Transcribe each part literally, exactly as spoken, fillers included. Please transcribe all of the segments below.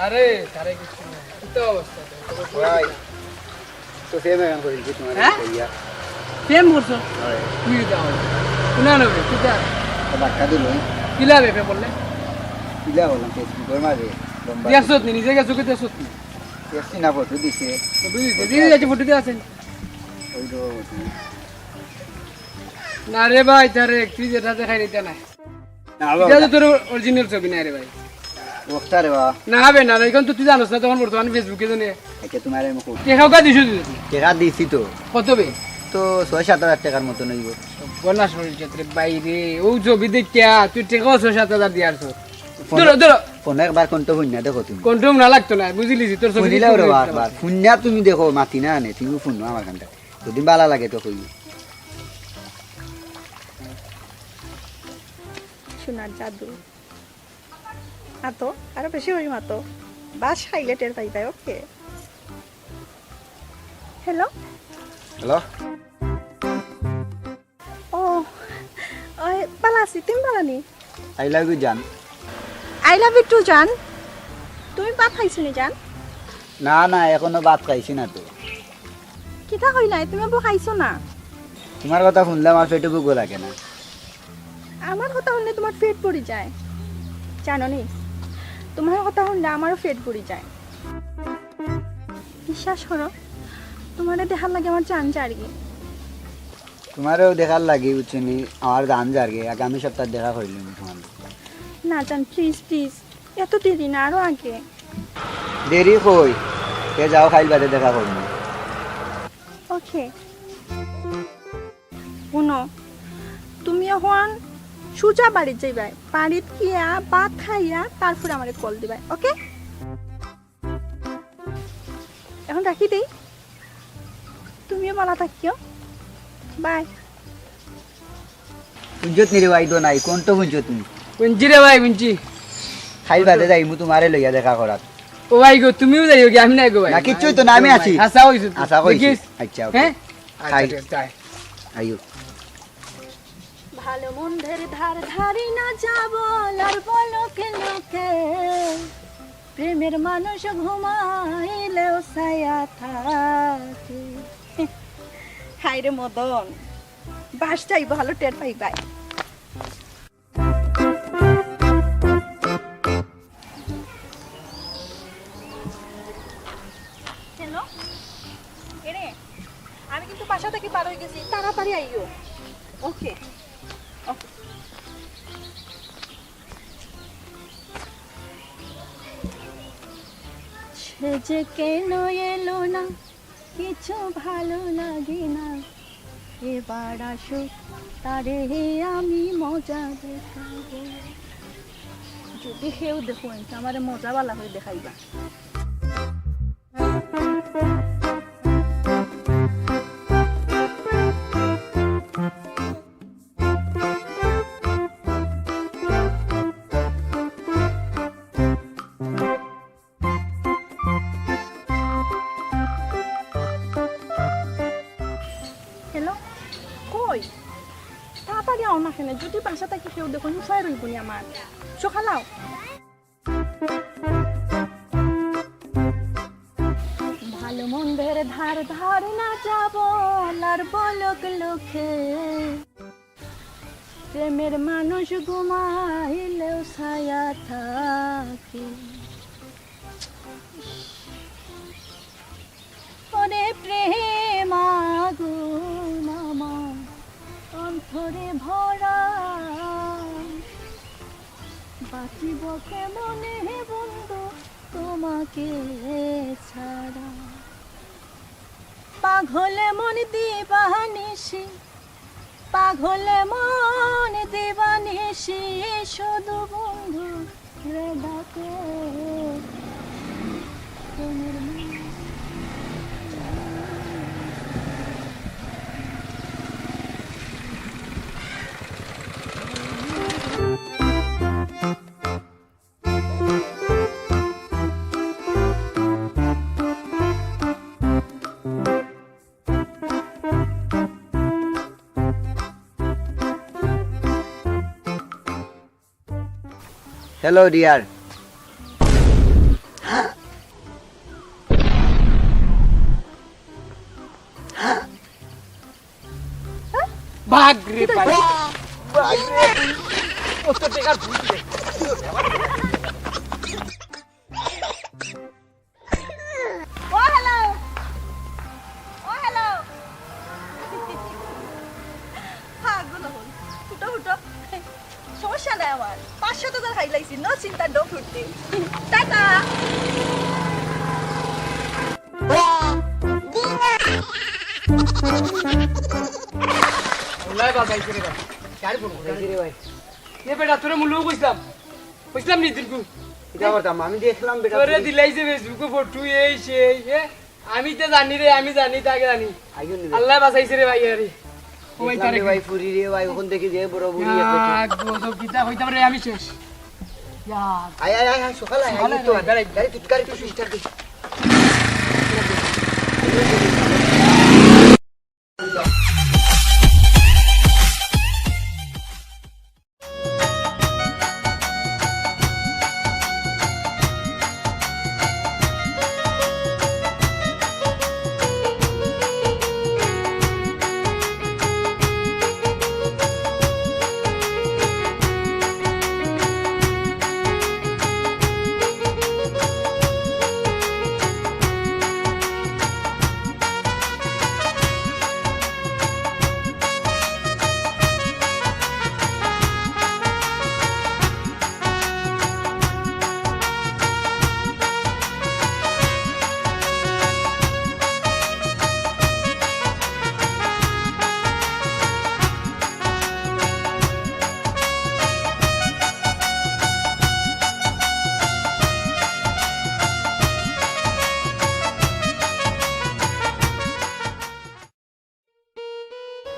আরে, তারে কিছু না। কিতা অবস্থা? ভাই, তো প্রেম এখন করিলছি তোমার হ্যাঁ? ইয়া। প্রেম করছো? হয়। তুই দাও। কোনা নেবে? কিতা? তো ধাক্কা দিল। কিলা বে প্রেম করলে? কিলা বললাম, Facebook-র মাঝে। লম্বা দেখছত নি? নিজে গেছো কি দেখছত নি? দেখছি না, ফটো দিছে। ফটো দিছে। দিদি যাচ্ছে, ফটো দিয়ে আছেন। ওই তো। না রে ভাই, তারে তুই যেটা দেখাই নিতে না। না, বাবা। ইটা তো তোর original ছবি নায় রে ভাই। ওটা রে বাবা। না বে, না, না, এখন তো তুই জানোস না, তখন বর্তমানে Facebook-এ জানে। আচ্ছা, তোমার আমি কই। টেকা কা দিছো তুই? টেকা দিছি তো। কত বে? তো ছয় সাত হাজার টেকার মতন অইব। বনা শরীর যাত্রে বাইরে, ও ছবি দেখিয়া তুই টেকাও ছয় সাত হাজার দিয়ার তো। ফোন-, ধরো, ধরো। ফোন একবার কোনটা হুন্না দেখো তুমি। কোনটা হুন্না লাগতো না, বুঝিলিছি, তোর ছবি শুনিলাও দেখতে রে হুন্না বাবা, লাগতো না। বাবা। হুন্না তুমি দেখো, মাতি না নে, তুমি হুনো আমার কানটা। যদি ভালা লাগে তো কই। সোনার জাদু। আতো, আরো বেশি করি মাতো। বাস খাইলে টের পাইবায়, ওকে। হ্যালো? হ্যালো? ও, ওই, বালা আছি, তুমি বালা নি? I love you জান। I love you too জান। তুমি ভাত খাইছো নি জান? না, না, এখনো ভাত খাইছি না তো। কিতা কইলায়? তুমি আবার খাইছো না? তোমার কথা শুনলে আমার পেটো ভুকও লাগে না। আমার কথা শুনলে তোমার পেট ভরি যায়, জানো নি? তোমার কথা শুনলে আমারও পেট ভরি যায়। বিশ্বাস করো, তোমারে দেখার লাগি আমার জান যারগি। তোমারেও দেখার লাগি, বুঝছো নি, আমার জান যারগি, আগামী সপ্তাহ দেখা করিলিমু তোমার লগে। না জান, please, please, এত দেরি না, আরো আগে। দেরি কই? তে যাও, কাইল বাদে দেখা করমু। ওকে। হুনো, তুমি এখন সুজা বাড়িত যাইবায়, বাড়িত গিয়া ভাত খাইয়া তারপরে আমারে কল দিবায়, ওকে? এখন রাখি দেই, তুমিও বালা থাকিও, বাই। হুনছত নি রে ভাই, দো নাই, কোন তো হুনছত নি? হুনছি রে ভাই, হুনছি। কাইল বাদে যাইমু তোমারে লইয়া দেখা করাত। ও ভাই গো, তুমিও যাইও কি, আমি নাই গো ভাই। না, কিচ্ছুই তো না, আমি আছি। হাছা কইছো তো। হাছা কইছি। দেখিস? আচ্ছা, ওকে। হ্যাঁ? আচ্ছা, খাই। ঠিক আছে, যাই। আইও। ভালো মন্দের ধার ধারি না যাব, আর বলো কে লোকে, প্রেমের মানুষ ঘুমাইলেও ছায়া থাকে। হায় রে মদন, বাসটাই ভালো টের পাইবায়। হ্যালো, এরে, আমি কিন্তু বাসা থাকি বার অই গেছি, তাড়াতাড়ি আইও। ওকে, ওকে। সে যে কেন এলো না, কিছু ভালো লাগে না, এবার আসুক তারে আমি মজা দেখাবো। যদি কেউ দেখো, আমারে মজা বালা করি দেখাইবা। হ্যালো, কই? তাড়াতাড়ি আও না কেনে, যদি বাসা থাকি কেউ দেখো, উপায় রইব নি আমার। সকাল আও। ভালো মন্দের ধার ধার না যাব, আর বলক লোকে। প্রেমের মানুষ ঘুমাইলেও ছায়া থাকে। ওরে প্রেম আগুন আমার অন্তরে ভরা, বাঁচিব কেমনে বন্ধু তোমাকে ছাড়া। পাগলে মন দিবানিশি, পাগলে মন দিবানিশি, শুধু বন্ধু রে ডাকে। Hello dear. ভাগ রে ভাই। কত টাকার ভুল রে। ও হ্যালো, ও হ্যালো। পাগল অকল। ফুটো, ফুটো। সমস্যা নাই আমার, পাঁচশো টাকার খাইলাইছি, no চিন্তা, no ফুর্তি। টাটা। ওলাই বাজাইছে রে ভাই। কার ফোন করে? বাজাইছে রে ভাই। এ বেটা, তোরে মূল্য কইছিলাম। কইছিলাম নি দিলকু? কিতা করতাম? আমি দেখলাম বেটা, তোরে পুলিশ। দিলাইছে Facebook-ও ফটো, এই সেই, এ? আমি তো জানি রে, আমি জানি, তাকে জানি। আইও নি রে। আল্লাহ বাঁচাইছে রে ভাই, আরে। ও ভাই, দেখলাম তারে রে ভাই, কি? ফুরি রে ভাই, ওখান থেকে যে বড় বুড়ি না, একটা কি? গজব কিতা কইতাম রে, আমি শেষ। ইয়া। আয়, আয়, আয়, আয়, সকাল আয়, সকাল আয়, আয় তো, রে। গাড়ি, গাড়ি তুই, গাড়ি তুই start দে।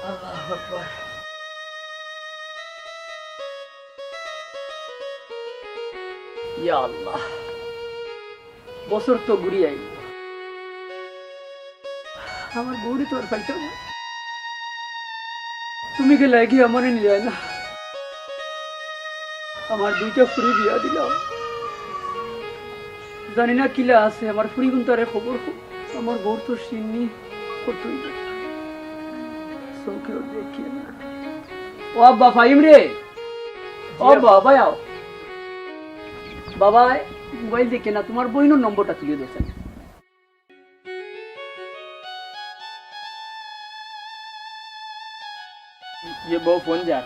আল্লাহু আকবার। ইয়া আল্লাহ, বছর তো ঘুরি আইল, আমার বউরে তো আর পাইতাম না। তুমি গেলায় গিয়া আমারে নিলায় না। আমার দুইটা ফুরি বিয়া দিলাম, জানি না কিলা আছে। আমার ফুরিগুনতারে খবর কও। আমার বউর তো শিন্নি করতে অইবো। চউখেও দেখি না। ও আব্বা, ফাহিম রে। ও আব্বা, আব্বা, আও। বাবা, মোবাইল দেখে না, তুমার বইনর নম্বরটা তুলিয়া দেও। যে বউ ফোন যা।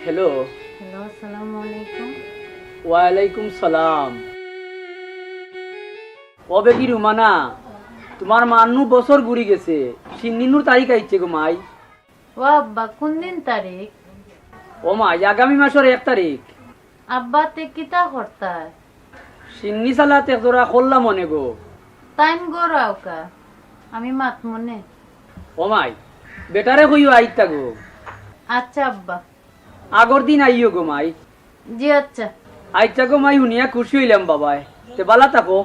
হ্যালো। হ্যালো, আসসালামু আলাইকুম। ওয়ালাইকুম সালাম। ও বেটি রুমানা, তুমার মার নু বছর ঘুরি গেছে, শিন্নির নু তারিখ আইছে গো মাই। ও আব্বা, কুন দিন তারিখ? ও মাই, আগামী মাসর এক তারিখ। আব্বা, তে কিতা করতায়? শিন্নি চালাত এক জোড়া করলাম অনে গো। তাইন ঘরো আউক্কা, আমি মাতমুনে। ও মাই, বেটারে কইও আইতা গো। আচ্ছা আব্বা। আগর দিন আইও গো মাই। জি আচ্ছা। আইচ্ছা গো মাই, হুনিয়া খুশি অইলাম বাবায়। তে বালা থাকো।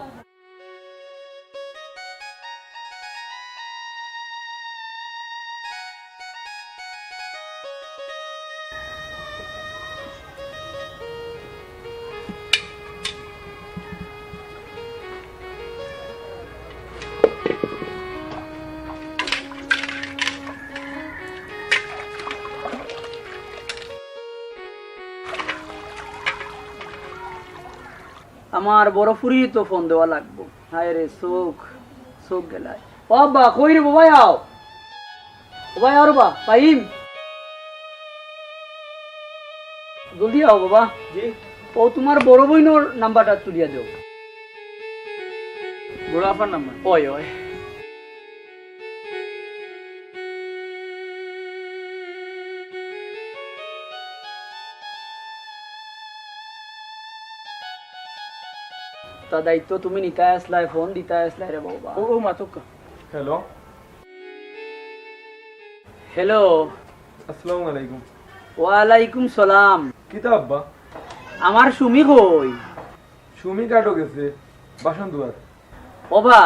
আমার বড় ফুরিরে তো ফোন দেওয়া লাগবো। হায় রে চউখ, চউখ গেলায়। ও আব্বা, কই রে বাবা, আও। ও ভাই, আও রে বা, ফাহিম। জলদি আও বাবা। জি। ও তুমার বড় বইনর নাম্বারটা তুলিয়া দেও। বড় আফার নাম্বার? অয়, অয়। তা দায়িত্ব তুমি নিতায় আছলায়, ফোন দিতায় আছলায় রে বাবা। ও, ও মাতউক্কা। হ্যালো। হ্যালো। আসসালামু আলাইকুম। ওয়ালাইকুম সালাম। কিতা আব্বা? আমার সুমি কই? সুমি কাটো গেছে, বাসন ধোয়ার। ওবা,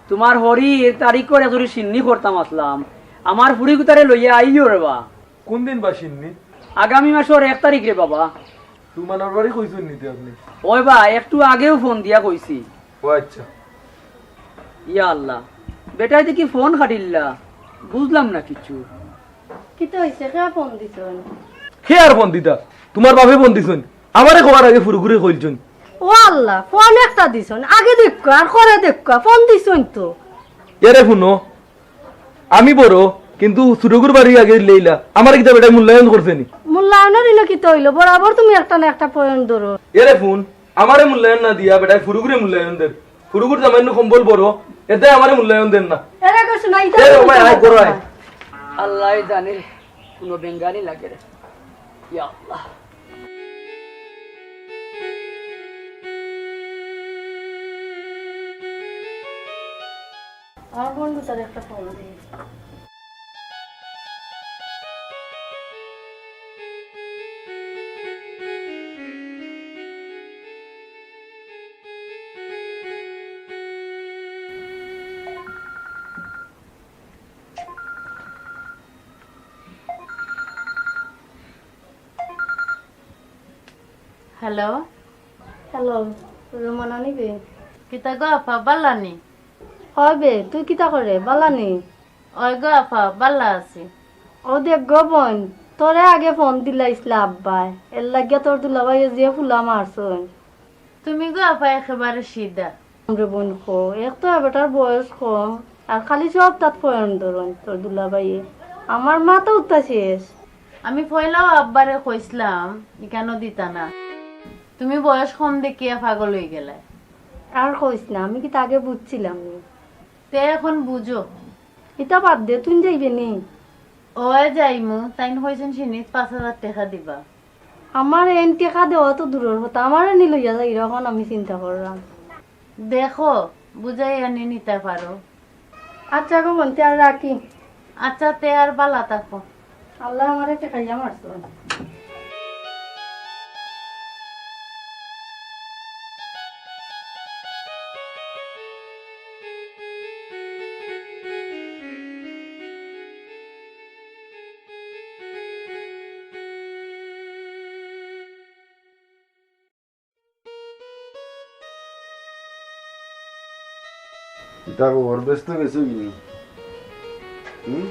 তুমার হরির তারিখর এক জুড়ি শিন্নি করতাম আছলাম, আমার ফুড়িগুতারে লইয়া আইও রে বা। কুন দিন বা শিন্নি? আগামী মাসর এক তারিখ রে বাবা। রুমানার বাড়ি কইছইন নি তে আপনে? ওই বা, একটু আগেউ ফোন দিয়া কইছি। ও আচ্ছা। ইয়া আল্লাহ, বেটায় দেখি ফোন কাটিল্লা, বুঝলাম না কিচ্ছু। কিতা অইছে? কে ফোন দিছইন? কে আর ফোন দিতা? তুমার বাপে ফোন দিছইন। আমারে কওয়ার আগে ফুরুগুরে কইলছইন। ও আল্লাহ, ফোন একটা দিছইন, আগে দেখবা আর করে দেখবা, ফোন দিছইন তো। এরে হুনো, আমি বড়, কিন্তু ফুরুগুর বাড়ি আগে লইলা। আমারে কিতা বেটায় মূল্যায়ন করছে নি? মূল্যায়নর ইনো কিতা অইলো? বরাবর তুমি একটা না একটা পয়েন্ট ধরো। এরে হুন, আমারে মূল্যায়ন না দিয়া বেটায় ফুরুগুরে মূল্যায়ন দের। ফুরুগুর জামাইনু কম্বল বড়, এতে আমারে মূল্যায়ন দের না। এরে কইছ না, ইটা এরে তুমি ভাই, আয়, করো আয়। আল্লাহ জানে, কোনো বেঙ্গানি লাগে রে। ইয়া আল্লাহ। আমার বন্ধু তার একটা ফোন দিই। হ্যালো। হ্যালো, রুমানা নি বে? কিতা গো আফা, বালা নি? অয় বে, তুই কিতা করে, বালা নি? অয় গো আফা, বালা আছি। ও দেখ গো বইন, তোরে আগে ফোন দিলাইছলা আব্বায়, এর লাগিয়া তোর দুলাভাইয়ে যে ফুলা মারছইন। তুমি গো আফা একেবারে সিধা। রে বইন কো, এক তো এ বেটার বয়স কম, আর খালি সব তাত পয়েন্ট ধরইন তোর দুলাভাইয়ে। আমার মাথা উতা শেষ। আমি পয়লাও আব্বারে কইছলাম, ইখানো দিতা না। তুমি বয়স কম দেখিয়া পাগল অইগেলায়। আর কইছ না, আমি কিতা আগে বুঝছিলাম নি? তে এখন বুঝো। ইতা বাদ দে, তুই যাইবে নি? অয় যাইমু, তাইন কইছইন সিন্নিত পাঁচ হাজার টেকা দিবা। আমার এন টেকা দেওয়া তো দূরর কথা, আমারে নি লইয়া যাইরা, অখন আমি চিন্তা কররাম। দেখো, বুঝাইয়া নি নিতা পারো। আচ্ছা গো বইন, তে আর রাখি। আচ্ছা, তে আর বালা থাকো। আল্লায় আমারে ঠেকাইয়া মারছইন। কিতা খবর, ব্যস্ত গেছো কিনি? হুম?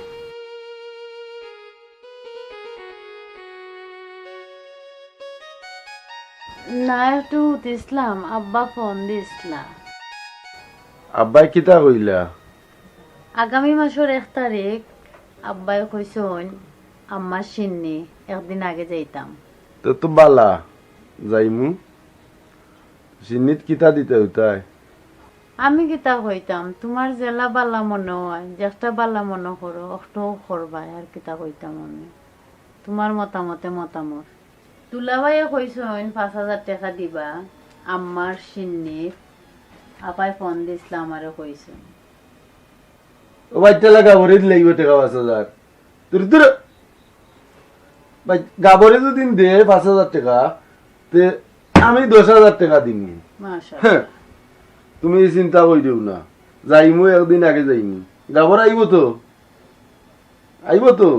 না, একটু হুতিছলাম, আব্বা ফোন দিছলা। আব্বায় কিতা কইলা? আগামী মাসর এক তারিখ আব্বায় কইছইন, আম্মার সিন্নি, একদিন আগে যাইতাম। তে তো বালা, যাইমু। সিন্নিত কিতা দিতায় হুতায়? আমি কিতা কইতাম, তুমার যেলা বালা মনো অয়, যেকটা বালা মনো করো, অকটাউ করবায়, আর কিতা কইতাম আমি। তুমার মতামতে মতামত। দুলাভাইয়ে কইছইন পাঁচ হাজার টেকা দিবা, আম্মার সিন্নিত, আপায় ফোন দিছলা আমারে কইছইন। ও বাইচ্চা লাগা ভরে দিলাইবো টেকা পাঁচ হাজার। দূর, দূর। ভাই, গাবরে যদি দে পাঁচ হাজার টেকা, তে আমি দশ হাজার টেকা দিমু। মাশাআল্লাহ। হ্যাঁ, তুমি এই চিন্তা করিও না, যাইমু একদিন আগে যাইমু। গাবর আইবো তো? আইবো তো?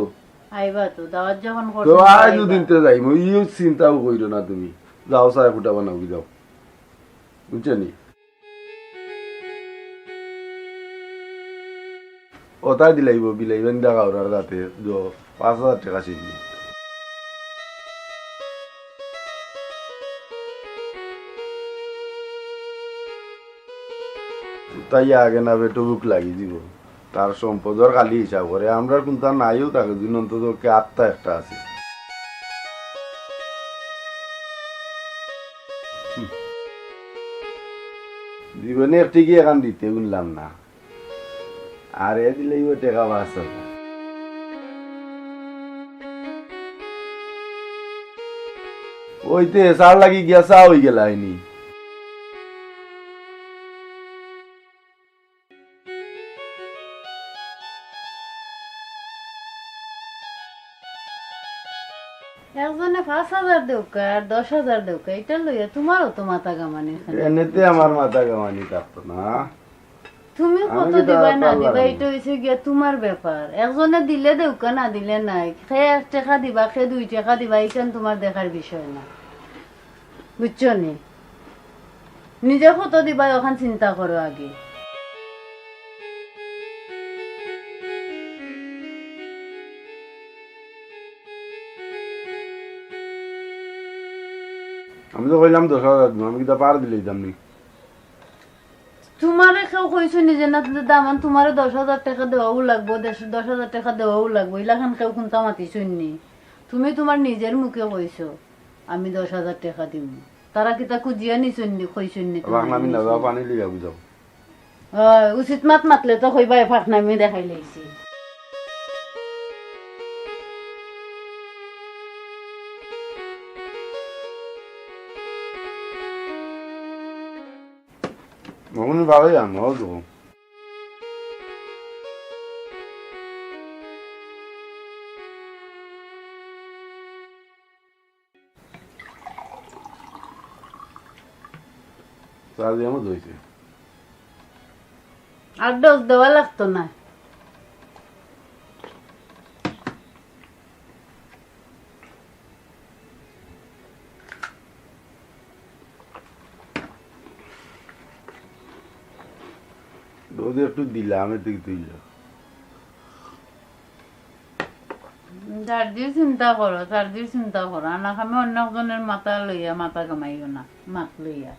আইবা তো, দাওয়াত যখন তো করছো, আয় আইবা। দুদিন তে যাইমু, ইও চিন্তাও করিও না তুমি। যাও, চায় ফুটা বানাও কি যাও, বুঝছো নি? ওটাই দিলাইবো, বিলাইবেন দা গাউরার যাতে, দো, পাঁচ হাজার টেকা ছিল। তাই আগে না বেটো ভুক লাগি দিব। তার সম্পদর খালি হিসাব করে, আমরার কুন্তা নাইও থাকে, দিন অন্তত কে আত্মা একটা আছে। হুম। জীবনে একটি কি এখান দিতে গুনলাম না। আর এ দিলেই ও টেকা বাঁচল। ওইতে সার লাগি গিয়া চা হই গেল আইনি। একজনে পাঁচ হাজার দেউকা আর দশ হাজার দেউকা, এটা লইয়া তোমারও তো মাথা গামানি খালি। এমনিতে আমার মাথা গামানি থাকতো না। তুমি আমি কত কিন্তু দিবা আর না পারলাম দিবা, না। এটা হইছে গিয়া তোমার ব্যাপার। একজনে দিলে দেউকা, না দিলে নাই। কে এক টেকা দিবা, কে দুই টেকা দিবা, এইখান তোমার দেখার বিষয় না। বুঝছো নি? নিজে কত দিবায় অখান চিন্তা করো আগে। আমি তো কইলাম দশ হাজার দিমু, আমি কিতা পার দিলে দিতাম নি? তুমারে কেউ কইছে নি যে না, দামান তুমারে দশ হাজার টেকা দেওয়াউ লাগবো, দশ, দশ হাজার টেকা দেওয়াউ লাগবো, ইলাখান কেউ কুনতা মাতিছইন নি? তুমি তুমার নিজের মুখে কইছো, "আমি দশ হাজার টেকা দিমু।" তারা কিতা খুজিয়া নিছইন নি, কইছইন নি তুমারে? আমি না যাও, পানি লইয়া বুঝাও। অয়, উচিত মাত মাতলে তো কইবায়, ফাকনামি দেখাইলাইছি। মগুনি ভালোই আনো, অল্প। চা দিয়া মজা অইছে। আর ডোজ দেওয়া লাগতো না। ডোজ একটু দিলাম, এতে কি তুই যা। যার যে চিন্তা করো, তার যে চিন্তা করো, আনা খামে অন্য একজনের মাথা লইয়া মাথা ঘামাইও না, মাত লইয়া।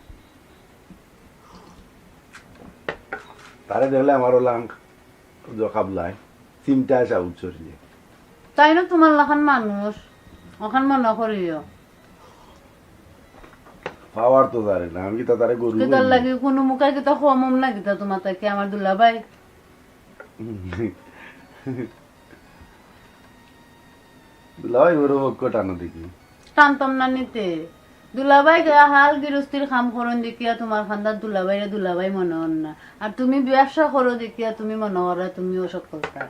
তারে দেখলে আমারও লাং জখাবলায়, চিন্তায় সাউথ চড়িয়ে। তাই না তুমার লাখান মানুষ, অখান মনে করিও। পাওয়ার তো তারে না, আমি কিতা তারে গরু কিতার করি? লাগি কুনু মুখে কিতা কম হম না কিতা তুমার তাকে আমার দুলাভাই? দুলাভাই বড় পক্ষ টানো দেখি। টানতাম না নিতে। দুলাভাই গা হাল গিরস্তির কাম করইন দেখিয়া তুমার খান্দাত দুলাভাইরে দুলাভাই মনে অর না। আর তুমি ব্যবসা করো দেখিয়া তুমি মনে করো তুমিও সফলতা।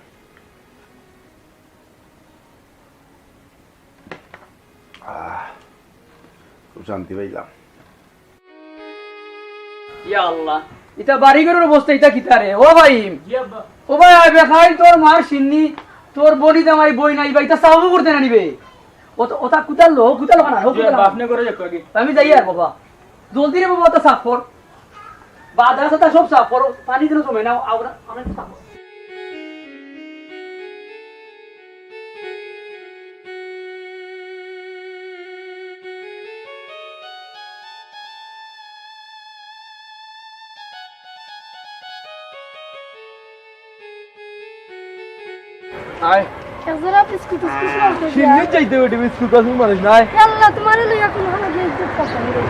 আহ, খুব শান্তি পাইলাম। ইয়া আল্লাহ, ইতা বাড়ি ঘরর অবস্থা, ইতা কিতা রে? ও ভাই, জি আব্বা। ও ভাই, আয় বেখাইল, তোর মার শিন্নি, তোর বনি জামাই বই নাই বা, ইতা সাফ করতে না নিবে। ওতা, ওতা কুতার লো, কুতার লো কানা, ও জি কুতার আব্বা, লো। আপনি করে দেখো আগে। আমি যাই আর বাবা। জলদি রে বাবা, ওতা সাফ কর। বাদা সাদা সব সাফ করো, পানি দিলে জমে না, আমরা, আমরা সাফ করো। আয়। এক জোড়া বিস্কুট, বিস্কুট নাও তো শিমনে দিয়া। যাইতে বেটি বিস্কুট আছে মানুষ নাই। আল্লাহ, তোমারে লইয়া কোন হালা গিয়ে ইজ্জত করতে হবে।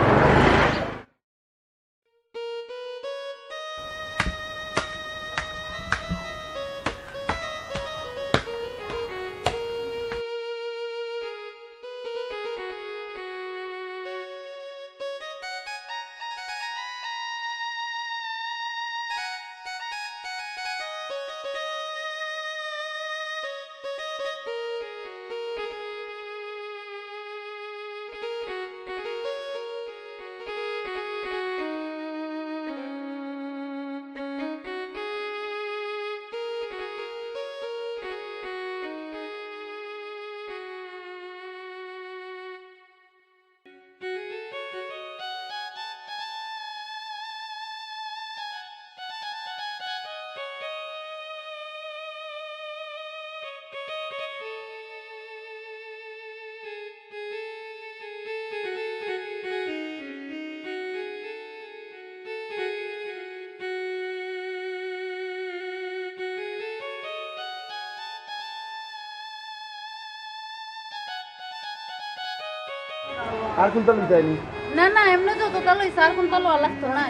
আর কোনটা লইতায়নি? না, না, এমনে যতটা লইছে, আর কোনটা লওয়া লাগতো না।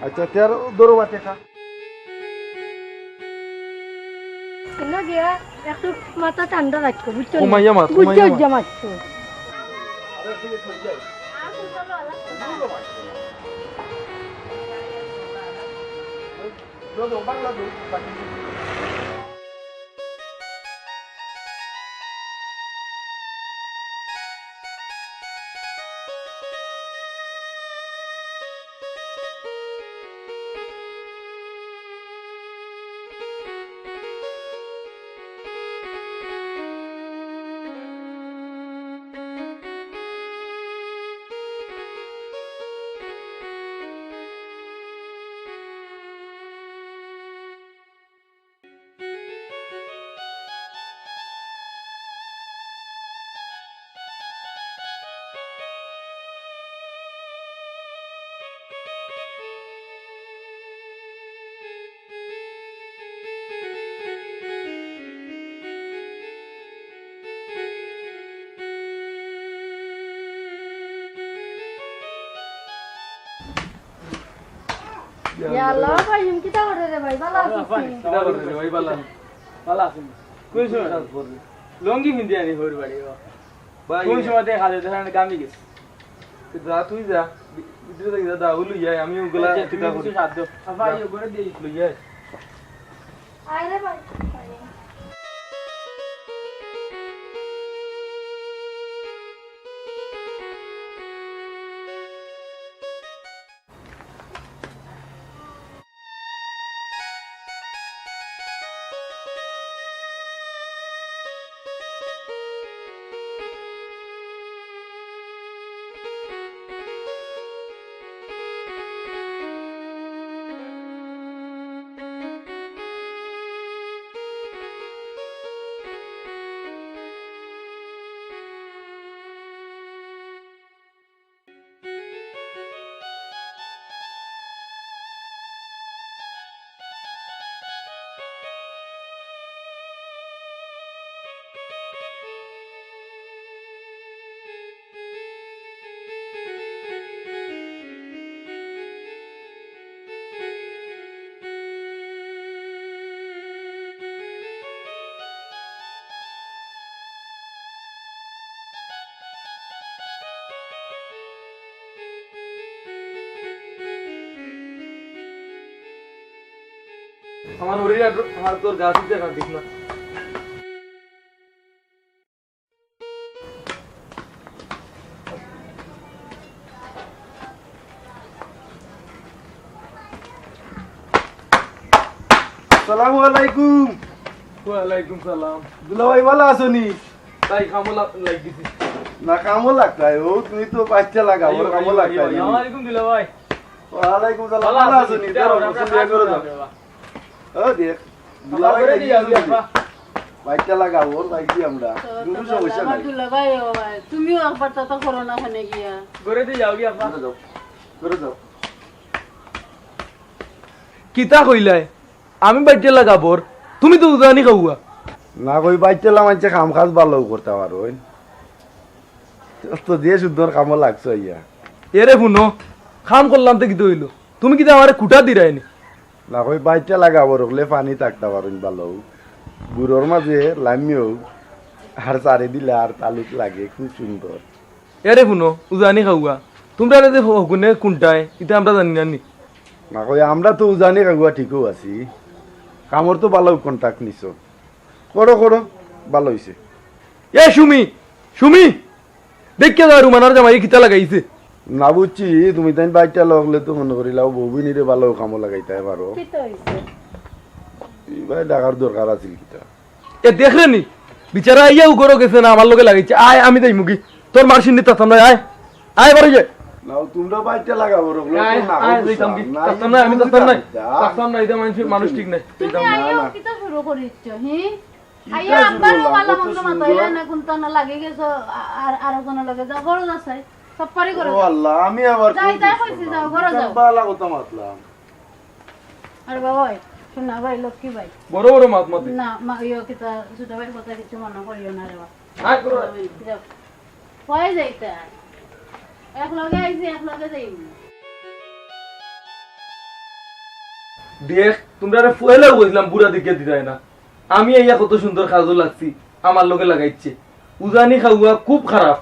আচ্ছা, তে আর ধরো বা টেকা। এনে গিয়া একটু মাথা ঠান্ডা রাখো, বুঝছো নি? কমাইয়া মাত, বুঝছো, কমাইয়া মাত। বুঝছো, মাতছো। ইয়া আল্লাহ, ভাই, ইমন কিতা করে রে ভাই? ভালা আছস নি? কিতা করে রে ভাই, ভালা? ভালা আছি। কোন সময়? লুঙ্গি পিন্দি আনি হউর বাড়ি, ও। ভাই, কোন সময় দেখা যায়, দেখা যায় গামি গেছে। যা, তুই যা। ভি-, ভিতরে থাকি যা, দা, ও লইয়া আয়, আমি ওগুলা আচ্ছা, তুমি কিতা কিছু করি? সাহায্য। ভাই, যা। ওগুলো দেই। লইয়া আয়। আয় রে ভাই। আমার ওরে আর আমার তোর গাছ দিতে না, দিস না। আসসালামু আলাইকুম। ওয়ালাইকুম সালাম। দুলাভাই, ভালা আছো নি? তাই কামো লা-, লাগ দিছি। না, কামো লাগতায়। ও, তুমি তো বাইচ্চা লাগাও, আইও, কামো আইও, লাগতায় আইও, নি। আসসালামু আলাইকুম দুলাভাই। ওয়ালাইকুম সালাম, ভালা ভালা আছো আছো নি? নি? দাঁড়াও, দাঁড়াও, গোসল দাঁড়াও, করি দাও। দাঁড়াও। ও দেখ, দুলাভাই করে লাগি দিও, দিও। বাইচ্চা লাগাও, ওর বাইচ্চা আমরা। তো, কোনো তো সমস্যা আমার নাই। দুলাভাই, ও ভাই, তুমিও একবার তাতা করো না ওখানে গিয়া। করে দিয়ে যাও গিয়া, আব্বা। করে যাও, করে যাও। কিতা কইলায়? আমি বাইচ্চা লাগাবর, তুমি তো উজানি খাওয়া। না কই, বাইচ্চা লা মানষে কাম কাজ ভালাউ করতা পারইন। তো যে সুন্দর কামো লাগছো ইয়া। এরে হুনো, কাম করলাম তে কিতা অইলো? তুমি কিতা আমারে কুটা দিরায় নি? না কই, বাইচ্চা লাগাবর, অকলে পানি থাকতা পারইন ভালাউ। গুড়র মাঝে লামিও আর চারি দিলে আর তালুক লাগে, খুব সুন্দর। এরে হুনো, উজানি খাওয়া। তুমরারে যে হগুনে কুনটায়, ইতা আমরা জানি না নি। না কই, আমরা তো উজানি খাওয়া ঠিকউ আছি। কামর তো ভালাউ contact নিছো। করো, করো, ভালা অইছে। এ সুমি, সুমি! দেখিয়া যাও রুমানার জামাই কিতা লাগাইছে। না বুঝছি, তুমি তাইন বাইচ্চা লা অকলে তো মনো করিলাও বউ বিনিরে ভালাউ কামো লাগাইতায় পারো। কিতা অইছে? ই ভাই ডাকার দরকার আছিল কিতা? এ দেখরে নি, বিচারা আইয়াউ ঘরো গেছে না, আমার লগে লাগাইছে। আয়, আমি যাইমুগি। তোর মার সিন্নি থাকতাম নায়, আয়। আয়, বাড়ি যে। নাও, তুমরা বাইচ্চা লাগাবর, অকলে আয়, তো না আয়, বুঝছো। যাইতাম কি? না, থাকতাম নায়, আমি তুমি থাকতাম নায়। যাইতা। থাকতাম নায়, ইতা মানষে মানুষ ঠিক নায়। তুমি যাইতাম। না, আইয়াও না। কিতা শুরু করিছো, হি? কিতা আইয়া শুরু আব্বারও করলাম? ভালা কত মন্দ সুন্দর। মাতাইলা না, কুনতা না লাগি গেছো, আ-, আর, আর একজনের লগে যাও, ঘরো যাও, চাই। সব পারি করো। ও আল্লাহ, আমি আবার যাই, কোন তাই দুষ কইছি, করলাম? যাও, ঘরো যাও। ভালা কথা মাতলাম। আরে বাবা, ওই, শোনা ভাই, লক্ষ্মী ভাই। বড় বড় মাত মাতি। না, মা, ইয়ো, কিতা, ছোট ভাইর কথা কিছু মনে করিও না রে বাবা। আয়, করো। যাও। কই যাইতা? এক লগে আইছি, এক লগে যাইমু। দেখ, তুমরারে পয়লাউ কইছিলাম, বুড়া দেখিয়া দিতায় না। আমি আইয়া কত সুন্দর কাজো লাগছি, আমার লগে লাগাইছে। উজানি খাওয়া খুব খারাপ,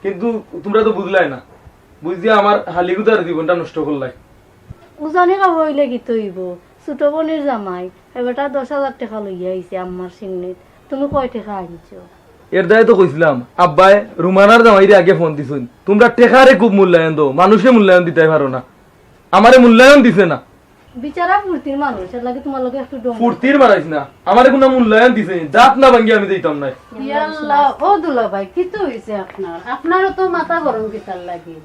কিন্তু তুমরা তো বুঝলায় না, বুঝিয়া আমার হালিগুদার জীবনটা নষ্ট করলায়। উজানি খাওয়া অইলে কিতা অইবো? ছোট বইনর জামাই, হে বেটা দশ হাজার টেকা লইয়া আইছে আম্মার সিন্নিত, তুমি কয় টেকা আনছো? এর দায় তো কইছিলাম, আব্বায় রুমানার জামাইরে আগে ফোন দিছইন, তুমরা টেকারে খুব মূল্যায়ন দেও, মানুষে মূল্যায়ন দিতায় পারো না, আমারে মূল্যায়ন দিছে না। বিচারা ফুর্তির মানুষ, এর লাগি তুমার লগে একটু ডং। ফুর্তির মারাইস না, আমারে কুনু মূল্যায়ন দিছে নি? দাঁত না ভাঙ্গি আমি দিতাম নায়। ইয়া আল্লাহ, ও দুলাভাই, কিতা অইছে আপনার? আপনারও তো মাথা গরম কিতার লাগি?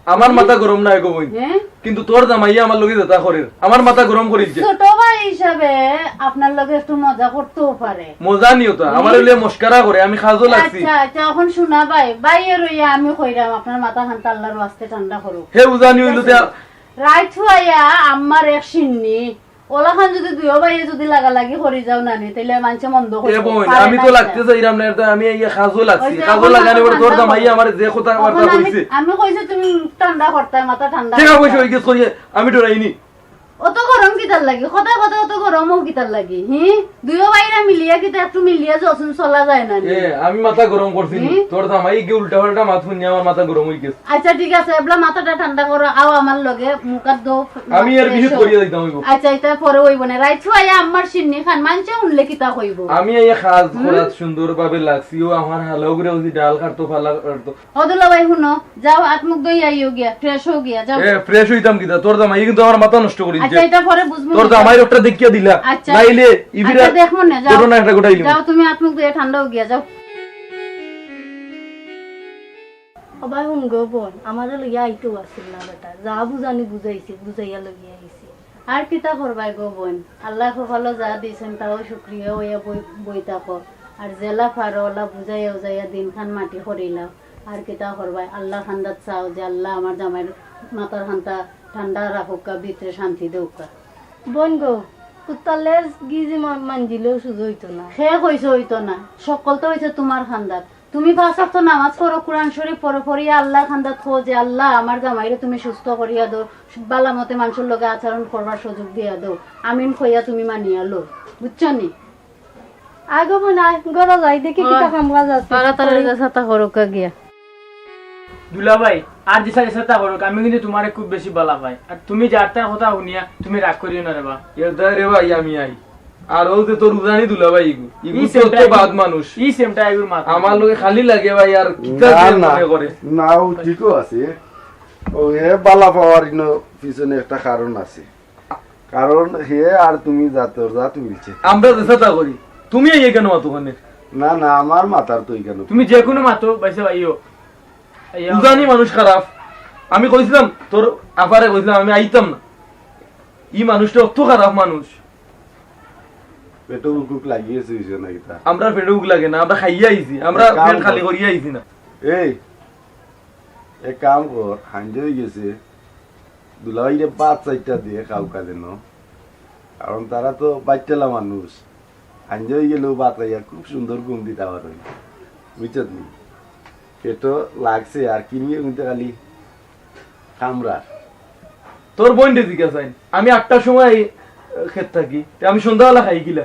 আমার মাথা গরম নায় গো বইন, হ্যাঁ? কিন্তু তোর জামাইয়ে আমার লগে যেতা করের, আমার মাথা গরম করি দিছে। ছোট ভাই হিসাবে আপনার লগে একটু মজা করতেও পারে। মজা নিও তো, আমার অইলে মস্করা করে, আমি কাজো লাগছি। আচ্ছা, আচ্ছা, এখন শোনা ভাই, ভাইয়ে রইয়া আমি কইরাম, আপনার মাথাখান আল্লার ওয়াস্তে ঠান্ডা করুক। হে উজানি অইলো তে রাইত হুয়াইয়া আম্মার এক সিন্নি, ওলাখান যদি দুইও ভাইয়ে যদি লাগালাগি করি যাও নানি, তাইলে মানষে মন্দ কইবো। এ বইন, আমি তো লাগতে চাইরাম না, এর তো আমি এই কাজো লাগছি। ওই যে কাজো লাগানি বড় তোর জামাই আমারে যে কথা বার্তা কইছে। আমি কইছি তুমি ঠান্ডা করতায়, মাথা ঠান্ডা করতায়। টেকা পয়সা অইগেছে করিয়া আমি ডরাইনি। অত গরম কিতার লাগি? কথায় কথায় অত গরম অউ কিতার লাগি? হি? দুইও ভাইরা মিলিয়া কিতা একটু মিলিয়া চলছুন, চলা যায় না নি? এ, আমি মাথা গরম করছি নি। হুম? তোর জামাই গিয়ে উল্টা পাল্টা মাত শুনিয়া আমার মাথা গরম অই গেছে। আচ্ছা, ঠিক আছে, এবলা মাথাটা ঠান্ডা করো, আও আমার লগে, মুখ হাত ধো, আমি এর fresh বিহিত হও। করিয়া দিতাম অইব। আচ্ছা, ইটা পরে অইব না। রাইত আইয়া আমার শিন্নি খান মানষে হুনলে কিতা কইব? আমি এই কাজ হুম? করাত সুন্দরভাবে লাগছি, ও আমার হালাও করে ওই ডাল কাটতো, ফালা কাটতো। ও দুলাভাই, হুনো, যাও, আত মুখ ধইয়া আইও গিয়া, fresh হও গিয়া, যাও। এ, fresh হইতাম কিতা? তোর জামাই কিন্তু আমার মাথা নষ্ট করি দিছে। আচ্ছা, ইটা পরে বুঝমু। তোর জামাইর একটা দেখিয়া দিলা। আচ্ছা। নাইলে ইবিরা আচ্ছা, দেখমু না, যাও। ঘটনা একটা ঘটাইলিমু। যাও, তুমি আত মুখ ধইয়া ঠান্ডা হও গিয়া, যাও। ও ভাই, হুন গো বোন, আমারে লইয়া আইতেও আছিল না বেটা। যা বুঝানি বুঝাইছি, বুঝাইয়া লইয়া আইছি। আর কিতা করবায় গো বোন, আল্লায় কপালো যা দিছইন তাও শুকরিয়া অইয়া বই, বই থাকো। আর যেলা পারো অলা বুঝাইয়া উজাইয়া দিনখান মাটি করিলাও। আর কিতা করবায়, আল্লার কান্দাত চাও যে আল্লায় আমার জামাইর মাথার কান্তা ঠান্ডা রাখউক্কা, ভিতরে শান্তি দেউক্কা। বোন গো, কুত্তার লেজ গিজি মা-, মাঞ্জিলেও সুজা অইতো না। কে কইছে অইতো না? হক্কলতা অইছে তুমার কান্দাত। তুমি পাঁচ ওয়াক্ত নামাজ পড়ো, কুরআন শরীফ পড়ো, পড়িয়া আল্লার কান্দাত কও যে, "আল্লা, আমার জামাইরে তুমি সুস্থ করিয়া দেও, বালা মতে মানষর লগে আচরণ করবার সুযোগ দিয়া দেও।" আমিন কইয়া তুমি মানিয়া লও, বুঝছো নি? আয় গো বোন, আয়, ঘরো যাই, দেখি কিতা কাম কাজ আছে। তাড়াতাড়ি যা, ছাতা করুক্কা গিয়া। দুলাভাই, আর যেতা যেতা করুক, আমি কিন্তু তুমারে খুব বেশি বালা পাই। আর তুমি যার তার কথা হুনিয়া তুমি রাগ করিও না রে বা। এর দায় রে ভাই, আমি আই। আর ও যে তোর উজানি দুলাভাই ইগু, ইগু ই তো সেমটা তো ইগু, বাদ মানুষ। ই সেমটা ইগুর মাথা। আমার লগে খালি লাগে ভাই, আর কিতা না, যে না, মনে করে। না, ও ঠিকও আছে। ও হে বালা পাওয়ার ইনো পিছনে একটা কারণ আছে। কারণ হে আর তুমি জাতর জাত মিলছে। আমরা যে ছাতা করি, তুমি এই কেন মাতো ওখানে? না, না, আমার মাথার তো এই কেন? তুমি যে কোনো মাতো, বাইসে ভাইও। এই উজানি মানুষ খারাপ। আমি কইছিলাম, তোর আফারে কইছিলাম, আমি আইতাম না। ই মানুষটা অত খারাপ মানুষ। পেটো ভুক লাগিয়েছে, হইছে না কিতা? আমরা পেটো ভুক লাগে না, আমরা খাইয়া আইছি, আমরা এক কাম পেট খালি কর। করিয়া আইছি না। এই, এক কাম কর, হাঞ্জা হয়ে গেছে, দুলাভাইরে ভাত চাইটা দিয়ে খাউক্কা যেন, কারণ তারা তো বাইট্টালা মানুষ, হাঞ্জা হয়ে গেলেও ভাত খাইয়া খুব সুন্দর ঘুম দিতা পারো, বুঝছত নি? পেটো লাগছে আর কিনিয়ে উনতে খালি কামড়া। তোর বোন রে জিজ্ঞাসা আইন। আমি আটটার সময়, আহ, খেত থাকি। তে আমি সন্ধ্যাবেলা খাই কিলা?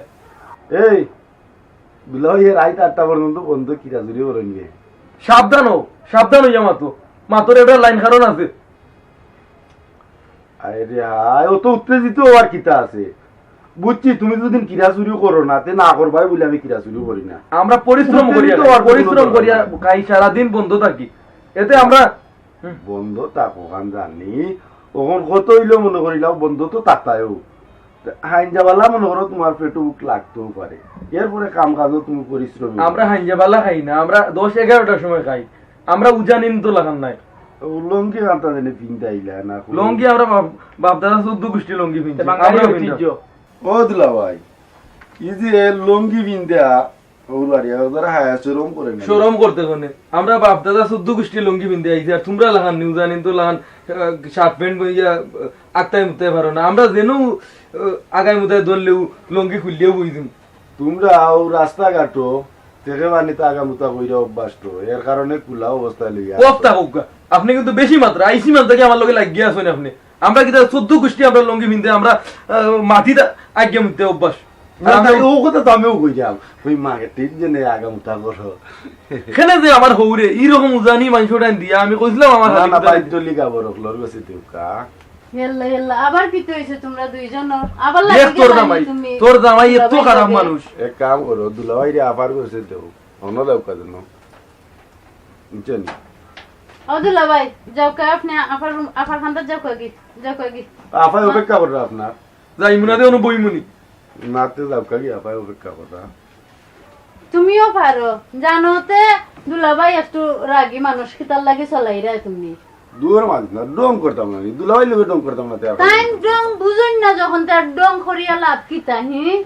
এই, দুলাভাই, এ রাইত আটটা পর্যন্ত বন্ধ কিরা চুরি করইন নি? সাবধান হও, সাবধান হইয়া মাতো। মাতর একটা লাইন কারণ আছে। আরে হায়, অত উত্তেজিত হওয়ার কিতা আছে? বুঝছি, তুমি যদি কিরা চুরি করো না, তে না করবায় বলে আমি কিরা চুরি করি না। আমরা পরিশ্রম করিয়া উত্তেজিত খাই, হওয়ার কোনো পরিশ্রম দরকার করিয়া নাই। খাই, সারাদিন বন্ধ থাকি। এতে আমরা হুম। বন্ধ থাকো, খান জানি। অখন কত হইলেও মনে করিলাও, বন্ধ তো থাকতায়ও। তে হাইঞ্জাবালা মনে করো, তোমার পেটো ভুক লাগতেও পারে। এরপরে কাম কাজও তুমি পরিশ্রমী। আমরা হাইঞ্জাবালা খাই না, আমরা দশ এগারোটার সময় খাই। আমরা উজানিন তো লাখান নাই। ও লুঙ্গি কান্তা জানি পিন্দাইলা না? লুঙ্গি আমরা বাপ, বাপ দাদা চোদ্দ গোষ্ঠী লুঙ্গি পিনছি। বাঙালি আমরাও ঐতিহ্য। পিনতাম। ও দুলাভাই, এই যে লুঙ্গি পিন্দা, ওর বাড়ি, ওরা হায়া শরম করে না। শরম করতে কোনে? আমরা বাপ দাদা চোদ্দ গোষ্ঠী লুঙ্গি পিন্দে আইছি, আর তোমরা লাখান নি উজানিন তো লাখান, আহ, শার্ট প্যান্ট বইয়া, আহ, আত্তায় মুত্তায় পারো না। আমরা যেন, আহ, আগায় মুতায় ধরলেও লুঙ্গি খুললেও বই দিম। তোমরা ও রাস্তাঘাটো থেকে পানি তো আগা মুতা কইরা অভ্যাস তো, এর কারণে খোলা অবস্থায় লইয়া কোফতা আসো। কোকা, আপনি কিন্তু বেশি মাত্রা, আইসি মাত্রা কি আমার লগে লাগিয়া আছেন আপনি? আমরা কিতা চোদ্দ গোষ্ঠী আমরা লুঙ্গি পিনতে, আমরা, আহ, মাটিত আগে মুততে অভ্যাস। না, আর না, আমরা ও কথা তো আমিও কই যাম। ওই মার্কেটিং যে নে আগা মুতা করো। কেনে যে আমার হৌরে, ই রকম উজানি মাংস টাইম দিয়া, আমি কইছিলাম আমার না, হাতে না, কিতা বাইর আছে। দলি গাবর অকলর গেছে দেউক্কা। হেল্লা, হেল্লা, আবার কিতা হইছে তোমরা দুইজন? আবার দেখ লাগি তোর গেছো জামাই, তুমি? তোর জামাই এত দুলাভাই খারাপ লাগে। মানুষ। এক কাম করো, দুলাভাইরে আফার গেছে দেও। অন্য দেউক্কা যেন। বুঝছো নি? ও দুলাভাই, যাউক্কা আপনি আফার রুম, আফার কান্দাত যাউক্কা গি, যাউক্কা গি। আফায় অপেক্ষা কররা আপনার। যাইমু না দে, অনো বইমুনি। না তে যাউক্কা গি, আফায় অপেক্ষা কররা। তুমিও পারো, জানো তে দুলাভাই একটু রাগী মানুষ, কিতার লাগি চলাইরায় তুমি। দুয়ার মাঝে না, ঢং করতাম না নি, দুলাভাই লগে ঢং করতাম না তে আফায়। তাইন ঢং বুঝইন না যখন, তার ঢং করিয়া লাভ কিতা, হি?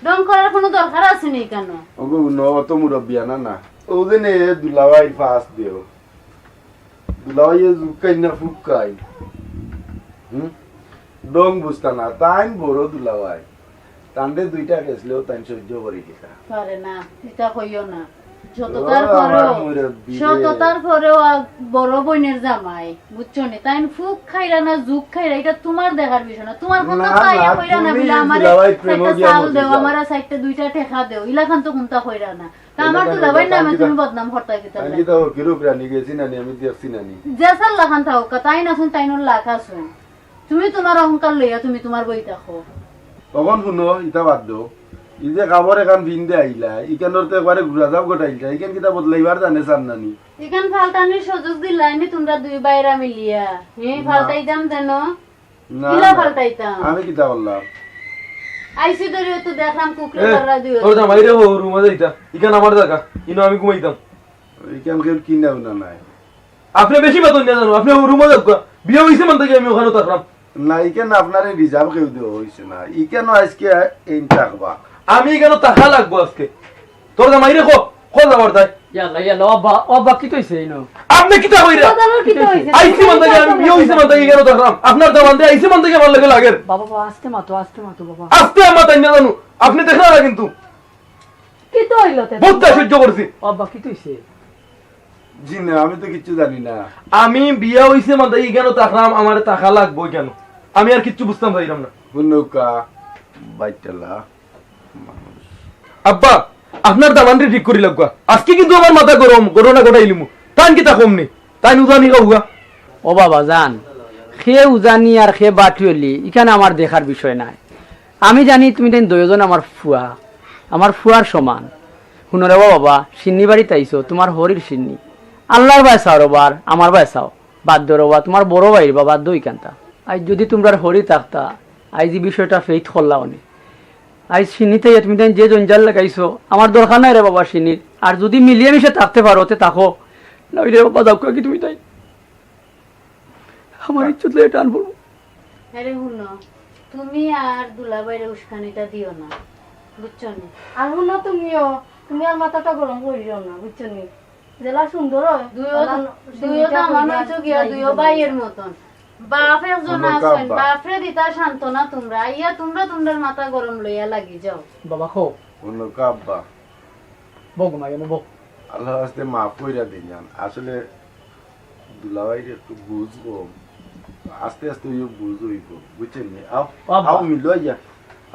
ঢং করার কোনো দরকার আছে নি কেন? ওগো, ন অত মুরব্বিয়ানা না। ও যে নে দুলাভাই ফাঁস দেও। দুলাভাই এ জুকাই না ফুকাই। হুম? ঢং বুঝতা না, তাইন বড় দুলাভাই। তানরে দুইটা গেছলেও তাইন সহ্য করি দিতা। পারে না, ইতা কইও না। সততার ও, পরেও, আমার মুরব্বি রে। সততার পরেও আ-, বড় বইনের জামাই, বুঝছো নি? তাইন ফুক খাইরা না জুক খাইরা, ইটা তুমার দেখার বিষয় না। তুমার কথা না, তাই না, কইরা না, তুমি বুলে আমারে দুলাভাই প্রেমও চাইরটা গিয়া চাল মতি দেও, যাও। আমারে চাইরটা দুইটা টেকা দেও, ইলাখান তো কুনতা কইরা না। তা আমার দুলাভাইর নামে তুমি বদনাম করতায় কিতার লাগি? আমি কিতা ফকির উকরানি গেছি নানি, আমি দেখছি নানি। যে চাল লাখান থাকউক্কা, তাইন আছইন, তাইনর লাখ আছইন। তুমি তুমার অহংকার লইয়া তুমি তুমার বই থাকো। অখন হুনো, ইতা বাদ দেও। ই যে কাপড় এখান পিন্দে আইলা, ইখানর তো একবারে গুড়াজাপ ঘটাইলতা, ইখান কিতা বদলাইবার জানে চার নানি? ইখান ফালতানির সুযোগ দিলায়নি তুমরা দুই ভাইরা মিলিয়া। হে, না। ফালতাইতাম যেন। না, কিলা না। ফালতাইতাম? আমি কিতা করলাম? আইছি ধরিও তো দেখলাম কুকুরে এ, ধরা দিও। তোর জামাইরে হো, রুমো যাইতা। ইখান আমার জাগা। ইনো আমি ঘুমাইতাম। ইখান কেউ কিনা উনা নাই। আপনে বেশি মাতইন না জানো, আপনে রুমো যাউক্কা। বিয়া অইছে মান থাকি আমি অখানো থাকরাম। না, ইখান আপনারে reserve কেউ দেওয়া অইছে না। ইখান আইজকে এইন থাকবা। আমি ইখানো থাকা লাগবো আইজকে। তোর জামাইরে ক, ক যাবার তাই। ইয়াল্লা, ইয়াল্লা, ও আব্বা, ও আব্বা, কিতা অইছে ইনো? আপনে কিতা কইরা? বাবা, কিতা অইছে? আইছি মান থাকি আমি বিয়া অইছে মান থাকি ইখানো থাকরাম। আপনার দামান দে আইছি মান থাকি আমার লগে লাগের। বাবা, বাবা, আস্তে মাতো, আস্তে মাতো, বাবা। আস্তে মাতইন না জানো, আপনে দেখরা না কিন্তু। কিতা অইলো তে? বহুত সহ্য করছি। ও আব্বা, কিতা অইছে? জি না, আমি তো কিচ্ছু জানি না। আমি বিয়া অইছে মানে ইখানো থাকরাম, আমারে থাকা লাগবো ইখানো। আমি আর কিচ্ছু বুঝতাম চাইরাম না। হুনউক্কা, বাইটালা মানুষ। আব্বা, আপনার দামানরে ঠিক করি লাউক্কা। আইজকে কিন্তু আমার মাথা গরম, ঘটনা ঘটাইলিমু। তাইন কিতা কম নি? তাইন উজানি খাউক্কা। ও বাবা জান, কে উজানি আর কে বাটুয়ালি, ইখান আমার দেখার বিষয় নায়। আমি জানি তুমি তাইন দুইজন আমার ফুয়া, আমার ফুয়ার সমান। হুনো রে বাবা, শিন্নি বাড়িত আইছো, তুমার হরির শিন্নি। আল্লার বায় চাও রে বা, আর আমার বায় চাও। বাদ দেও রে বা, তুমার বড় ভাইর বা, বাদ দেও ইখানতা। আইজ যুদি তুমরার হরি থাকতা, আইজ ই বিষয়টা ফেইত করলাও নি। আইজ শিন্নিত আইয়া তুমি তাইন যে জঞ্জাল লাগাইছো, আমার দরকার নাই রে বাবা শিন্নির। আর যুদি মিলিয়া মিশে থাকতে পারো, তে থাকো। না অইলে বাবা যাউক্কা কি তুমি তাইন। আমার ইজ্জত লইয়া টান পড়বো। আরে হুনো, তুমি আর দুলাভাইরে উস্কানিটা দিও না, বুঝছো নি? আর হুনো তুমিও, তুমি আর মাথাটা গরম করিও না, বুঝছো নি? যেলা সুন্দর অয়, দুইও, ওলা দুইও শিন্নিটা দামান কইরা অইছো গিয়া, যাই দুইও দিও। ভাইয়ের মতন। বাপ একজন হুনো আছইন, কাব্বা। বাপরে দিতা সান্ত্বনা তুমরা। আইয়া তুমরা তুমরার মাথা গরম লইয়া লাগি যাও। বাবা কও। হুনো কাব্বা। বও না, কেন বও? আল্লার ওয়াস্তে মাফ কইরা দিলাম। আসলে দুলাভাইর একটু বুঝ কম। আস্তে আস্তে অইও বুঝ অইবো। বুঝছইন নি? আও, ও আব্বা। আও, মিলো আইয়া।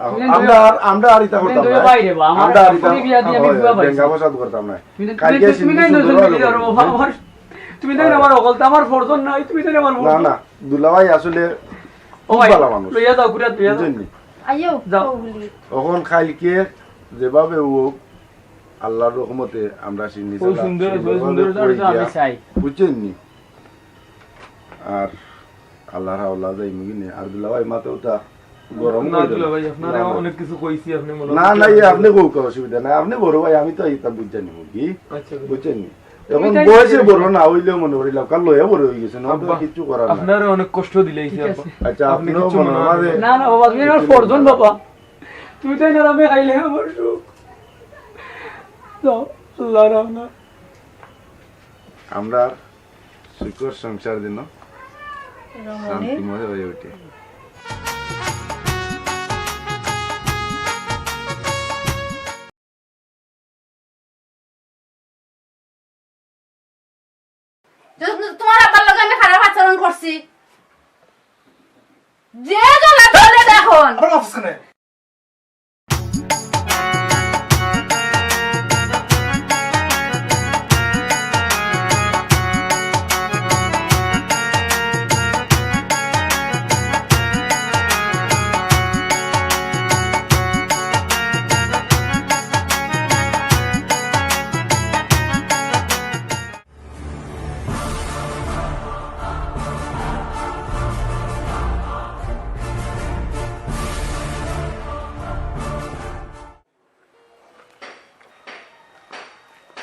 আও, তুমি আমরা আর, আমরা আর ইতা তুমি করতাম দুইও না। ভাই রে বা, আমার আমরা আর ইতা, তুমি বিয়া দিয়া আমি হয়, দুইও ভাই। বেঙ্গা বসাত করতাম না। তুমি তো, কালকে তুমি তো, তুমি সিন্ধু তাই সুন্দর নজর হলো দিলে আর বলবো। বাবা, আমার, তুমি তাই হয়। আমার অকলতা, আমার ফরজন নাই, তুমি তাই আমার না, ফরজন। না, দুলাভাই আসলে ও খুব ভাই, ভালা মানুষ। লইয়া যাও, ঘুরিয়া লইয়া যাও। বুঝছইন নি? আইও, যাও। ওগুলি। অখন কালকে যেভাবে হোক, আল্লার রহমতে আমরা সিন্নি ওই চালা সুন্দর, ওই সুন্দরভাবে সুন্দর কই চালা দিয়া, আমি চাই। বুঝছইন নি? আর আল্লার হাওলা যাইমু কিনে। আর দুলাভাই মাথাটা গরম না, করে দেন। দুলাভাই, আপনারে না, না। অনেক কিছু কইছি, আপনি মনে না, হয় না, এই আপনি কউক্কা, অসুবিধা নাই। আপনি বড় ভাই, আমি তো ইতা বুঝা নিমু কি? আচ্ছা, বুঝা বুঝছইন নি? তুমি এখন তাই বয়সে বুঝা বড় না অইলেও মনে করি লাউক্কা লইয়া বড় অই গেছে, না, আব্বা, কিচ্ছু করার নাই। আপনারে অনেক কষ্ট দিলাইছি, ঠিক আব্বা। আছে। আচ্ছা, আপনি আপনিও কিচ্ছু মনে মনে হয় করবেন না। না, না, বাবা, তুমি আমার ফরজন, বাবা। তুমি তাই না, আমি খাইলে আমার সুখ। যাও, আল্লাহ রাম না। আমরা সুখর সংসার যেন রমণী। শান্তিময় হয়ে ওঠে। তো-, তোমার আব্বার লগে আমি খারাপ আচরণ করছি। যে জ্বালা ধরে দেখুন। আবার মাফ কেনে?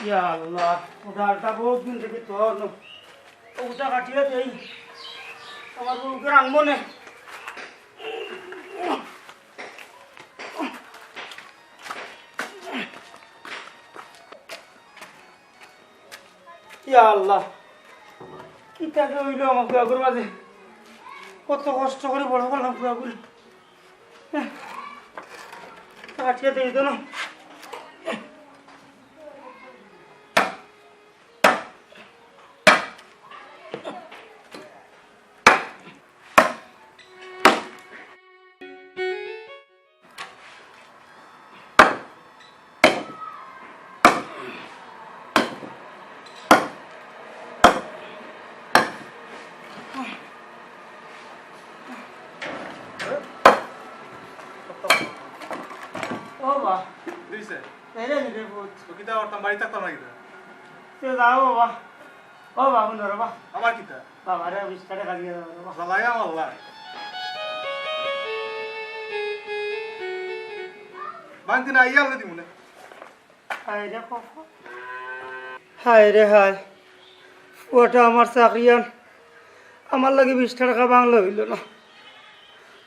ইয়া আল্লাহ, ও ডালটা বহুত দিন থেকে তো অন্য। ওটা কাটিয়ে দেই। আমার বউকে রাখবো না। ইয়া আল্লাহ, কিতা যে অইলো আমার ফুয়াগুর মাঝে। কত কষ্ট করি বড় করলাম ফুয়াগুর। কাটিয়া দেই তো না। তাইলে নি রে পুত। তো কিতা করতাম, বাড়ি থাকতাম না কিতা? তো যাও বাবা। ও বাবু, ধরো বা। আবার কিতা? বাবা রে, বিশ টাকা দিয়ে দাও বাবা। জ্বালাইয়া মারলা। বাংতি না, ইয়া হলে দিমু না। হায় রে কপাল। হায় রে হায়। ওটা আমার চাকরিয়ান। আমার লাগি বিশ টাকা বাংলা হইল না।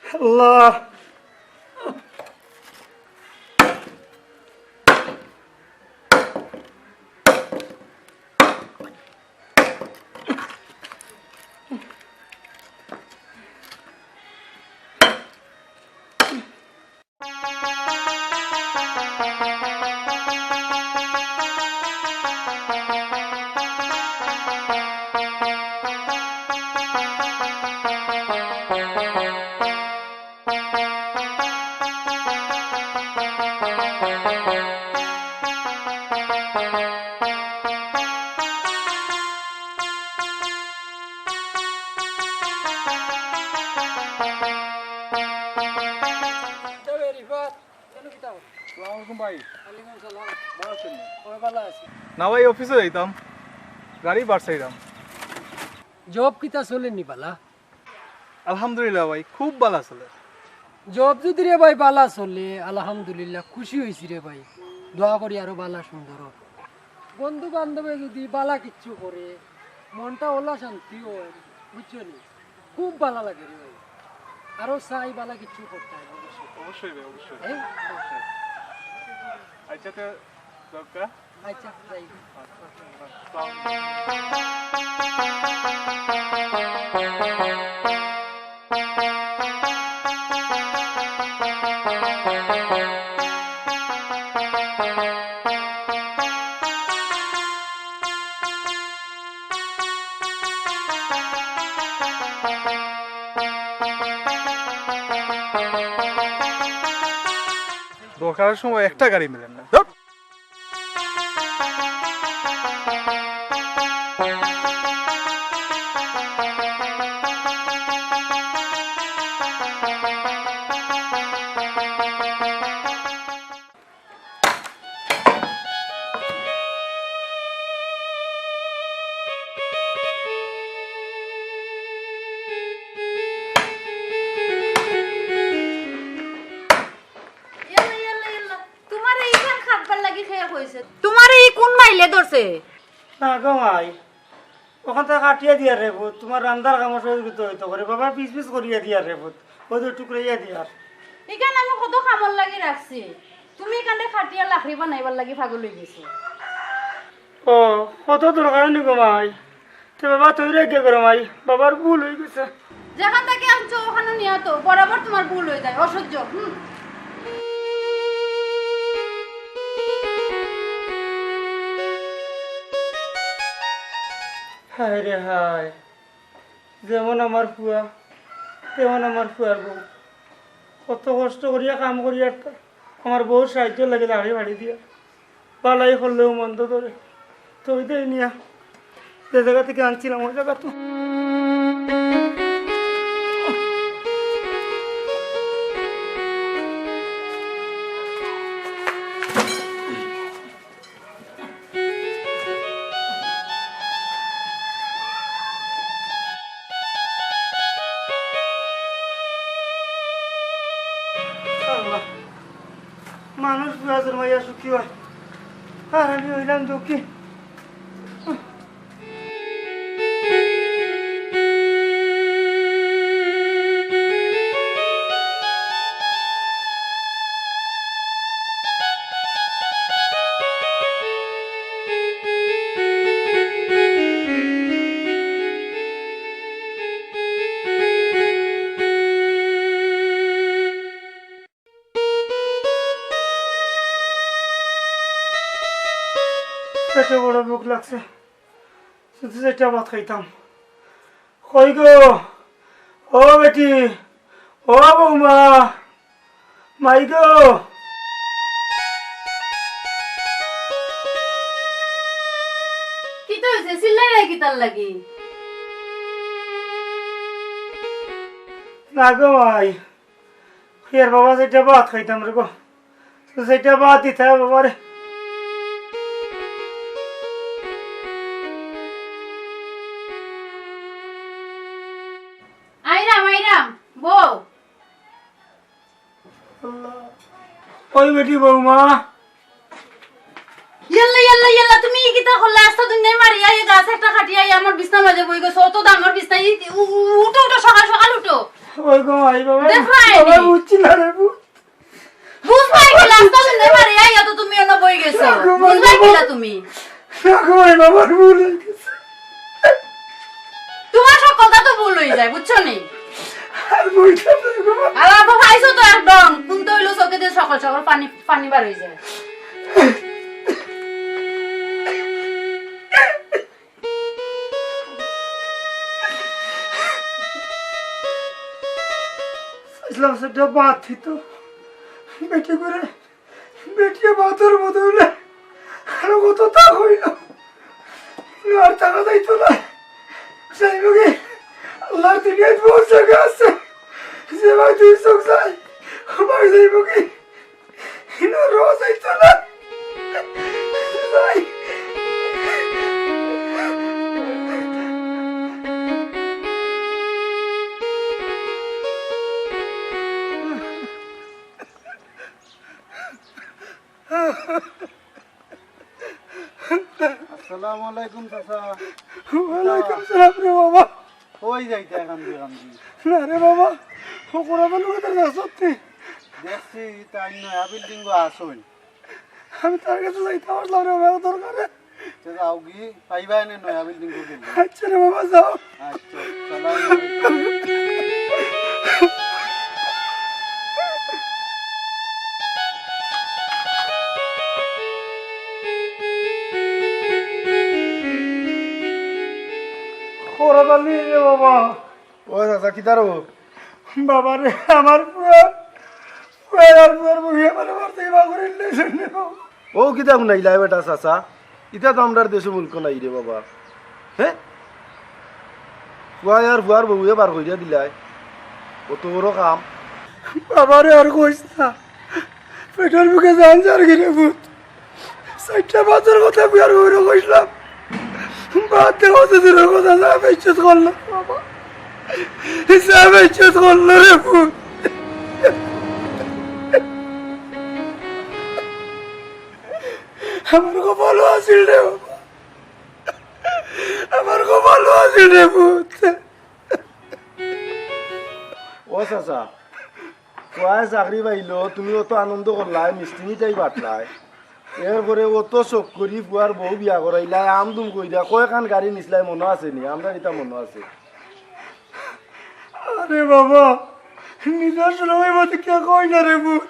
আল্লাহ। আসসালামু আলাইকুম ভাই। ওয়ালাইকুম সালাম। ভালা আছইন নি? অয় ভালা আছি। না ভাই, অফিসো যাইতাম, গাড়ি বারছাইরাম। জব কিতা চলের নি ভালা? আলহামদুলিল্লাহ ভাই, খুব ভালা চলের। জব যুদি রে ভাই ভালা চলে, আলহামদুলিল্লাহ, খুশি অইছি রে ভাই। দোয়া করি আরো ভালা সুন্দর অউক। বন্ধু বান্ধবে যুদি ভালা কিচ্ছু করে, মনটা অলা শান্তি অয়, বুঝছো নি? খুব ভালা লাগে রে ভাই। আরো চাই ভালা কিচ্ছু করতাম ভবিষ্যতে। অবশ্যই ভাই, অবশ্যই। হ্যাঁ? অবশ্যই। আচ্ছা, তো দরকার। আচ্ছা, যাই। দরকারের সময় একটা গাড়ি মেলের না। ধুর। ইয়াল্লা, ইয়াল্লা, ইয়াল্লা। তুমারে ইখান খাটবার লাগি কে কইছে? তুমারে ই কুন মাইলে ধরছে? না গো মাই, অখানতা কাটিয়া দিয়ার রে পুত, তুমার রান্দার কামো সহযোগিতা অইতো করে। বাবা পিস পিস করিয়া দিয়ার রে পুত, অউ যে টুকরাইয়া দিয়ার। ইখান আমি কত কামর লাগি রাখছি, তুমি ইখানরে কাটিয়া লাকড়ি বানাইবার লাগি পাগল অইগেছো। ও, কত দরকার নি গো মাই। তে বাবা, তুই রে গিয়া করো মাই, বাবার ভুল অইগেছে। যেখান থাকি আনছো অখানো নিয়া তো, বরাবর তুমার ভুল অই যায়, অসহ্য। হুম। হায় রে হায়, যেমন আমার ফুয়া, তেমন আমার ফুয়ার বউ। কত কষ্ট করিয়া কাম করিয়ার তা, আমার বউর সাহায্য লাগে লাকড়ি ফাড়ি দিয়া। বালাই করলেও মন্দ ধরে। তো ওই দেই নিয়া, যে জাগা থাকি আনছিলাম, ওই জাগা তো। আল্লাহ, মানুষ বুয়া জন্মাইয়া সুখী অয়, আর আমি অইলাম দুঃখী। পেটো বড় ভুক লাগছে, শুধু একটা ভাত খাইতাম। কই গো, ও বেটি, ও বৌমা, মাই গো। কিতা অইছে? চিল্লাইরায় কিতার লাগি? না গো মাই, এর বাবা যেটা ভাত খাইতাম রে গো, তো যেটা ভাত দিতে হবে বাবারে। ওই বেটি বৌমা। ইয়াল্লা, ইয়াল্লা, ইয়াল্লা, তুমি ই কিতা করলা? আস্তা দুনিয়াই মারিয়া, এই গাছ একটা কাটিয়া, এই আমার বিছনার মাঝে বই গেছো। অত দামর বিছনা, ই, উ-, উ-, উঠো, উঠো, সকাল সকাল উঠো। ওই গো, আই বাবা, দেখো, আইনি। বাবা, বুঝছি না রে, বুঝ। বুঝবায় কিলা, আস্তা দুনিয়াই মারিয়া, ইয়া তো তুমি অনো বই গেছো। না গো, বুঝবায় বাবা। কিলা তুমি? না গো, আই বাবার ভুল হয়ে গেছে। তোমার সকলটা তো ভুল হয়ে যায়, বুঝছো নি? আর বইটা তো গো। আর আবার খাইছো তো একদম। কোনটা হইলো চোখে দিয়ে সকাল সকাল পানি, পানি বার হয়ে যায়। ইসলাম সেটা বাদ দিত। বেটি করে, বেটিয়ে বাদর মতো হইলে আরো কত তা হইল। আর থাকা যাইতো না। যাইব কি? আল্লাহর দুনিয়ায় বহুত জায়গা আছে। যে ভাই দুই চোখ যায়, ও ভাই যাইব কি? ইনো রোজ আইতো না। ভাই। আসসালামু আলাইকুম, চাচা। ওয়ালাইকুম সালাম রে বাবা। কই যাইতা কান্দি কান্দি? না রে বাবা, ও কোরআন লোকে তার কাছে সত্যি। দেখছি, তাই নয়া বিল্ডিং গো আসইন। আমি তার কাছে যাইতাম আসলাম রে বাবা, দরকারে। তে যাও গি, পাইবা এনে নয়া বিল্ডিং গো গেলে। আচ্ছা রে বাবা, যাও। আচ্ছা, সালাম আলাইকুম। খবর পালি রে বাবা। ও চাচা, কিতা রে? বাবা রে, আমার পুয়া, পুয়া আর পুয়ার বউ আমারে মারতে গিয়া বার করি দিলাইছে রে বাবা। ও কিতা হুনাইলায় বেটা চাচা? ইতা তো আমরার দেশো মুলকো নাই রে বাবা। হে? পুয়া আর পুয়ার বউয়ে বার করিয়া দিলায়। অত বড় কাম। বাবা রে, আর কইস না। পেটর ভুকে জান যার গি রে পুত। চাইরটা বাতর কথা বিয়ার বউরে কইছলাম। বাদ দে, অত দূরর কথা, যা বেইজ্জত করলো বাবা। যা বেইজ্জত করলো রে পুত। আমার কপালো আছিল রে বাবা। আমার কপালো আছিল রে পুত। ও চাচা, পুয়ায় চাকরি পাইলো, তুমি অত আনন্দ করলায়, মিষ্টি মিঠাই বাটলায়। এরপরে অত শখ করি পুয়ার বউ বিয়া করাইলায়, আমদুম কইরা, কয়খান গাড়ি নিছলায় মনো আছে নি? আমরার ইতা মনো আছে? আরে বাবা, নিজর শরম অইবো তে কিয়া কই না রে পুত।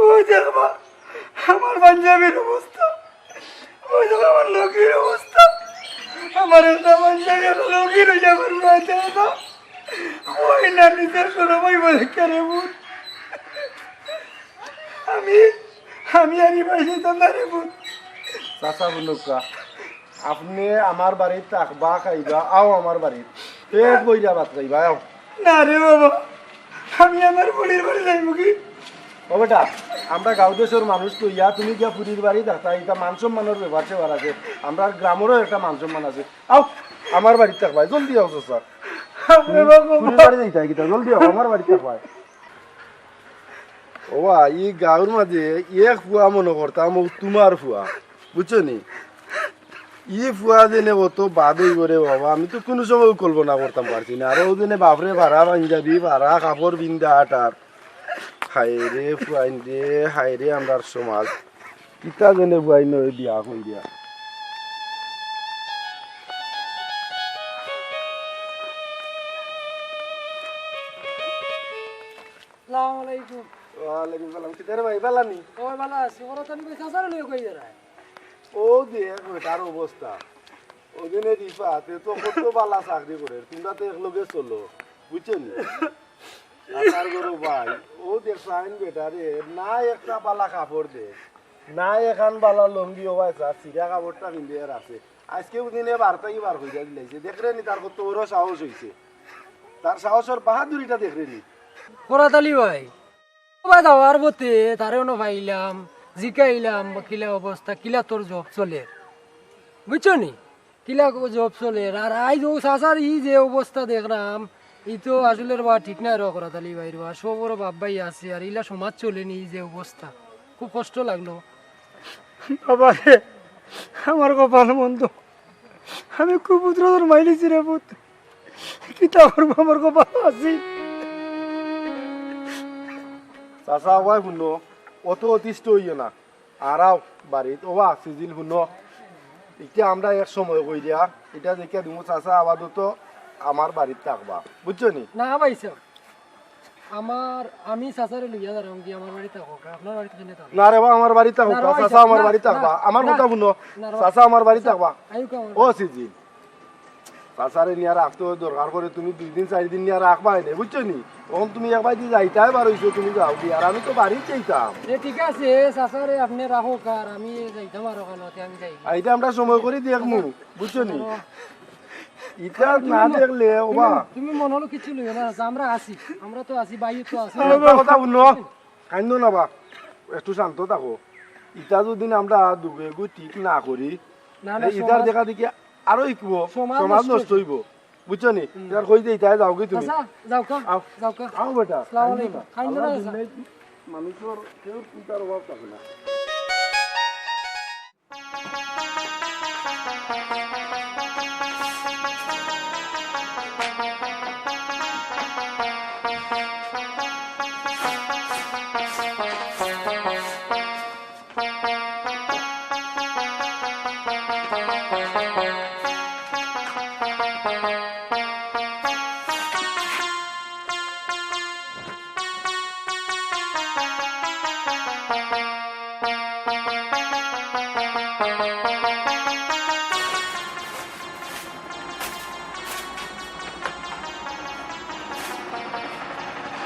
ওই দেখবা, আমার পাঞ্জাবির অবস্থা। ওই দেখো আমার লুঙ্গির অবস্থা। আমার একটা পাঞ্জাবি একটা লুঙ্গি রইছে আমার মাথায় না। ওই না নিজর শরম অইবো রে পুত। আমি, আমি আর ই বাড়ি যাইতাম না রে পুত। চাচা বুলুক্কা, আপনে আমার বাড়িত থাকবা, খাইবা, আও আমার বাড়িত। পেট ভইরা ভাত খাইবা, আও। না রে বাবা, আমি আমার ফুড়ির বাড়ি যাইমু গি। ও বেটা, আমরা গাঁও দেশর মানুষ তো ইয়া, তুমি গিয়া ফুড়ির বাড়ি থাকতা, ইটা মান সম্মানর ব্যাপার স্যাপার আছে। আমরার গ্রামরও একটা মান সম্মান আছে। আও, আমার বাড়িত থাকবায়, জলদি আও চাচা। আরে বাবা। ফুড়ির বাড়ি যাইতায় কিতা, জলদি আও, আমার বাড়িত থাকবায়। ওবা, ই গাঁওর মাঝে এক ফুয়া মনো করতাম, অউ তুমার ফুয়া, বুঝছো নি? ই ফুয়া যেনে অত বাদ অইবো রে বাবা, আমি তো কুনু সময় কল্পনা করতাম পারছি না। আর অউ যেনে বাফরে ভাড়া পাঞ্জাবি, ভাড়া কাপড় পিন্দা আটার। হায় রে ফুয়াইন রে, হায় রে আমরার সমাজ। কিতা যেনে ফুয়াইন অয় বিয়া কইরা। আসসালামু আলাইকুম। ওয়ালাইকুম সালাম। কিতা রে ভাই, ভালা নি? ও ভালা আছি। ওরা তো আমি চাচারে লইয়া কই বেড়ায়। অউ দেখ বেটার অবস্থা। অউ দিনে রিফাত, এ তো কত ভালা চাকরি করের, তুমরা তো একলগে চলো, বুঝছো নি? চাচার ঘরো ভাই, অউ দেখছাইন বেটারে, না একটা ভালা কাপড় দে, না একখান ভালা লুঙ্গি, ও ভাই, চাচা, ছিড়া কাপড়টা পিন্দিয়া আছে। আইজকে অউ দিনে বারতা কি বার কইরা দিলাইছে, দেখরে নি তার কত বড় সাহস অইছে, তার সাহসর বাহাদুরিটা দেখরে নি। ফরাত আলী ভাই, ও ভাই, যাওয়ার পথে তারে অনো পাইলাম, জিকাইলাম, বা কিলা অবস্থা, কিলা তোর জব চলের, বুঝছো নি? কিলা জব চলের। আর আইজ অউ চাচার ই যে অবস্থা দেখরাম, ই তো আসলে রে বা ঠিক নায় রে করাত আলী ভাই রে বা, সবরও বাপ ভাই আছে, আর ইলা সমাজ চলেনি, ই যে অবস্থা, খুব কষ্ট লাগলো। বাবা রে, আমার কপাল মন্দ, আমি কুপুত্র জন্মাইলিছি রে পুত, কিতা করবো, আমার কপাল আছি। চাচা, ওবা হুনো, অত অতিষ্ঠ অইও না। আরাও বাড়িত, ওবা সিজিল হুনো, ইটা আমরা এক সময় কইরা, ইটা দেখিয়া দিমু চাচা আপাতত আমার বাড়িত থাকবা, বুঝছো নি? না ভাই সাহেব, আমার, আমি চাচারে লইয়া যারাম কি আমার বাড়িত থাকো, আপনার বাড়িত কেনে থাকো? না রে বা, আমার বাড়িত থাকো, না রে বা, চাচা আমার না, বাড়িত না, থাকবা, আমার না, কথা হুনো, না রে বা। চাচা আমার বাড়িত থাকবা। আইউক্কা আমার ও বাড়িত। সিজিল, চাচারে নিয়া রাখতে অয়, দরকার পড়ে তুমি দুই দিন চাইর দিন নিয়া রাখবায় নে, বুঝছো নি? অখন তুমি এক বায়দি যাইতায় বার অইছো, তুমি যাওগি, আর আমি তো বাড়িত যাইতাম। এ, ঠিক আছে, চাচারে আপনে রাখউক, আর আমি যাইতাম আর অখানো, তে আমি যাই। আইতে আমরা সময় করি দেখমু, বুঝছো নি? ইতা না দেখলে, ওবা। তুমি, তুমি মনো কিচ্ছু লইও না, চাচা, আমরা আছি, আমরা তো আছি, ভাইও তো আছে। একটা কথা হুনো, কাইন্দো না বা, একটু শান্ত থাকো। ইতা যদি আমরা দুগু এগু ঠিক না করি, না, না, তে ইতার সমাজ, দেখা দেখি আরো ইকবো, সমাজ সমাজ নষ্ট নষ্ট অইবো। অইবো। বুঝছো নি? হুম। ইতার কই যে ইতায় যাওগি তুমি। চাচা, যাওক্কা, আও। যাওক্কা। আও বেটা, আসসালামু আল্লাহ আলাইকুম। দিন নাই, খাইন্দো না, চাচা। মানুষর কেউ চিন্তার অভাব থাকে না।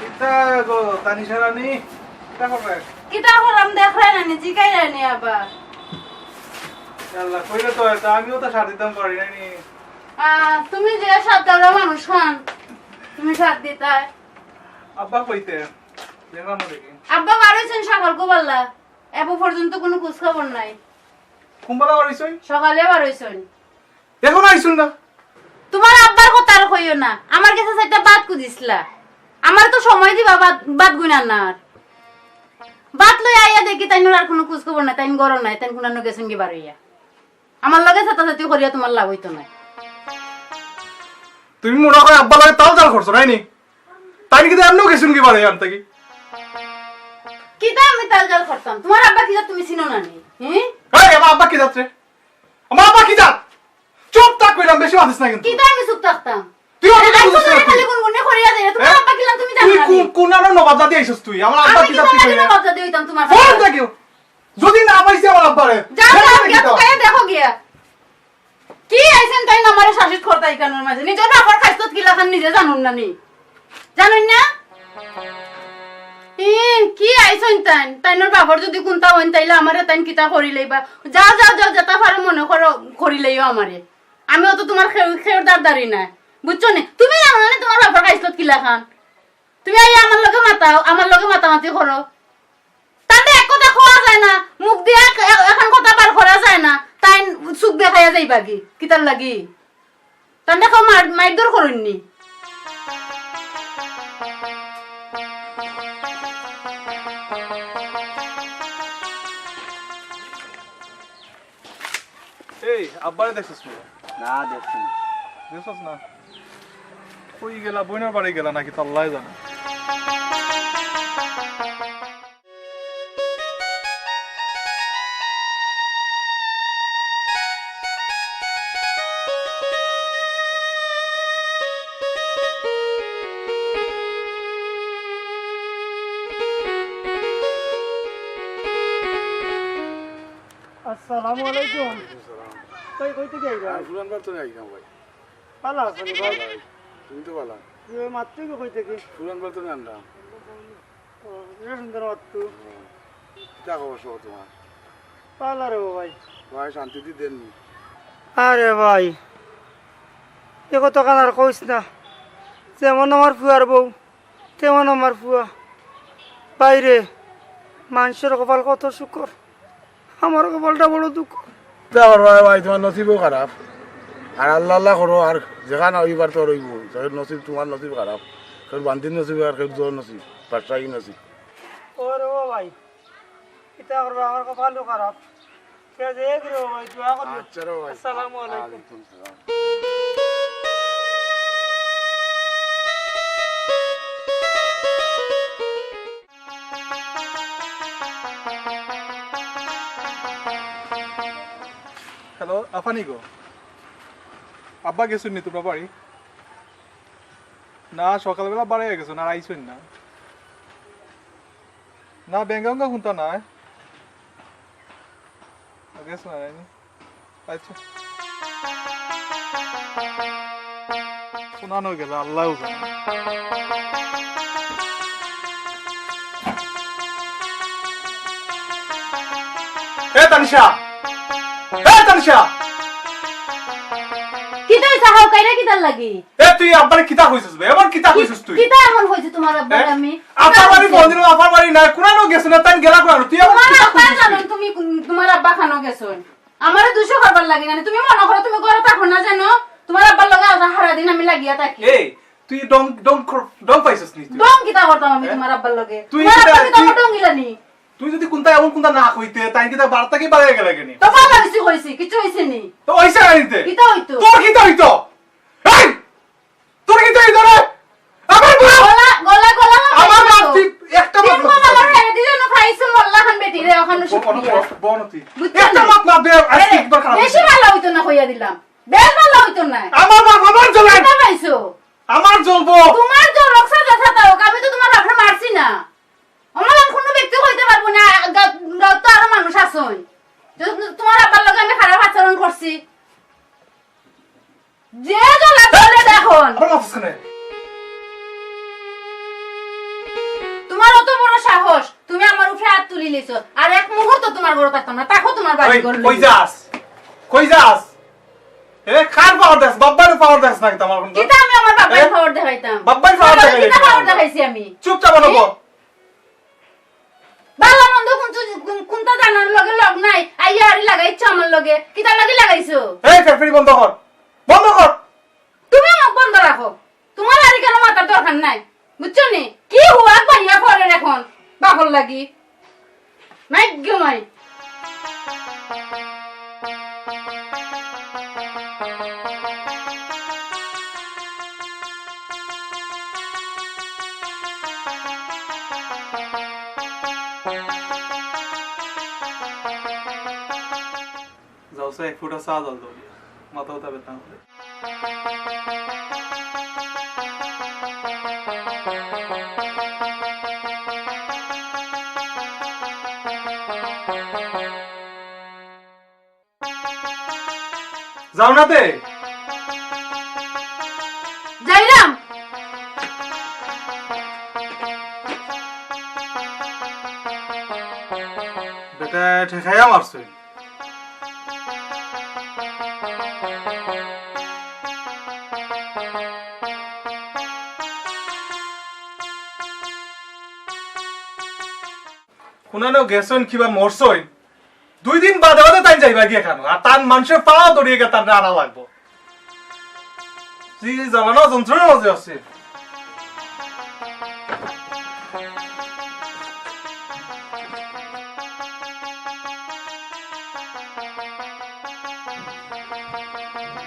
কিতা গো, তানিশা রানী, কিতা কররায়? কিতা কররাম, দেখরায় না নি, জিকাইরায় নি আবার। আল্লাহ, কইলে তো অইতো, আমিও তো সাথ দিতাম পারি না নি। আহ, তুমি যে সাথ দেওরা মানুষ খান, তুমি সাথ দিতায়। আব্বা কইতে, দেখলাম না দেখি। আব্বা বার অইছইন সকাল কুবাল্লা, এবো পর্যন্ত কুনু খোঁজ খবর নাই। কুনবালা বার অইছইন? সকালে বার অইছইন। এখনো আইছইন না? তুমার আব্বার কথা আর কইও না। আমার গেছে চাইরটা ভাত খুজিছলা। আমারে তো সময় দিবা ভাত, ভাত গুনার না আর। ভাত লইয়া আইয়া দেখি তাইনর আর কুনু খোঁজ খবর নাই, তাইন ঘরো নাই, তাইন কুনানো গেছইন গি বার অইয়া। আমার লগে ছাতাছাতি করিয়া তুমার লাভ অইতো নায়। তুমি মনে অয় আব্বার লগে তালজাল করছো, নায় নি? তাইন কিতা এমনেউ গেছইন গি বার অইয়া আনতা কি? কিতা আমি তালজাল করতাম? তুমার আব্বা কিতা তুমি চিনো না নি? হুম? এই, আমার আব্বা কি জাত রে? আমার আব্বা কি জাত? চুপ থাক কইলাম, বেশি মাতিস না কিন্তু। কিতা আমি চুপ থাকতাম? তুই অত কথা বুঝছিস না তুই? খালি গুনগুনে করিয়া যাইরে। তুমার হ্যাঁ? আব্বা কিলা তুমি জানো তুই না কোন, নি? কোন আনার নবাব জাতি আইছস তুই? আমার আব্বা আমি কি জাত কিতা তুই লাগি কইলে? নবাব জাতি অইতাম তুমার যাও সাথে? দেখো। যদি না পাইছি আমার আব্বারে, যাও, দেখো যাও, দেখি গিয়া তো। তুকাইয়া দেখো গিয়া। কি আইছইন তাইন আমারে শাসিত করতা ইখানর মাঝে? নিজর বাপর খাইছত কিলাখান নিজে জানইন না নি? জানইন না? ই, কি আইছইন তাইন? তাইনর বাপর যদি কুন্তা অইন, তাইলে আমারে তাইন কিতা করিলাইবা? যাও, যাও, যাও, যেতা পারো মনে করো, করিলাইও আমারে। আমি অত তুমার খেউ, খেউর দারদারি নায়। বুঝছো নি? তুমি জানো না নি তুমার বাপর খাইছত কিলাখান? তুমি আইয়া আমার লগে মাতাও, আমার লগে মাতামাতি করো। তানরে এক কথা কওয়া যায় না, মুখ দিয়া এক, এক, একখান কথা বার করা যায় না, তাইন চুপ দেখাইয়া যাইবা গি, কিতার লাগি? তানরে কেউ মার-, মাইরধর করইন নি। এই, আব্বারে দেখছস নি? না, দেখছি না। দেখছস না? কই গেলা, বইনর বাড়ি গেলা নাকি, তা আল্লায় জানে। আসসালামু আলাইকুম। ওয়ালাইকুম সালাম। ভাই, কই থাকি আইলা? আমি পুরান বাড়ি থাকি আইলাম ভাই। ভালা আছো নি ভাই? ভাই, তুমি তো ভালা। তুমি ওই মাত্র কি কই থাকি? পুরান বাড়ি থাকি আনলাম। ও, এটা সুন্দর মাত্র। হুম। কিতা খবর সব তুমার? ভালা রে ভাই। ভাই, শান্তি দি দেন নি? আরে ভাই, এ কথাখান আর কইস না। যেমন আমার ফুয়ার বউ, তেমন আমার ফুয়া। ভাইরে, মানষর কপাল কত শুকর, আমার কপালটা বড় দুঃখ। তা আবার ভাই, ভাই, তুমার নসিবও খারাপ। আর আল্লাহ আল্লাহ করো, আর যেখান অইবার তো অইবো। যার নসিব, তুমার নসিব খারাপ, কেউর বান্দির নসিব আর কেউর জোর নসিব, বাদশাহী নসিব। ও রে ও ভাই, কিতা করবা, আমার কপালও খারাপ। কে যে এক রে ও ভাই, দোয়া করি। আচ্ছা রে ভাই। আসসালামু আলাইকুম। ওয়ালাইকুম সালাম। হ্যালো, আফানি গো। আব্বা গেছইন নি তুমরার বাড়ি? না, সকালবেলা বাড়াইয়া গেছইন, আর আইছইন না। না, বেঙ্গা উঙ্গা কুন্তা নাই। গেছইন না, আইনি। আচ্ছা। কুনানো গেলা, আল্লাহ জানে। এ তানিশা! এ তানিশা! কিতা অইছে, হাউকাইরা কিতার লাগি? এ, তুই আব্বারে কিতা কইছস বে? এমন কিতা কইছস তুই? কিতা এমন কইছি তুমার আব্বারে আমি? আব্বার বাড়ি বন্ধ, আব্বার বাড়ি নাই, কুনানো গেছে না, তাই গেলা কুনানো? তুই আবার তুমার কিতা আব্বায় কইছস তুই? জানইন তুমি কুন, তুমার আব্বা খানো গেছইন। আমারে দুষো করবার লাগি না, তুমি মনো করো তুমি ঘরো থাকো না জানো? তুমার আব্বার লগে আজ হারা দিন আমি লাগিয়া থাকি। এই, তুই ডং, ডং কর-, ডং পাইছস নি তুই? ডং কিতা করতাম আমি হ্যাঁ? তুমার আব্বার লগে? তুই তুমার কিতা, আব্বা কিতা তুই, আমার ডং ইলা নি? তুই যদি কুন্তা এমন কুন্তা না কইতে, তাই কিতা বাড়ি থাকি বাড়াইয়া গেলা কেনে? তো বালা অইছে কইছি, কিচ্ছু অইছে নি। তো অইছে না নিতে? কিতা অইতো? তোর কিতা অইতো? এই! তোর কিতা অইতো রে? আমার বাপ! গলা, গলা, গলা আমার আমার বাপ অইতো। তুই একটা মাত তিন মাত কলা মাত। রে, দিলে না খাইছো মোল্লা খান বেটি রে, ওখানে বন, বন, বন তুই। বুঝছো একটা নি? মাত মাত দে, আজকে আরে, একবার খারাপ বেশি হইছে। বালা অইতো না কইয়া দিলাম। বেশ বালা অইতো না। আমার বাপ আমার জ্বলে। কিতা পাইছো? আমার জ্বলবো। তুমার জ্বলক সাজা সাতা হোক, আমি তো তুমার বাপরে মারছি না। আমার আর কুনু ব্যক্তি কইতে পারবো না, গা-, গাঁওত তো আরো মানুষ আছইন। যে তুমার আব্বার লগে আমি খারাপ আচরণ করছি। যে জ্বলা জ্বলে দেখুন। আবার মাফ কেনে? তুমার অত বড় সাহস, তুমি আমার উপরে আত তুলি লিছো, আর এক মুহূর্ত তুমার ঘরো থাকতাম না, থাকো তুমার বাড়ি এই, ঘর কই লইয়া। যাস? কই যাস? এ, কার পাওয়ার দেখাস? বাব্বারে পাওয়ার দেখাস নাকি তুমার কুনতা? কিতা আমি আমার বাব্বারে এ? পাওয়ার দেখাইতাম? বাব্বারে পাওয়ার তুমার বাড়ি দেখাইলি কিতা পাওয়ার কেন? দেখাইছি আমি? চুপচাপ বলো এ? বল। ভালা মন্দ কুন-, কুন-, কুনতা জানার লগে লগ নাই, আইয়া আড়ি লাগাইছো আমার লগে, কিতার লাগি লাগাইছো? এই ফেরফেরি বন্ধ কর, বন্ধ কর। তুমি মুখ বন্ধ রাখো, তুমার আড়ি কেন মাতার দরকার নাই, বুঝছো নি? কি হুয়াক বাহিয়া পড়ের এখন বাপর লাগি, নাই গেমাই। যাও, সে এক ফুটা চা জল দাও দিয়া। মাথা উঠা বেতা করে। যাও না তে। যাইলাম। বেটা ঠেকাইয়া মারছে। কুনানো গেছইন কিবা মরছইন, দুই দিন বাদে বাদে তাইন যাইবা গিয়া খানো, আর তান মানষে পাও ধরিয়া গিয়া তান আনা লাগবো। জি, জি, জ্বালানো যন্ত্রণার মাঝে আছে।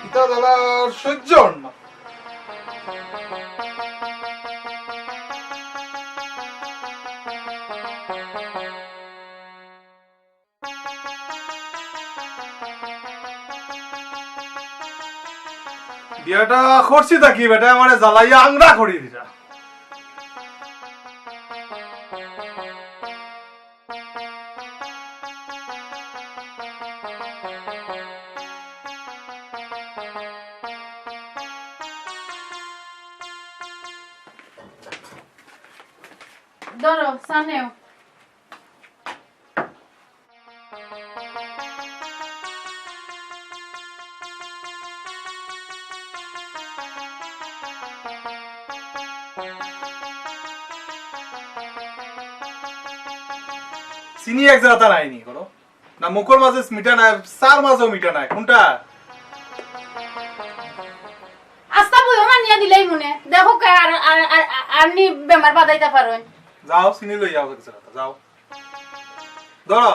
ইতা জ্বালা আর সহ্য অর না। বিয়াটা করছি থাকি বেটা আমারে জ্বালাইয়া আংরা করি দিরা। ধরো, চা নেও। চিনি এক জাগাত নাই নি কোনো? না মুখর মাঝে মিঠা নাই, চার মাঝেও মিঠা নাই, কুনটা? দিলাই মনে। দেখো কে আর, আর, আর, আর নি বেমার বাদাইতা পারইন। যাও, চিনি লই যাও, যাও। ধরো।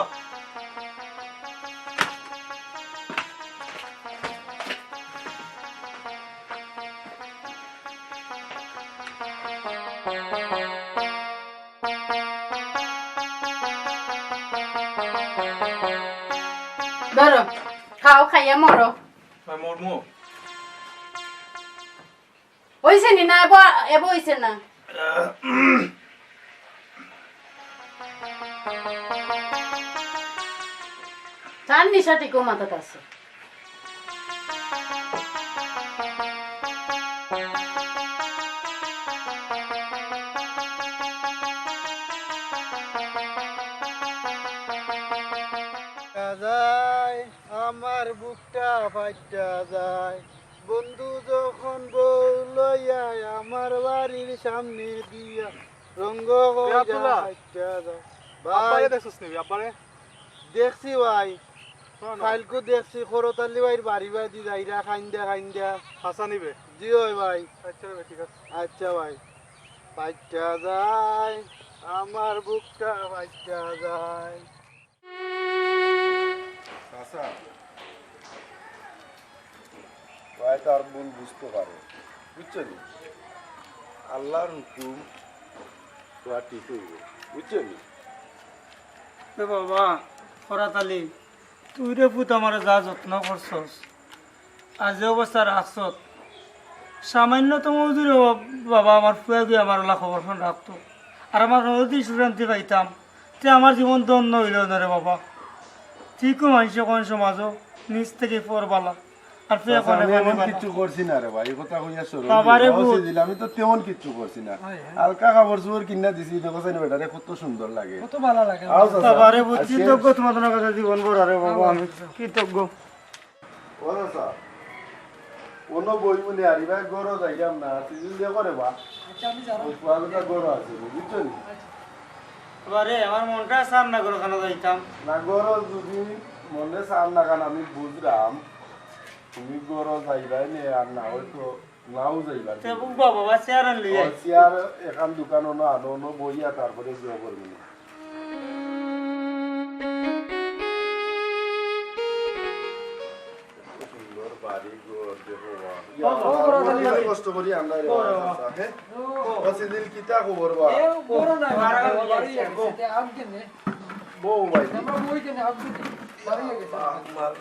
ধরো, খাও, খাইয়া মরো। ভাই, মরমু। অইছে নি না? এবো, এবো অইছে না। তার নিশা ঠিকও মাথাত আছে। যায়, আমার বুকটা ফাইটা যায়। বন্ধু যখন বউ লইয়া আমার বাড়ির সামনে দিয়া রঙ্গ এ কইরা আব্দুল্লাহ। হাইটা যায়। ভাই, আব্বারে দেখছস নি? আব্বারে? দেখছি ভাই। শোনো। কালকু দেখছি খরতালি ভাইর বাড়ি বাড়ি যাইরা কাইন্দা কাইন্দা। হাসানি বে। জি অয় ভাই। আচ্ছা ভাই, ঠিক আছে। আচ্ছা ভাই। ফাইটা যায়, আমার বুকটা ফাইটা যায়। চাচা, ভাই তার ভুল বুঝতে পারে, বুঝছো নি? আল্লাহর হুকুম তো আর ঠিক হইব, বুঝছো নি? এ বাবা, ফরাত আলী, তুই রে পুত আমারে যা যত্ন করছস, আর যে অবস্থা রাখছত, সামান্যতম উজুরে বাবা আমার ফুয়া গিয়ে আমার ওলা খবর খান রাখতো। আর আমার যদি সুশান্তি পাইতাম, তে আমার জীবন ধন্য হইল না রে বাবা। ঠিকও মানষে কোন সমাজও নিজ থেকে পর বালা। আর ফুয়া চাচা, কোনে আমি কোনে এমন বালা। কিচ্ছু করছি না রে ভাই, এই কথা কইয়া সরল বাবারে হইয়া বুঝ। বসে দিলে আমি তো তেমন কিচ্ছু করছি না। হয়, হয়। হালকা কাপড় চোপড় কিনা দিছি, দেখো চাই না বেটারে কত সুন্দর লাগে। কত ভালো লাগে। আও চাচা, বাবারে বুঝ, আজকে কৃতজ্ঞ তোমার কাছে জীবন ভর রে বাবা, আও আমি চাচা। কৃতজ্ঞ। ও চাচা, কোনো বই মনে আর এবার ঘরো যাইলাম না, সিজন দিয়ে করে বা। আচ্ছা, আমি যাবো। ওই ফুয়াগুলো ঘরো আছে, বুঝছো নি? আচ্ছা। বাবারে, আমার মনটা সার না করো, কেন যাইতাম? না, ঘরো যদি মনে সার না, কারণ আমি বুঝলাম, তুমি ঘরো যাইবাই নে, আর না হয়তো নাও যাইবা। তে বুঝবা বাবা, চেয়ার আনলি ও, আয়। চেয়ার এখান দোকান অনো আনো, অনো বইয়া তারপরে জিও করবি না। সুন্দর বাড়ি ঘর, দেখো বা। ও, ও, বড় অনেক বাড়ি। কষ্ট করি আমরা রে ও, বাবা, ও। চাচা, হ্যাঁ? ও। ও, সিজিল, কিতা খবর বা? এ, বড় না, মারা গেল, বাড়ি গেছে, আগ দিনে। বউ ভাই। আমরা বই কেনে আগ দিনে? বাড়ি গেছে। আহ, মার।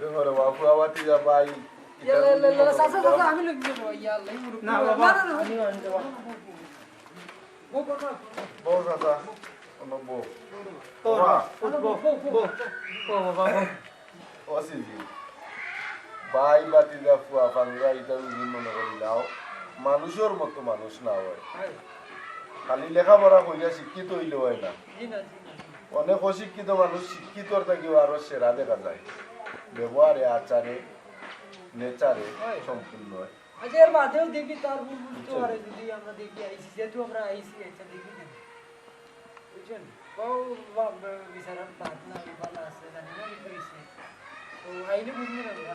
এ ঘরে বাপু আবার তুই যা ভাই। ইয়া, লা, লা, লা, চাচা, চাচা, আমি লই যাবো, ইয়া আল্লাহ, এই মুরব্বি। না, বাবা, না, না, না। আমি আনি দেবো। বউ, বউ, বউ। বউ, চাচা, অনো বউ। বউ, বাবা। বউ, বউ, বউ, বউ। বউ, বাবা, বউ। ও সিজি। ভাই, ভাতিজা, ফুয়া, ফাঙ্গা, ইটা যদি মনে করি নাও, মানুষর মতো মানুষ না হয়। খালি লেখাপড়া করিয়া শিক্ষিত হইলে হয় না। জি না, জি না। অনেক অশিক্ষিত মানুষ শিক্ষিতর থাকিও আরো সেরা দেখা যায়, ব্যবহারে, আচারে, নেচারে হয়। সম্পূর্ণ হয়। আচ্ছা, এর বাদেও দেখি তার ভুল বুঝতে পারে, যদি আমরা দেখি আইসি, যেহেতু আমরা আইসি, আচ্ছা, দেখি না। বুঝছেন? ও বা-, বা-, বিচারা ভাত না, ভালো আছে, জানি না কি হইছে। তো আইলে বুঝবো না আমরা।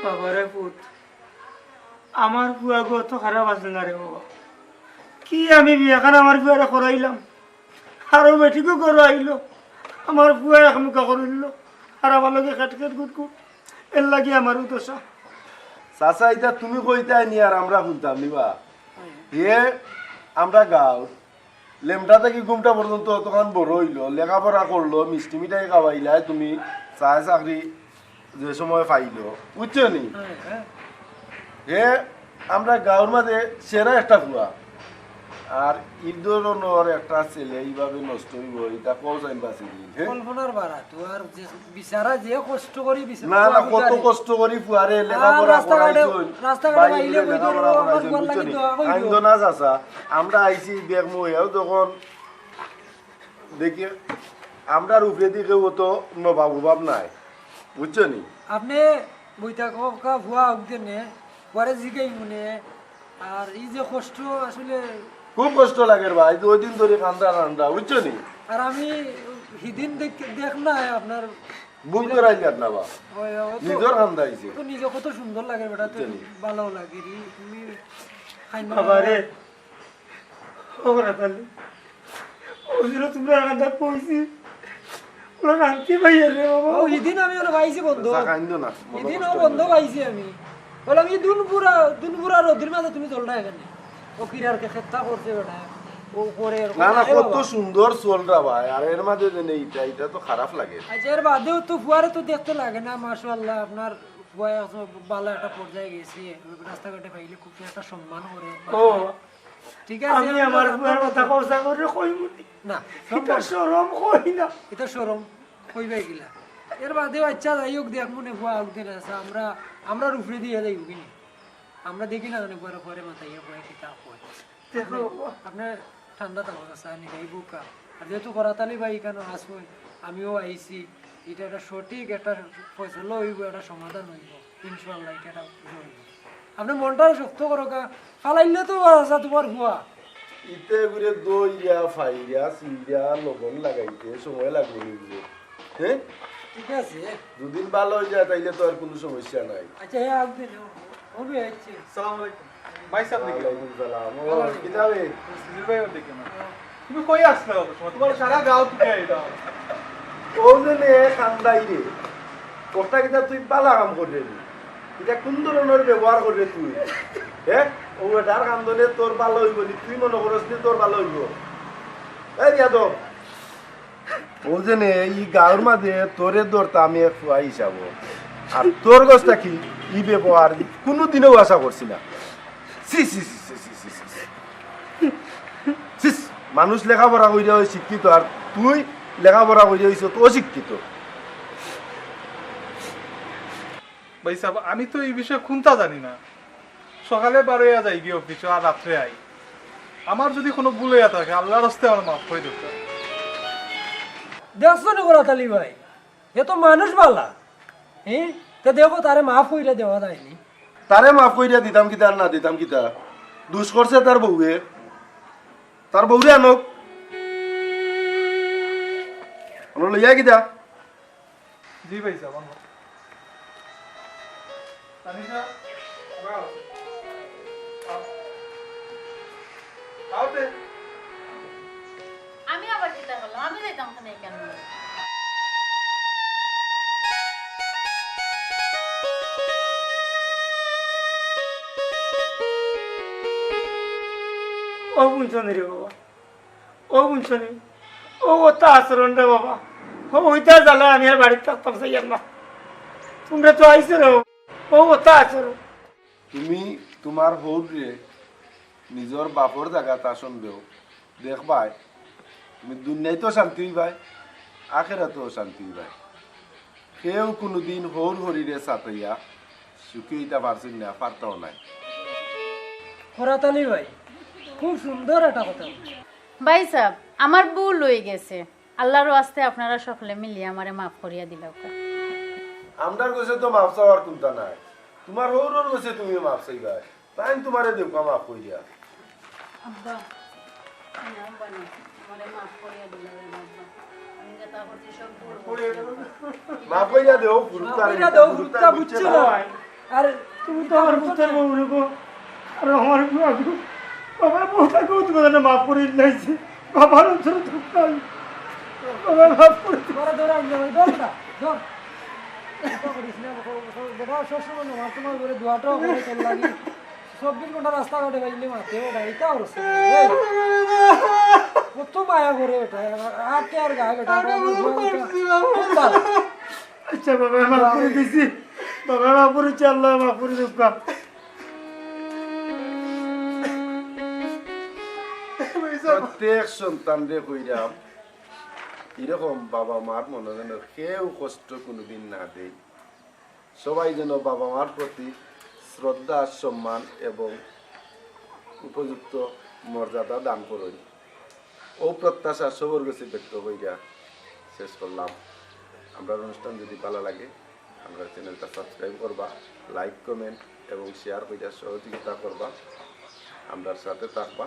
বাবারে পুত, আমার ফুয়া গো অত খারাপ আছিল না রে বাবা। কি আমি বিয়াখান আমার ফুয়ারে করাইলাম, আরো বেটিগু ঘরো আইলো, আমার ফুয়া এক মুখা করিল, আর আমার লগে খেট খেট গুট গুট, এর লাগি আমারও দশা। চাচা, ইটা তুমি কইতায় নি আর আমরা হুনতাম নি বা? হে আমরা গাঁও, লেমটা থাকি গুমটা পর্যন্ত অতখান বড় অইলো, লেখাপড়া করলো, মিষ্টি মিঠাই খাওয়াইলায় তুমি, চায় চাকরি যে সময় পাইলো, বুঝছো নি? হ্যাঁ, হ্যাঁ। হে আমরা গাঁওর মাঝে সেরা একটা ফুয়া, আর ই ধরনর একটা ছেলে ইভাবে নষ্ট অইবো, ইটা কও চাইন বাঁচি দিন, হে? কল্পনার বাড়া, তো আর যে বিচারা যে কষ্ট করি বিচারা না, না, কত কষ্ট করি ফুয়ারে লেখাপড়া করাইছইন, রাস্তাঘাটে বাইরে লেখাপড়া করাইছইন, বুঝছো নি? আইন্দো না চাচা, আমরা আইছি দেখমু, এও যখন দেখি, আমরার উপরেদি কেউ অত নবাব উবাব নাই, বুঝছো নি? আপনে বইতা কা ফুয়া অউক দেনে, পরে জিগাই মনে, আর ই যে কষ্ট আসলে খুব কষ্ট লাগের ভাই, দুই দিন ধরি কান্দা কান্দা, বুঝছো নি? আর আমি হিদিন দেখ-, দেখ না আপনার ভুল করাই যাত না বা। ওই, ও তো, নিজর কান্দা আইছে। তো নিজে কত সুন্দর লাগে বেটা, তো বুঝছো নি? ভালো লাগে রে, তুমি খাই না বাবা রে। ও রাতালি, ওই দিনও তোমরা কান্দা কইছি, ওরা কান্দি পাইয়া রে বাবা। ও, হিদিন আমি ওরা পাইছি বন্ধ। চা খাইন না, মজা হিদিন ও করতে বন্ধ হবে। পাইছি আমি। বললাম, "এই দুনপুরা, দুনপুরা রোদির মাঝে তুমি চলটা এখানে।" ও কিরার কে খেত্তা করছে বেটা। ও করে এরকম না, না, আরে কত বাবা। সুন্দর চলরা ভাই। আর এর মাঝে যে নেই, এটা, এটা তো খারাপ লাগে। আচ্ছা, এর বাদেও তো ফুয়ারে তো দেখতে লাগে না, মাশাআল্লাহ, আপনার ফুয়া এখন ভালো একটা পর্যায়ে গেছে। রাস্তাঘাটে পাইলে খুব একটা সম্মান করে। ও, ঠিক আছে, আমি আমরা আমার ফুয়ার কথা কওয়া করে কইমু নি। না, এটা সম্মান। শরম কই না। এটা শরম কইবাই গিলা। এর বাদেও আচ্ছা, যাই হোক, দেখ মনে ফুয়া হোক দিন আছে, আমরা, আমরার উপরে দিয়া যাইব কিনি। আমরা দেখি না, মানে, পরে, পরে মাথায় ইয়ে পড়ে কিতা হয়। দেখো। আপনি, আপনি ঠান্ডা থাকো, চাচা, আমি যাইব কা। আর যেহেতু করাতালি ভাই এখানে আসবেন, আমিও আইছি, এটা একটা সঠিক একটা ফয়সলা হইব, একটা সমাধান হইব। ইনশাআল্লাহ, এটা একটা ইয়ে হইব। আপনি মনটা শক্ত করো কা, ফালাইলে তো চাচা তোমার হুয়া। ইতে করে দইরা, ফাইরা, সিরা, লবণ লাগাইতে সময় লাগবে নি বুঝে। হ্যাঁ? ঠিক আছে। দুদিন ভালো হয়ে যায়, তাইলে তো আর কোনো সমস্যা নাই। আচ্ছা, হ্যাঁ, আপনি নেও। হবে, আচ্ছা। সালাম আলাইকুম। ভাই সাহেব দেখি। ওয়ালাইকুম সালাম। ও, ভালো আছেন? কিতাবে? সিজুর ভাই দেখি না। হ্যাঁ। তুমি কই আসলে অত সময়? তোমার সারা গাঁও তুমি এই দাও। ও যে নে কান্দাই রে। ওটা কিতা তুই বালা কাম করে রে? এটা কোন ধরনের ব্যবহার করে তুই? হ্যাঁ? ও এটার কান্দনে তোর ভালো হইব নি? তুই মনে করস নি তোর ভালো হইব? এই ইয়াদব, ও যে নে, এই গাঁওর মাঝে তোরে ধরতা আমি এক ফুয়া হিসাব। আর তোর গছটা কি? ই ব্যবহার কোনোদিনও আশা করছি না। ছি, ছি, ছি। ছিস, মানুষ লেখাপড়া কইরা হয় শিক্ষিত, আর তুই লেখাপড়া কইরা হইছ তো অশিক্ষিত। ভাই সাহেব, আমি তো এই বিষয়ে খুন্তা জানি না। সকালে বারোয়া যাই গিয়ে অফিসে, আর রাত্রে আই। আমার যদি কোনো ভুল হইয়া থাকে, আল্লাহর রাস্তে আমার মাফ করে দিতে। দেখছো নি করাতালি ভাই, এ তো মানুষ বালা। হ্যাঁ, তো দেখো, তারে মাফ কইরা দেওয়া যায়নি। তারে মাফ কইরা দিতাম কিতা আর না দিতাম কিতা? দুষ করছে তার বউয়ে, তার বউরে আনক। আমরা লইয়া কিতা? জি ভাই সাহেব, আনো। তানিশা, আও। আও। আও তে। আমি আবার কিতা করলাম? আমি যাইতাম কেনে কেন? ও বুঝছো নি রে বাবা? ও বুঝছো নি? ও অতা আচরণ রে বাবা। ও অইতা জ্বালা আমি আর বাড়িত থাকতাম চাইয়ার না। তোমরা তো আইছো রে বাবা। ও অতা আচরণ। তুমি তুমার হউররে নিজর বাপর জাগাত আসন দেও, দেখবায় তুমি দুনিয়াইতো শান্তি অইবায়, আখেরাতও শান্তি অইবায়। কেউ কুনুদিন হউর হরিরে সাতাইয়া সুখী অইতা পারছইন না, পারতাও নায়। করাত আলী ভাই, খুব সুন্দর একটা কথা বলছো। ভাই সাব, আমার ভুল অইগেছে, আল্লার ওয়াস্তে আপনারা সকলে মিলিয়া আমারে মাফ করিয়া দিলাউক্কা। আমরার গেছে তো মাফ চাওয়ার কুন্তা নাই, তুমার হউরর গেছে তুমি মাফ চাইবায়। তাইন তুমারে দেউক্কা মাফ করিয়া। আব্বা, আমি আব্বা না, আমারে মাফ করিয়া দিলাও রে আব্বা। আমি যেতা করছি সব ভুল করছি। মাফ করিয়া দেও, হুরুত্তা মাফ করিয়া দেও, হুরুত্তা বুঝছে না। আর তুমি তো আমার পুত্তর বউ রে গো। আর আমার বউ, বাবা বউ থাকো তুমি যেন মাফ করিয়া দিলাইছি। বাবার অন্তরে দুঃখ নাই। বাবা মাফ করে দিও। ধর, ধর, আইন ধর, ধর না, ধর। এটা করিস না, বেটা, সবসময় না, মার তোমার করে দোয়াটাও করে তোর লাগি। চব্বিশ ঘন্টা রাস্তাঘাটে বাইলে মাতে, ওটা, এটা ওর সাথে। এই, কত মায়া করে বেটা, আর কে আর গায় বেটা, আমার বউ করছি, বাবা। আচ্ছা বাবা, মাফ করে দিছি। বাবা, মাফ করে দিছি, আল্লাহ মাফ করে দিউক্কা। প্রত্যেক সন্তানরে কইরাম, এরকম বাবা মার মনো যেন কেউ কষ্ট কুনুদিন না দেয়। সবাই যেন বাবা মার প্রতি শ্রদ্ধা, সম্মান এবং উপযুক্ত মর্যাদা দান করইন। অউ প্রত্যাশা সবর গেছে ব্যক্ত করিয়া শেষ করলাম। আমরার অনুষ্ঠান যদি ভালা লাগে, আমরার channelটা subscribe করবা, like, comment এবং share করিয়া সহযোগিতা করবা, আমরার সাথে থাকবা।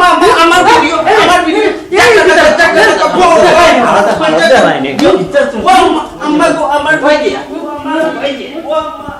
মা, মা, আমার ভিডিও, আমার ভিডিও। আলাদা, আলাদা, আলাদা। ও, ও, ও, আম্মা গো, আমার ভিডিও। ও, আমার ভিডিও। ও, আম্মা।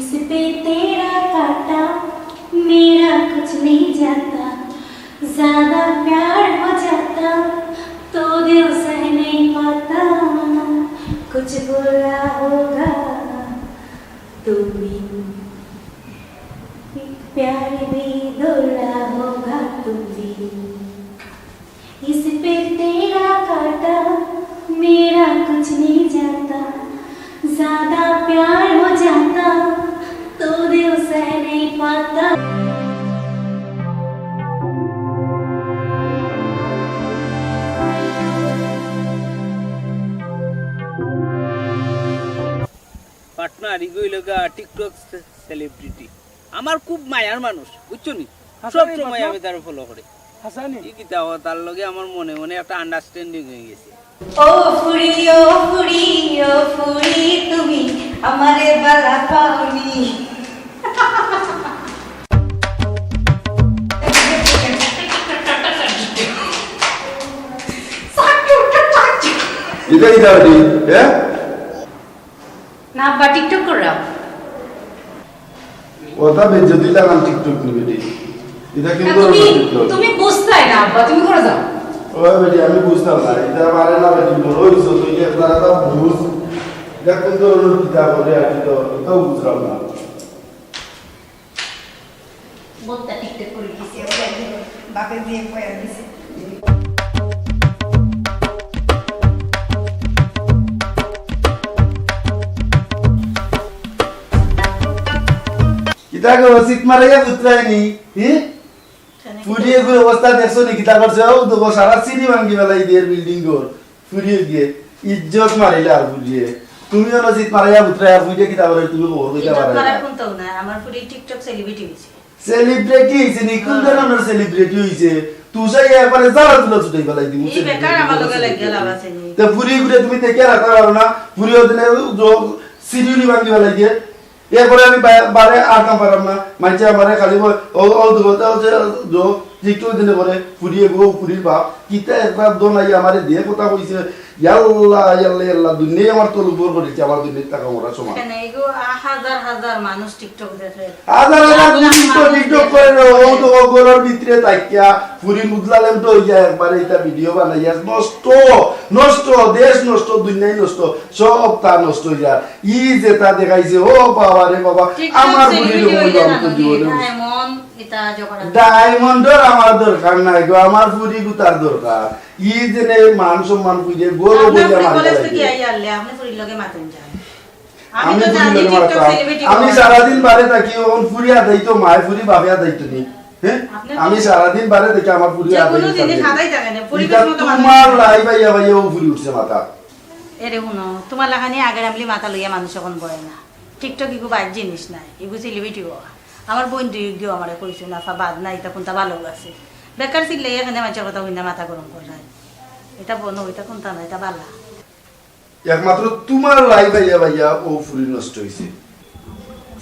इस पे तेरा काटा, मेरा कुछ नहीं जाता, ज्यादा प्यार हो जाता तो दिल सह नहीं पाता। कुछ बोला होगा तुमने, प्यार भी बोला होगा तुमने। इस पे तेरा काटा, मेरा कुछ नहीं जाता, ज्यादा प्यार हो जाता तो दिल सह नहीं पाता। পার্টনার, ইগু অইলো গা TikTok সে-, সেলিব্রিটি। আমার খুব মায়ার মানুষ, বুঝছো নি? হাছানি সব সময় ঘটনা? আমি তার ফলো করি। হাছানি? ই কিতা ও, তার লগে আমার মনে মনে একটা আন্ডারস্ট্যান্ডিং অই গেছে। ও ফুরি, ও ফুরি, ও ফুরি, তুমি আমারে বালা পাওনি। ইটা কিতা বেটি? হ্যাঁ? না আব্বা, টিকটক কররাম। ওটা বেজ্জতি লাগান টিকটক নি বেটি। ইটা না, কিন্তু তুমি, টিকটক। তুমি বুঝতায় না আব্বা, তুমি করে যাও। ও বেটি, আমি বুঝতাম না। ইটা পারে না বেটি, বড় অইছো তুই, ইটা একটা বুঝ। ইটা কোন ধরনের কিতা করে আর কি তো, ইটাও বুঝলাম না। বউতা টিকটক করি দিছে, ওই একদিন বাপে দিয়ে কইয়া দিছে। কিতা গো, সিট মারাইয়া উতরায়নি? হি? ফুড়িয়ে এগুর অবস্থা দেখছো নি? কিতা করছে? ও দেখো, সারা সিঁড়ি ভাঙ্গি ফেলাই দিয়ে বিল্ডিং ঘর। ফুড়িয়ে গিয়ে ইজ্জত মারিলে আর ফুড়িয়ে। তুমি অনো সিট মারাইয়া উতরাইয়া ফুড়িয়ে কিতা করে তুমি খবর কইতা ইজ্জত পারে না। খারাপ কোনটাও না, আমার ফুড়ি টিকটক সেলিব্রিটি হইছে। সেলিব্রিটি হইছে নি? কোন হ্যাঁ। ধরনের সেলিব্রিটি হইছে? তুষাই একবারে জ্বালা তুলা ছুটাই ফেলাই দিমু এই সেলিব্রিটি বেকার আমার লগে বলে লাগিয়া লাভ আছে নি। তে ফুড়ি ঘুরে তুমি দেখে রাখতে পারো না। ফুড়ি ওদিনে সিরিউলি ভাঙ্গি ফেলাই দিয়ে। এরপরে আমি বা-, বারে আর কাম পারাম না। মাইনষে আমারে খালি বলে, "ও, ও, দুগো, ও, যে, দো, যে কেউ দিলে করে, ফুড়িয়ে গো, ফুড়ির বাপ।" কিতা একবার দোন আইয়া আমারে দিয়ে কথা কইছে, "ইয়াল্লা, ইয়াল্লা, ইয়াল্লা, দুনিয়াই আমার তল উপর করেছে, আমার দুনিয়ার টাকা মরা সমান।" কেন, এগো, আ, হাজার হাজার মানুষ টিকটক দেখে। হাজার হাজার লাখ লাখ মানুষ টিকটক, মানুষ টিকটক দেখে। করে না, ও তো ও ঘরের ভিতরে থাকিয়া, ফুড়ি মুদলালেন তো ইয়া একবারে এটা ভিডিও বানাইয়া, নষ্ট, নষ্ট, দেশ নষ্ট, দুনিয়াই নষ্ট, সব তা নষ্ট হইয়া। ই যেটা দেখাইছে, ও বাবা রে বাবা, টিকটক আমার বুড়ি সেলিব্রিটি রকম হইলে দাম জানো তো নি, জীবনে। ডায়মন্ড, এটা জগরা। ডায়মন্ডর আমার দরকার নাই গো, আমার ফুড়ি গুতার দরকার। ই যে নে মান সম্মান বুঝে, গরু আপনি, বুঝে আপনি আমার কলেজ গলায় থেকে দিয়ে। আইয়া আনলে, আপনি ফুড়ির লগে মাতেন যান। আমি আমি তো ফুড়ির জানি লগে টিকটক মারতাম। সেলিব্রিটি আমি হওয়া। সারাদিন বারে থাকি, ওখান ফুড়ি আদাই তো মায়, ফুড়ি বাপে আদাই তো নি। হ্যাঁ? আপনি আমি তো সারাদিন বারে থাকি, আমার ফুড়ি যে আদাই কোনো তো জিনিস খাবে। আদাই থাকে না, পরিবেশ এটা মতো তোমার মানুষ। লাই ভাইয়া ভাইয়া ও ফুড়ি উঠছে মাথা। এরে হুনো, তোমার লাখানি আগের আমলি মাথা লইয়া মানুষ এখন বয় না। টিকটক ইগু বাদ জিনিস নাই, ইগু সেলিব্রিটি হওয়া। আমার বোন দুই গিয়েও আমারে কইছে, "না, ফা, বাদ নাই, এটা কোনটা ভালো আছে।" বেকার চিল্লাই এখানে মানুষের কথা হইনা মাথা গরম করায়। এটা বনো, এটা কোনটা না, এটা বালা। একমাত্র তোমার লাই ভাইয়া ভাইয়া ও ফুড়ি নষ্ট হইছে।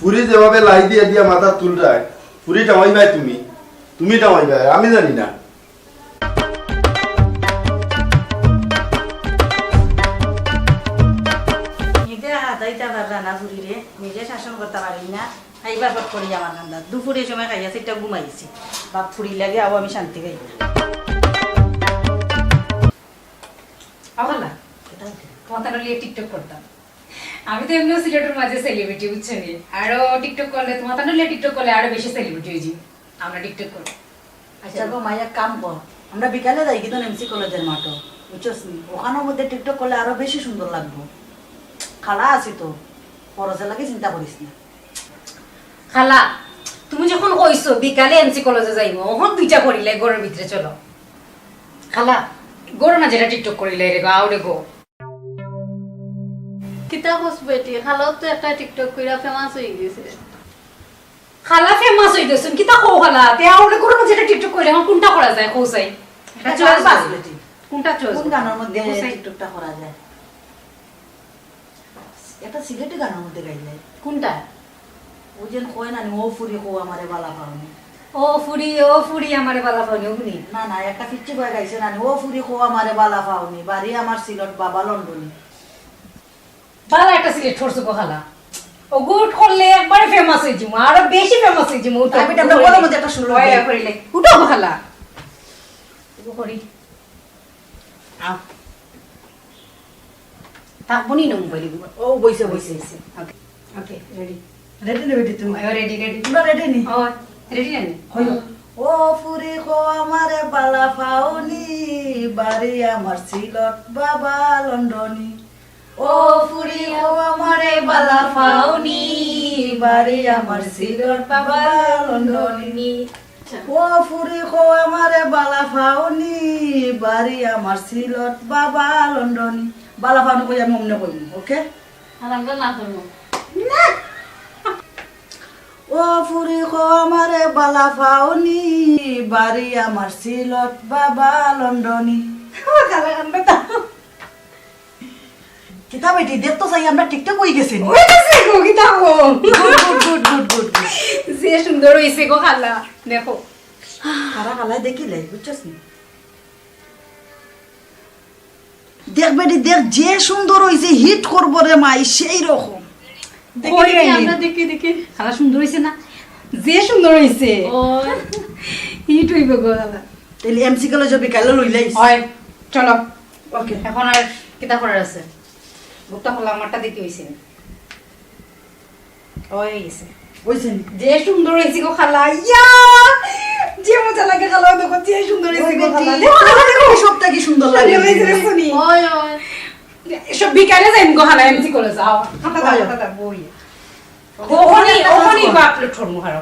ফুড়ি যেভাবে লাই দিয়া দিয়া মাথা তুলরায়, ফুড়ি টামাইবায় তুমি, তুমি টামাইবায়, আমি জানি না। নিজে হাতাইতে পাররা না ফুড়িরে, নিজে শাসন করতে পারি না। খাইবার পর করি আমার কান্দা। দুপুরে সময় খাইয়া সেটা ঘুমাইছি। বাপ ফুড়ি লাগে, আও আমি শান্তি পাই না। আওয়ালা, তোমার তাহলে লিয়ে টিকটক করতাম। আমি তো এমনিও সিলেটের মাঝে সেলিব্রিটি, বুঝছো নি? আরো টিকটক করলে, তোমার তাহলে লিয়ে টিকটক করলে আরো বেশি সেলিব্রিটি হয়ে যাবে। আমরা টিকটক করবো। আচ্ছা গো, মাই এক কাম কর, আমরা বিকালে যাই কিন্তু এমসি কলেজের মাঠো, বুঝছস নি? ওখানোর মধ্যে টিকটক করলে আরো বেশি সুন্দর লাগবো। খালা আছি তো, খরচের লাগি চিন্তা করিস না। খালা, তুমি যখন কইছো বিকালে এমসি কলেজে যাইমু, অখন দুইটা করিলে ঘরের ভিতরে চলো। খালা, ঘরো না যেটা টিকটক করিলে রে গো, আও রে গো। কিতা কস বেটি, খালাও তো একটা টিকটক কইরা ফেমাস হই গেছে। খালা ফেমাস হই গেছেন, কিতা কও খালা? তে আও রে ঘরো না যেটা টিকটক করিলে, এখন কোনটা করা যায়, কও চাই? এটা এটা চয়েস চয়েস আছে। বেটি। কোনটা চয়েস কোন করবো? গানের মধ্যে দেখো চাই। টিকটকটা করা যায়? একটা সিলেটি গানের মধ্যে গাইলে। কোনটা? ওই যে কয় না নি, "ও ফুরি কও আমারে বালা পাওনি।" ও ফুরি, ও ফুরি আমারে বালা পাওনি, ওগুনি? না, না, একটা পিচ্চি বয় গাইছে না নি, "ও ফুরি কও আমারে বালা পাওনি, বাড়ি আমার সিলট, বাবা লন্ডনি।" বালা একটা সিলেক্ট করছো গো খালা। ও গুড করলে একবারে ফেমাস হয়ে যাবো, আরো বেশি ফেমাস হয়ে যাবো। উঠো, তাই বেটা, আমরা উঠো, বলার মধ্যে একটা সুর ওই, দেই। ওই, করিলে। উঠো গো খালা। ও করি। আও। থাকবো নি না মোবাইল এগুলো? ও বইছে, বইছে। বইছে। ওকে, ওকে, রেডি। রেডি না বেটি তুমি? ও, রেডি, রেডি। তোমরা রেডি নি? ও, রেডি না নি? হইল। ও ফুরি কও আমারে বালা পাওনি, বাড়ি আমার সিলট, বাবা লন্ডনি। ও ফুরি কও আমারে বালা পাওনি, বাড়ি আমার সিলট, বাবা লন্ডনি। ও ফুরি কও আমারে বালা পাওনি, বাড়ি আমার সিলট, বাবা লন্ডনি। বালা পাওনি কই আমি অমনে কইমু, ওকে? আর আমরা না করবো। না। ও ফুরি কও আমারে বালা পাওনি, বাড়ি আমার সিলট, বাবা লন্ডনি। ও, কালা কান্দা তো। কিতা বেটি, দেখ তো চাই আমরা টিকটক হয়ে গেছি নি। ওই তো সে গো, কিতা গো। Good, good, good, good, good, good. যে সুন্দর হইছে গো খালা, দেখো। খালা খালা দেখিলে, বুঝছস নি? দেখ বেটি, দেখ, যে সুন্দর অইছে, হিট করবো রে মাই, সেই রকম। দেখি, কই দেখি, আইলি? আমরা দেখি, দেখি। খালা সুন্দর অইছে না? যে সুন্দর অইছে। ও। হিট অইবো গো, খালা। তাইলে এমসি কলেজো বিকালে লইলাইস। অয়, চলো। ওকে। এখন আর কিতা করার আছে? বুকটা খোলা, আমারটা দেখি অইছে। অই গেছে। অইছে নি? যে সুন্দর অইছে গো খালা, ইয়া! যে মজা লাগে খালা, দেখো, যে সুন্দর অইছে গো খালা। দেখো, দেখো, দেখো। সবটা কি সুন্দর লাগে। সুন্দর অইছে রে শুনি। ওই, ওই। সব বিকালে যাইম গো খালা, এমসি কলেজো। খাতা দাও, ওই। খাতা দাও, বই। ওখানে, ওখানে আপলোড করবো, হারো।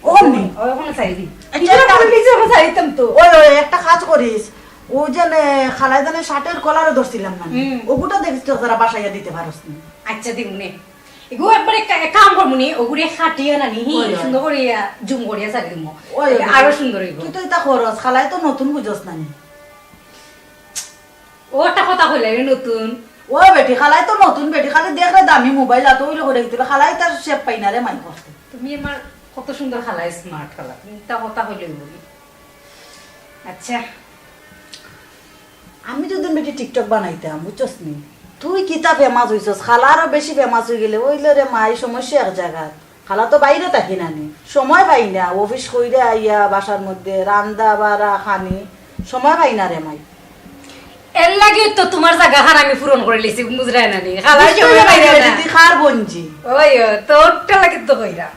ওখানে? ওই, ওখানে চাই দিন। আচ্ছা, এটা একটা আমি নিজে ওখানে চাই দিতাম তো। ওই, ওই, একটা কাজ করিস। ও যে নে, খালায় জানে শার্টের কলারও ধরছিলাম না। হুম। ওগুটা দেখিস তো, যারা বাসাইয়া দিতে পারস নি। আচ্ছা, দিমু নে। এগো একবারে কা-, কাম করমু নি, ওগুরে কাটিয়া না নি, হি, ওই, ওই। সুন্দর করিয়া, জুম করিয়া ছাড়ি দিমু। ওই, ওই। আরো সুন্দর অইবো। তুই তো ইতা খরচ, খালায় তো নতুন বুঝস না নি। ও একটা কথা কইলে রে নতুন। ও বেটি, খালায় তো নতুন বেটি, খালি দেখ রে দামি মোবাইল, আর তো ওই লোক দেখতে খালায় তার শেপ পাই না রে মাই করতে। তুমি আমার কত সুন্দর খালায়, স্মার্ট খালা, তুমি তা কথা কইলে বলি। আচ্ছা। আমি যদি বেটি টিকটক বানাইতাম, বুঝছস নি? তুই কিতা ফেমাস অইছস, খালা আরো বেশি ফেমাস অই গেলে, অইলে রে মাই সমস্যা এক জাগাত। খালা তো বাইরে থাকি না নি, সময় পাই না, অফিস কইরা আইয়া বাসার মধ্যে রান্দা বাড়া খানি, সময় পাই না রে মাই। এর লাগি তো তোমার জাগাখান আমি পূরণ করি লিছি, বুঝরায় না নি? খালার বুঝতে সময় পাই না পারি না। তুই কার বঞ্জি? ওই, ও, তোরটা লাগি তো কইরা।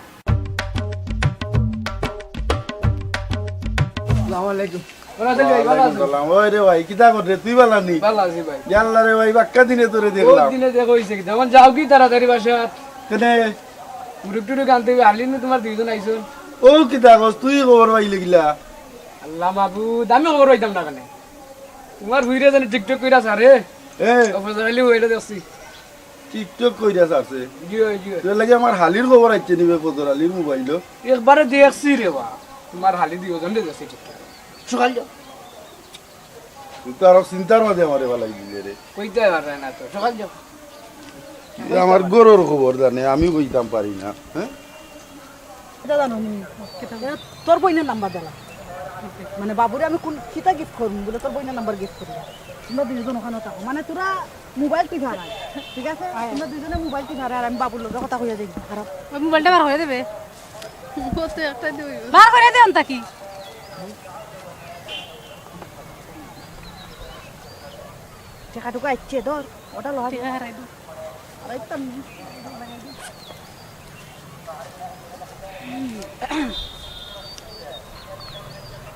আসসালামু আলাইকুম। ভালা আছইন ভাই, ভালা আছইন? ওয়ালাইকুম সালাম। ওই রে ভাই, কিতা কররে? তুই ভালা নি? ভালা আছি ভাই। ইয়াল্লা রে ভাই, বাক্কা দিনে তোরে বহুত দেখলাম। দিনে দেখা অইছে কি? যখন যাও কি তাড়াতাড়ি বাসা? কেনে? মুরগ টুরগ আনতে অইবো, হারলিন না তুমার দুইজন আইছো। ও কিতা কস, তুই খবর পাইলে কিলা? আল্লাহ মাবুদ, আমি খবর পাইতাম না কেনে? তুমার হুইরে জানি টিকটক কইরা ছাড়ে। এ। ও ফজর আলী, ওইটা দেখছি। টিকটক কইরা ছাড়ছে। জি অয়, জি অয়। তোর লাগি আমার হালির খবর আইছে নি বে ফজর আলীর মোবাইলো? একবারে দেখছি রে বা। তুমার হালি দুইজন দেখছি টিকটক। সকাল যাও। তুই তো আরো চিন্তার মাঝে আমারে ফালাই দিলে রে। কইতে পারে না তো। সকাল যাও। এ আমার ঘরর খবর জানে, আমি কইতাম পারি না, হ্যাঁ? এটা জানো নি? এ, তোর বইনের নাম্বার দিলা। মানে, বাবুরে আমি কোন, কিতা গিফট করমু? বলে, তোর বইনের নাম্বার গিফট করমু। তোমরা দুইজন ওখানে থাকো। মানে, তোরা মোবাইল টিপা হারায়, ঠিক আছে? তোমরা দুইজনে মোবাইল টিপা হারায়, আর আমি বাবুর লগে কথা কইয়া যাই। খারাপ। ওই মোবাইলটা বার করিয়া দেবে। ও তো একটা দিয়ে অইবো। বার করিয়া দে অন্তা কি? টেকা টুকা আইছে, ধর, ওটা লওয়া টেকা হারাই দিই। হারাইতাম না।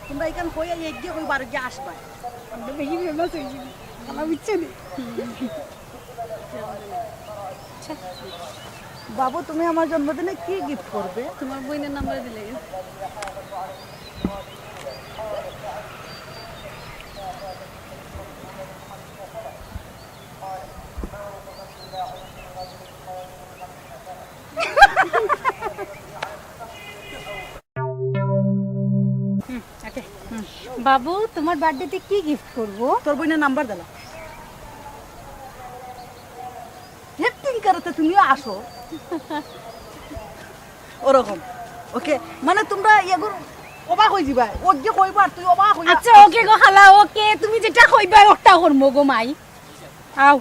তোমরা এখান কইয়া এগিয়ে কই বারো গিয়ে আসবা। আমরা বেশি ফেমাস হয়েছি। খালা বুঝছো নি? বাবু, তুমি আমার জন্মদিনে কি গিফট করবে? তোমার বইনের নাম্বার দিলে। হুম, ওকে। হুম। বাবু, তোমার বার্থডেতে কি গিফট করব? তোর বইনের নাম্বার দিলা। অ্যাক্টিং করতে তুমিও আসো। ওরকম। ওকে, মানে তোমরা এগুর অবাক হয়ে যাবা। ও যে কইবা আর তুই অবাক হয়ে আচ্ছা, ওকে গো খালা, ওকে, তুমি যেটা কইবা ওটা করবো গো মাই। আও।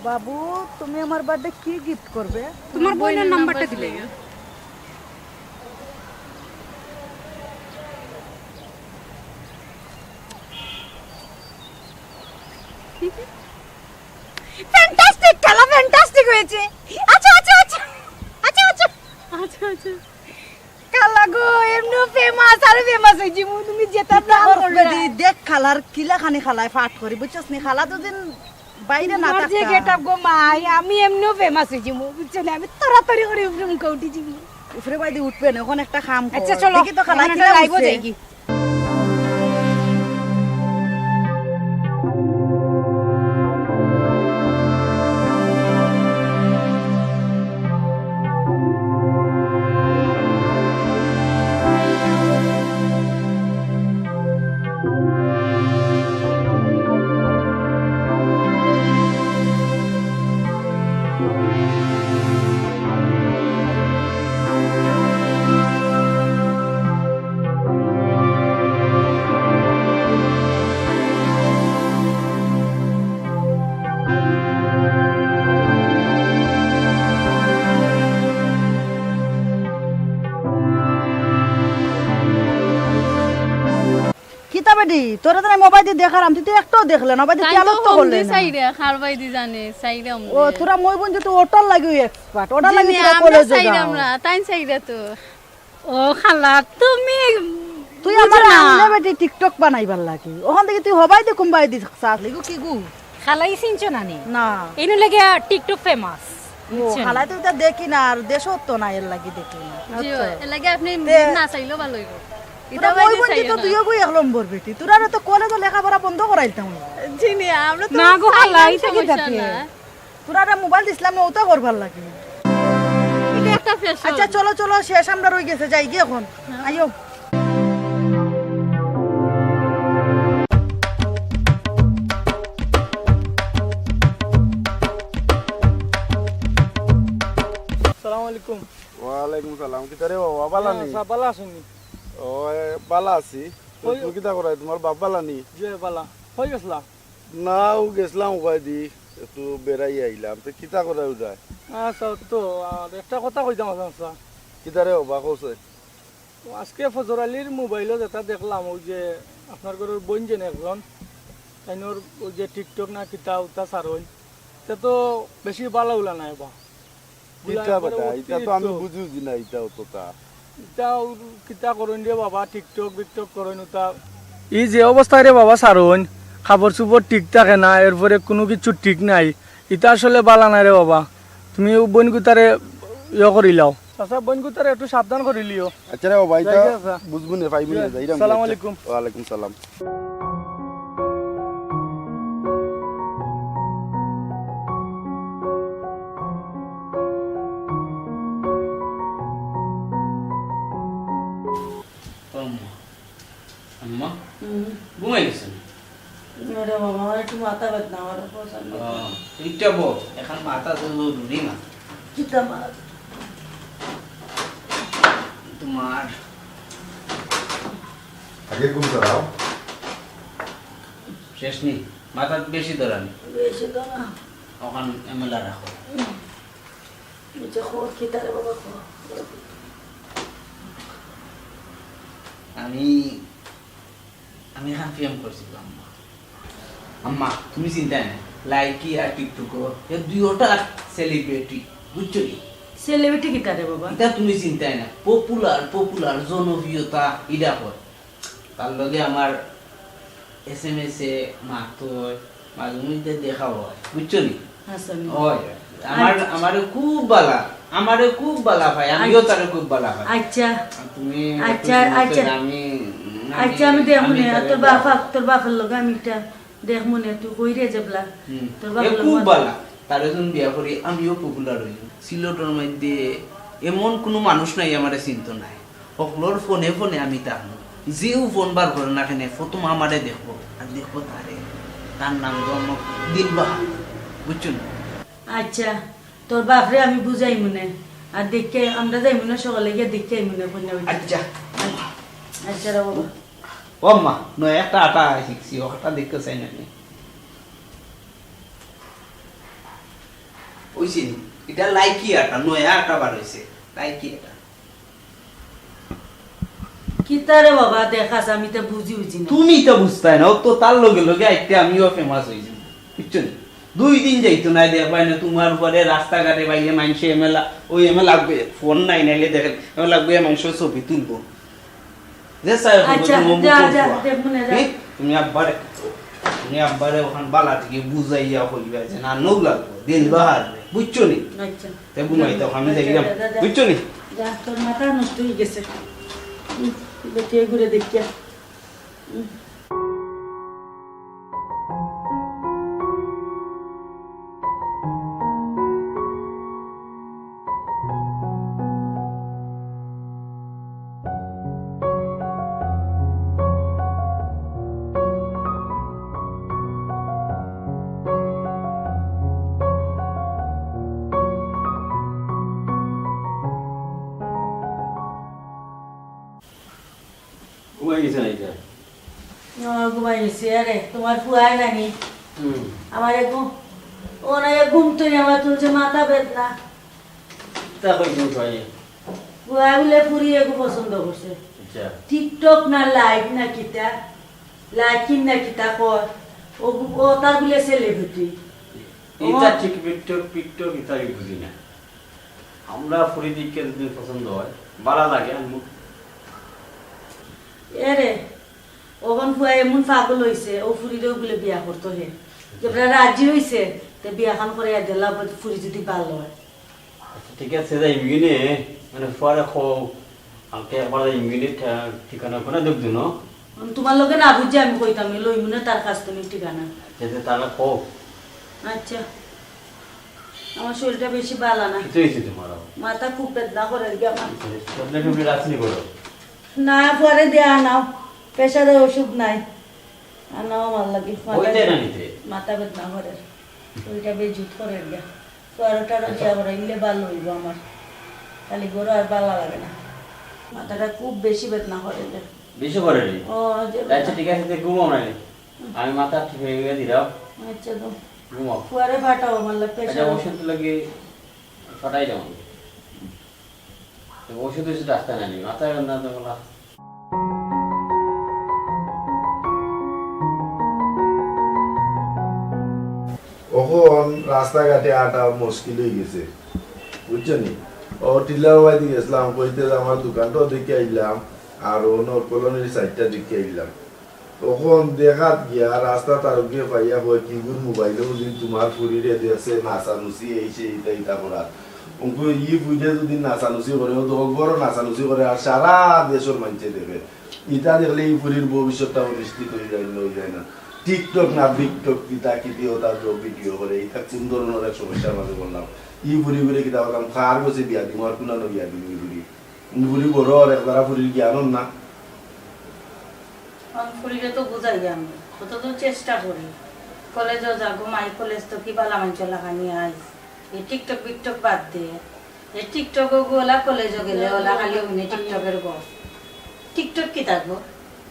বাবু, তুমি আমার বার্থডে কি গিফট করবে? তোমার বইনের নাম্বারটা দিলে। ফ্যান্টাস্টিক, খালা, ফ্যান্টাস্টিক হয়েছে। আচ্ছা, আচ্ছা, আচ্ছা। আচ্ছা, আচ্ছা। আচ্ছা, আচ্ছা। খালা গো, এমনিও ফেমাস, আরো ফেমাস হয়ে যাবো। তুমি যেটা প্ল্যান করো না। দেখ খালার কিলা খানি খালায় ফাট করি, বুঝছস নি? খালা দুদিন বাইরে না তোমার যে থাকতা। গেট আপ গো মাই, আমি এমনিও ফেমাস হয়ে যাবো, বুঝছো না? আমি তড়াতড়ি করে উপরে মুখে উঠে যাবো। উপরে বাইরে উঠবে না, ওখানে একটা কাম কর। আচ্ছা, চলো, দেখি তো খালা এখন একটা কিলা লাইভও বুঝছে। যাই কি। তোরা তো মোবাইল দি দেখারাম, তুই তো একটাও দেখলে না, মোবাইল দি তাইন তো খেয়াল তো করলে না। চাইরা, খার বাই দি জানে, চাইরা ও, তোরা মই বোন যে তো ওটার লাগি এক্সপার্ট, ওটার লাগি তোরা কলেজে যাও। আমরা, তাইন চাইরা তো। ও খালা, তুমি তুই বুঝো আমার না। নাম নেবে তুই TikTok বানাইবার লাগি। ওখান থেকে তুই হবাই দে কুম্বাই দি সাথ লিগু কি গু? খালাই চিনছো না নি? না। এনু লাগে TikTok ফেমাস। ও, খালাই তো এটা দেখি না, আর দেশও তো না, এর লাগি দেখি না। জি, আচ্ছা। এর লাগি আপনি তে না চাইলেও ভালো হইব। তোরা এটা মই বাইরে বোন চাইও তো না। তুইও গো এক নম্বর বেটি। তোরা তো কলেজে লেখাপড়া বন্ধ করাইতাম। জি নি, আমরা তো না গো, চাইলাম, খালাই তো সমস্যা কিতাতে? না। তোরা মোবাইল দিছিলাম না, ওটা করবার লাগি। এটা একটা ফ্যাশন। আচ্ছা, চলো, চলো, শেষ আমরা রই গেছে, যাই গিয়ে এখন। হ্যাঁ। আইও। আসসালামু আলাইকুম। ওয়ালাইকুম সালাম। কিতা রে বাবা, বালা নি? হ্যাঁ, বালা আছইন নি? ও, এ, বালা আছি। তো ওই তুমি কিতা করাই? তোমার বাপ বালা নি? জি, বালা। কই গেছলা? না, ও গেছলাম উবাই দি, একটু বেড়াই আইলাম। তো কিতা করাই উদায়? আচ্ছা, তো আর একটা কথা কইতাম আছে, আচ্ছা। কিতা রে বাবা, কওছে? তো আজকে ফজর আলীর মোবাইলো যেটা দেখলাম, ওই যে আপনার ঘরর বইন যেন একজন, তাইনর ওই যে TikTok না কিতা উতা ছাড়ইন, তা তো বেশি বালা উলা নাই বা। কিতা বেটা, ইটা তো আমি বুঝি উজি না, ইটা অতটা। ইটা কিতা করইন রে বাবা, TikTok বিকটক করইন উতা। ই যে অবস্থায় রে বাবা ছাড়ইন, কাপড় চুপড় ঠিক থাকে না, এরপরে কুনু কিচ্ছু ঠিক নাই, ইটা আসলে বালা নাই রে বাবা। তুমি ও বইন গুতারে ইয়ে করিলাও। চাচা, বইন গুতারে একটু সাবধান করিলিও। আচ্ছা রে বাবা, ইটা যাই গিয়া, আচ্ছা। বুঝবো নে, পাইবো নে, যাইরাম। সালাম আলাইকুম। ওয়ালাইকুম সালাম। ও আম্মা। আম্মা? হুম। ঘুমাই গেছো নি? না রে বাবা, আমার একটু মাথা ব্যথা, আমার অপারেশন ও, করতে। ইটা বল, এখন মাথা তো জরুরি না। কিতা মাথা? তোমার আগে ঘুম ধরাও। শেষ নি? মাথা বেশি ধরা নি? বেশি ধরা। ওখান এমএলএ রাখো। হুম। নিচে খোর, কিতা রে বাবা, খোর। আমি, আমি খান প্রেম করছিলাম, আম্মা। আম্মা, তুমি চিন্তায় না, লাইকি আর টিকটক, এ দুইটা সেলিব্রিটি, বুঝছো নি? সেলিব্রিটি কিতা রে বাবা? ইটা তুমি চিন্তায় না, পপুলার, পপুলার, জনপ্রিয়তা, ইটা হয়। তার লগে আমার এসএমএস এ মাত হয়, মাঝে মধ্যে দেখা হয়, বুঝছো নি? আচ্ছা, নি। হয়, আমার, আচ্ছা। আমারে খুব বালা, আমারে খুব বালা পায়, আমিও আচ্ছা। তারে খুব বালা পাই। আচ্ছা। আর তুমি আচ্ছা, একটু আচ্ছা। আমি, আমি, আচ্ছা, আমি দেখমু আমি নে, তারে তোর বালা বাপ, পাই। তোর বাপর লগে আমি একটা দেখমু নে, তুই কই রে যেবলা? হুম। তোর এ বাপর লগে খুব মাত- বালা, তারে যখন বিয়া করি, আমিও পপুলার হই। সিলেটর মধ্যে এমন কোনো মানুষ নাই আমারে চিনতো নাই। হকলর ফোনে ফোনে আমি তার, যেও ফোন বার করে না কেনে, প্রথম আমারে দেখবো, আর দেখবো তারে। তার নাম তো আমার দিলবাহার, বুঝছো না? আচ্ছা, তোর বাপরে আমি বুঝাইমু নে, আর দেখে আমরা যাইমু নে, সকালে গিয়া দেখে আইমু নে, কইনা বেটি। আচ্ছা। আচ্ছা রে বাবা। ও আম্মা, নয় একটা আটা শিখছি, ও আটা দেখতে চাই না নি। ওই চিনি, এটা লাইকি আটা, নয়া আটা বার হইছে, লাইকি আটা। কিতা রে বাবা, দেখাস, আমি তো বুঝি বুঝি না। তুমি তো বুঝতায় না, ও তো তার লগে লগে আইতে আমিও ফেমাস হই যাবো, বুঝছো নি? দুই দিন যাইতো না, দেখবায় না তোমার উপরে রাস্তাঘাটে বাইরে মানুষে এমএলএ, ওই এমএলএ ফোন নাই, নাইলে দেখেন, এমএলএ মানুষের ছবি তুলবো। যে সাহেব, আচ্ছা, তুমি অমুক যা, করছো। যা, দেখবো না, যা। হুম? তুমি আব্বারে, তুমি আব্বারে ওখান বালা থেকে বুঝাইয়া কইবা যে না, নৌ লাগবো, দিন বাহার, বুঝছো নি? আচ্ছা। তে ঘুমাই তো, আমি আচ্ছা, যাইলাম। যা, যা, যা। বুঝছো নি? যা, তোর মাথা নষ্ট হয়ে গেছে। উম, বেটিয়ে ঘুরে দেখিয়া। উম। ঘুমাই গেছে না এটা? ও, ঘুমাই গেছে। আরে, তোমার ফুয়ায় নানি? হুম। আমার এক ঘুম, ও না, এক ঘুম তো আমার তুলছে, মাথা বেদনা। তা কই তুমি পাই? ফুয়ায় বলে ফুরি এগু পছন্দ করছে। আচ্ছা। টিকটক না লাইভ না কিতা? লাকিন না কিতা কয়, ও, ও তার বুলে celebrity। ইতা ও। টিকটক, টিকটক ইতা আমি বুঝি না। আমরা ফুরি দেখি যদি পছন্দ হয়, ভালা লাগে, আনমু। এরে, অখন ফুয়া এমন পাগল অইছে, ও ফুরিরেও বুলে বিয়া করতো হে। যেবলা রাজি অইছে, তে বিয়াখান করাইয়া দিলা, ফুরি যদি ভালা অয়। আচ্ছা, ঠিক আছে, যাইমুগিনে, মানে, ফুয়ারে কও, আমাকে একবার যাইমুগিনে, ঠি-, ঠিকানা উকানা দেও দিন, অ? তুমার লগে না বুঝি আমি কইতাম, লইমুনে তার কাছ থাকি ঠিকানা। আচ্ছা, তারে কও। আচ্ছা। আমার শরীরটা বেশি ভালা না। কিতা অইছে তুমার আবার? মাথা খুব বেদনা করের গিয়া আমার। আচ্ছা, ট্যাবলেট ট্যাবলেট আছে নি ঘরো? না, পরে দিয়া আনাও। প্রেশারের ওষুধ নাই। আনাও আমার লাগি। মাথা ওইটা না নিতে। মাথা বেদনা করের। ওইটা বেজুত করের গিয়া। পরোটা আচ্ছা। রুটি আবার ইলে ভালা অইবো আমার। খালি ঘরো আর ভালা লাগে না। মাথাটা খুব বেশি বেদনা করের গিয়া। বেশি করের নি? ও, যে আচ্ছা, ঠিক আছে, তে ঘুমাও না। আমি মাথা ঠিক অইয়া দিলাম। আচ্ছা, তো। ঘুমাও। পরে পাঠাও, আমার লাগি আচ্ছা, প্রেশার। ওষুধ লাগি পাঠাই দাও। তো ওষুধ ওষুধ রাখতে নাই, মাথায় না তো বলা। অখন রাস্তাঘাটে আটা মুশকিল অই গেছে, বুঝছো নি? ও টিলার বাড়িতে গেছিলাম, কইতে যে আমার দোকানটাও দেখি আইলাম, আর অনো কলোনির সাইডটা দেখি আইলাম। অখন দেখাত গিয়া রাস্তাত আরোকে পাইয়া কয়, "কিগুর মোবাইলো বুঝি তুমার ফুরিরে দেখছে, নাচানুচি এই সেই ইতা ইতা করার।" অঙ্কু ই ফুরিয়ে যদি নাচানুচি করে, ও তো অগবরও নাচানুচি করে, আর সারা দেশর মানষে দেখে। ইতা দেখলে ই ফুরির ভবিষ্যৎটা অনিশ্চিত অই যায়, অই যায় না। টিকটক না বিকটক, কিতা কিতি ওটা তো ভিডিও করে, ইতা কোন ধরনের এক সমস্যার মাঝে পড়লাম। ই ফুরি ফুরি কিতা করলাম, কার গেছে বিয়া দিমু, আর কুনানো বিয়া দিমু ই ফুরি। ফুরি বড় আর একবারা ফুরির জ্ঞান অর না। অখন ফুরিরে তো বুঝাই আমি, কত তো চেষ্টা করি। কলেজও যাগো, মাই কলেজ তো কি বালা মানষর লাখানি আইস। এই টিকটক বিকটক বাদ দে। এই টিকটক ওগু ওলা কলেজও গেলে ওলা খালি অইনে টিকটকের গো। টিকটক কিতা গো?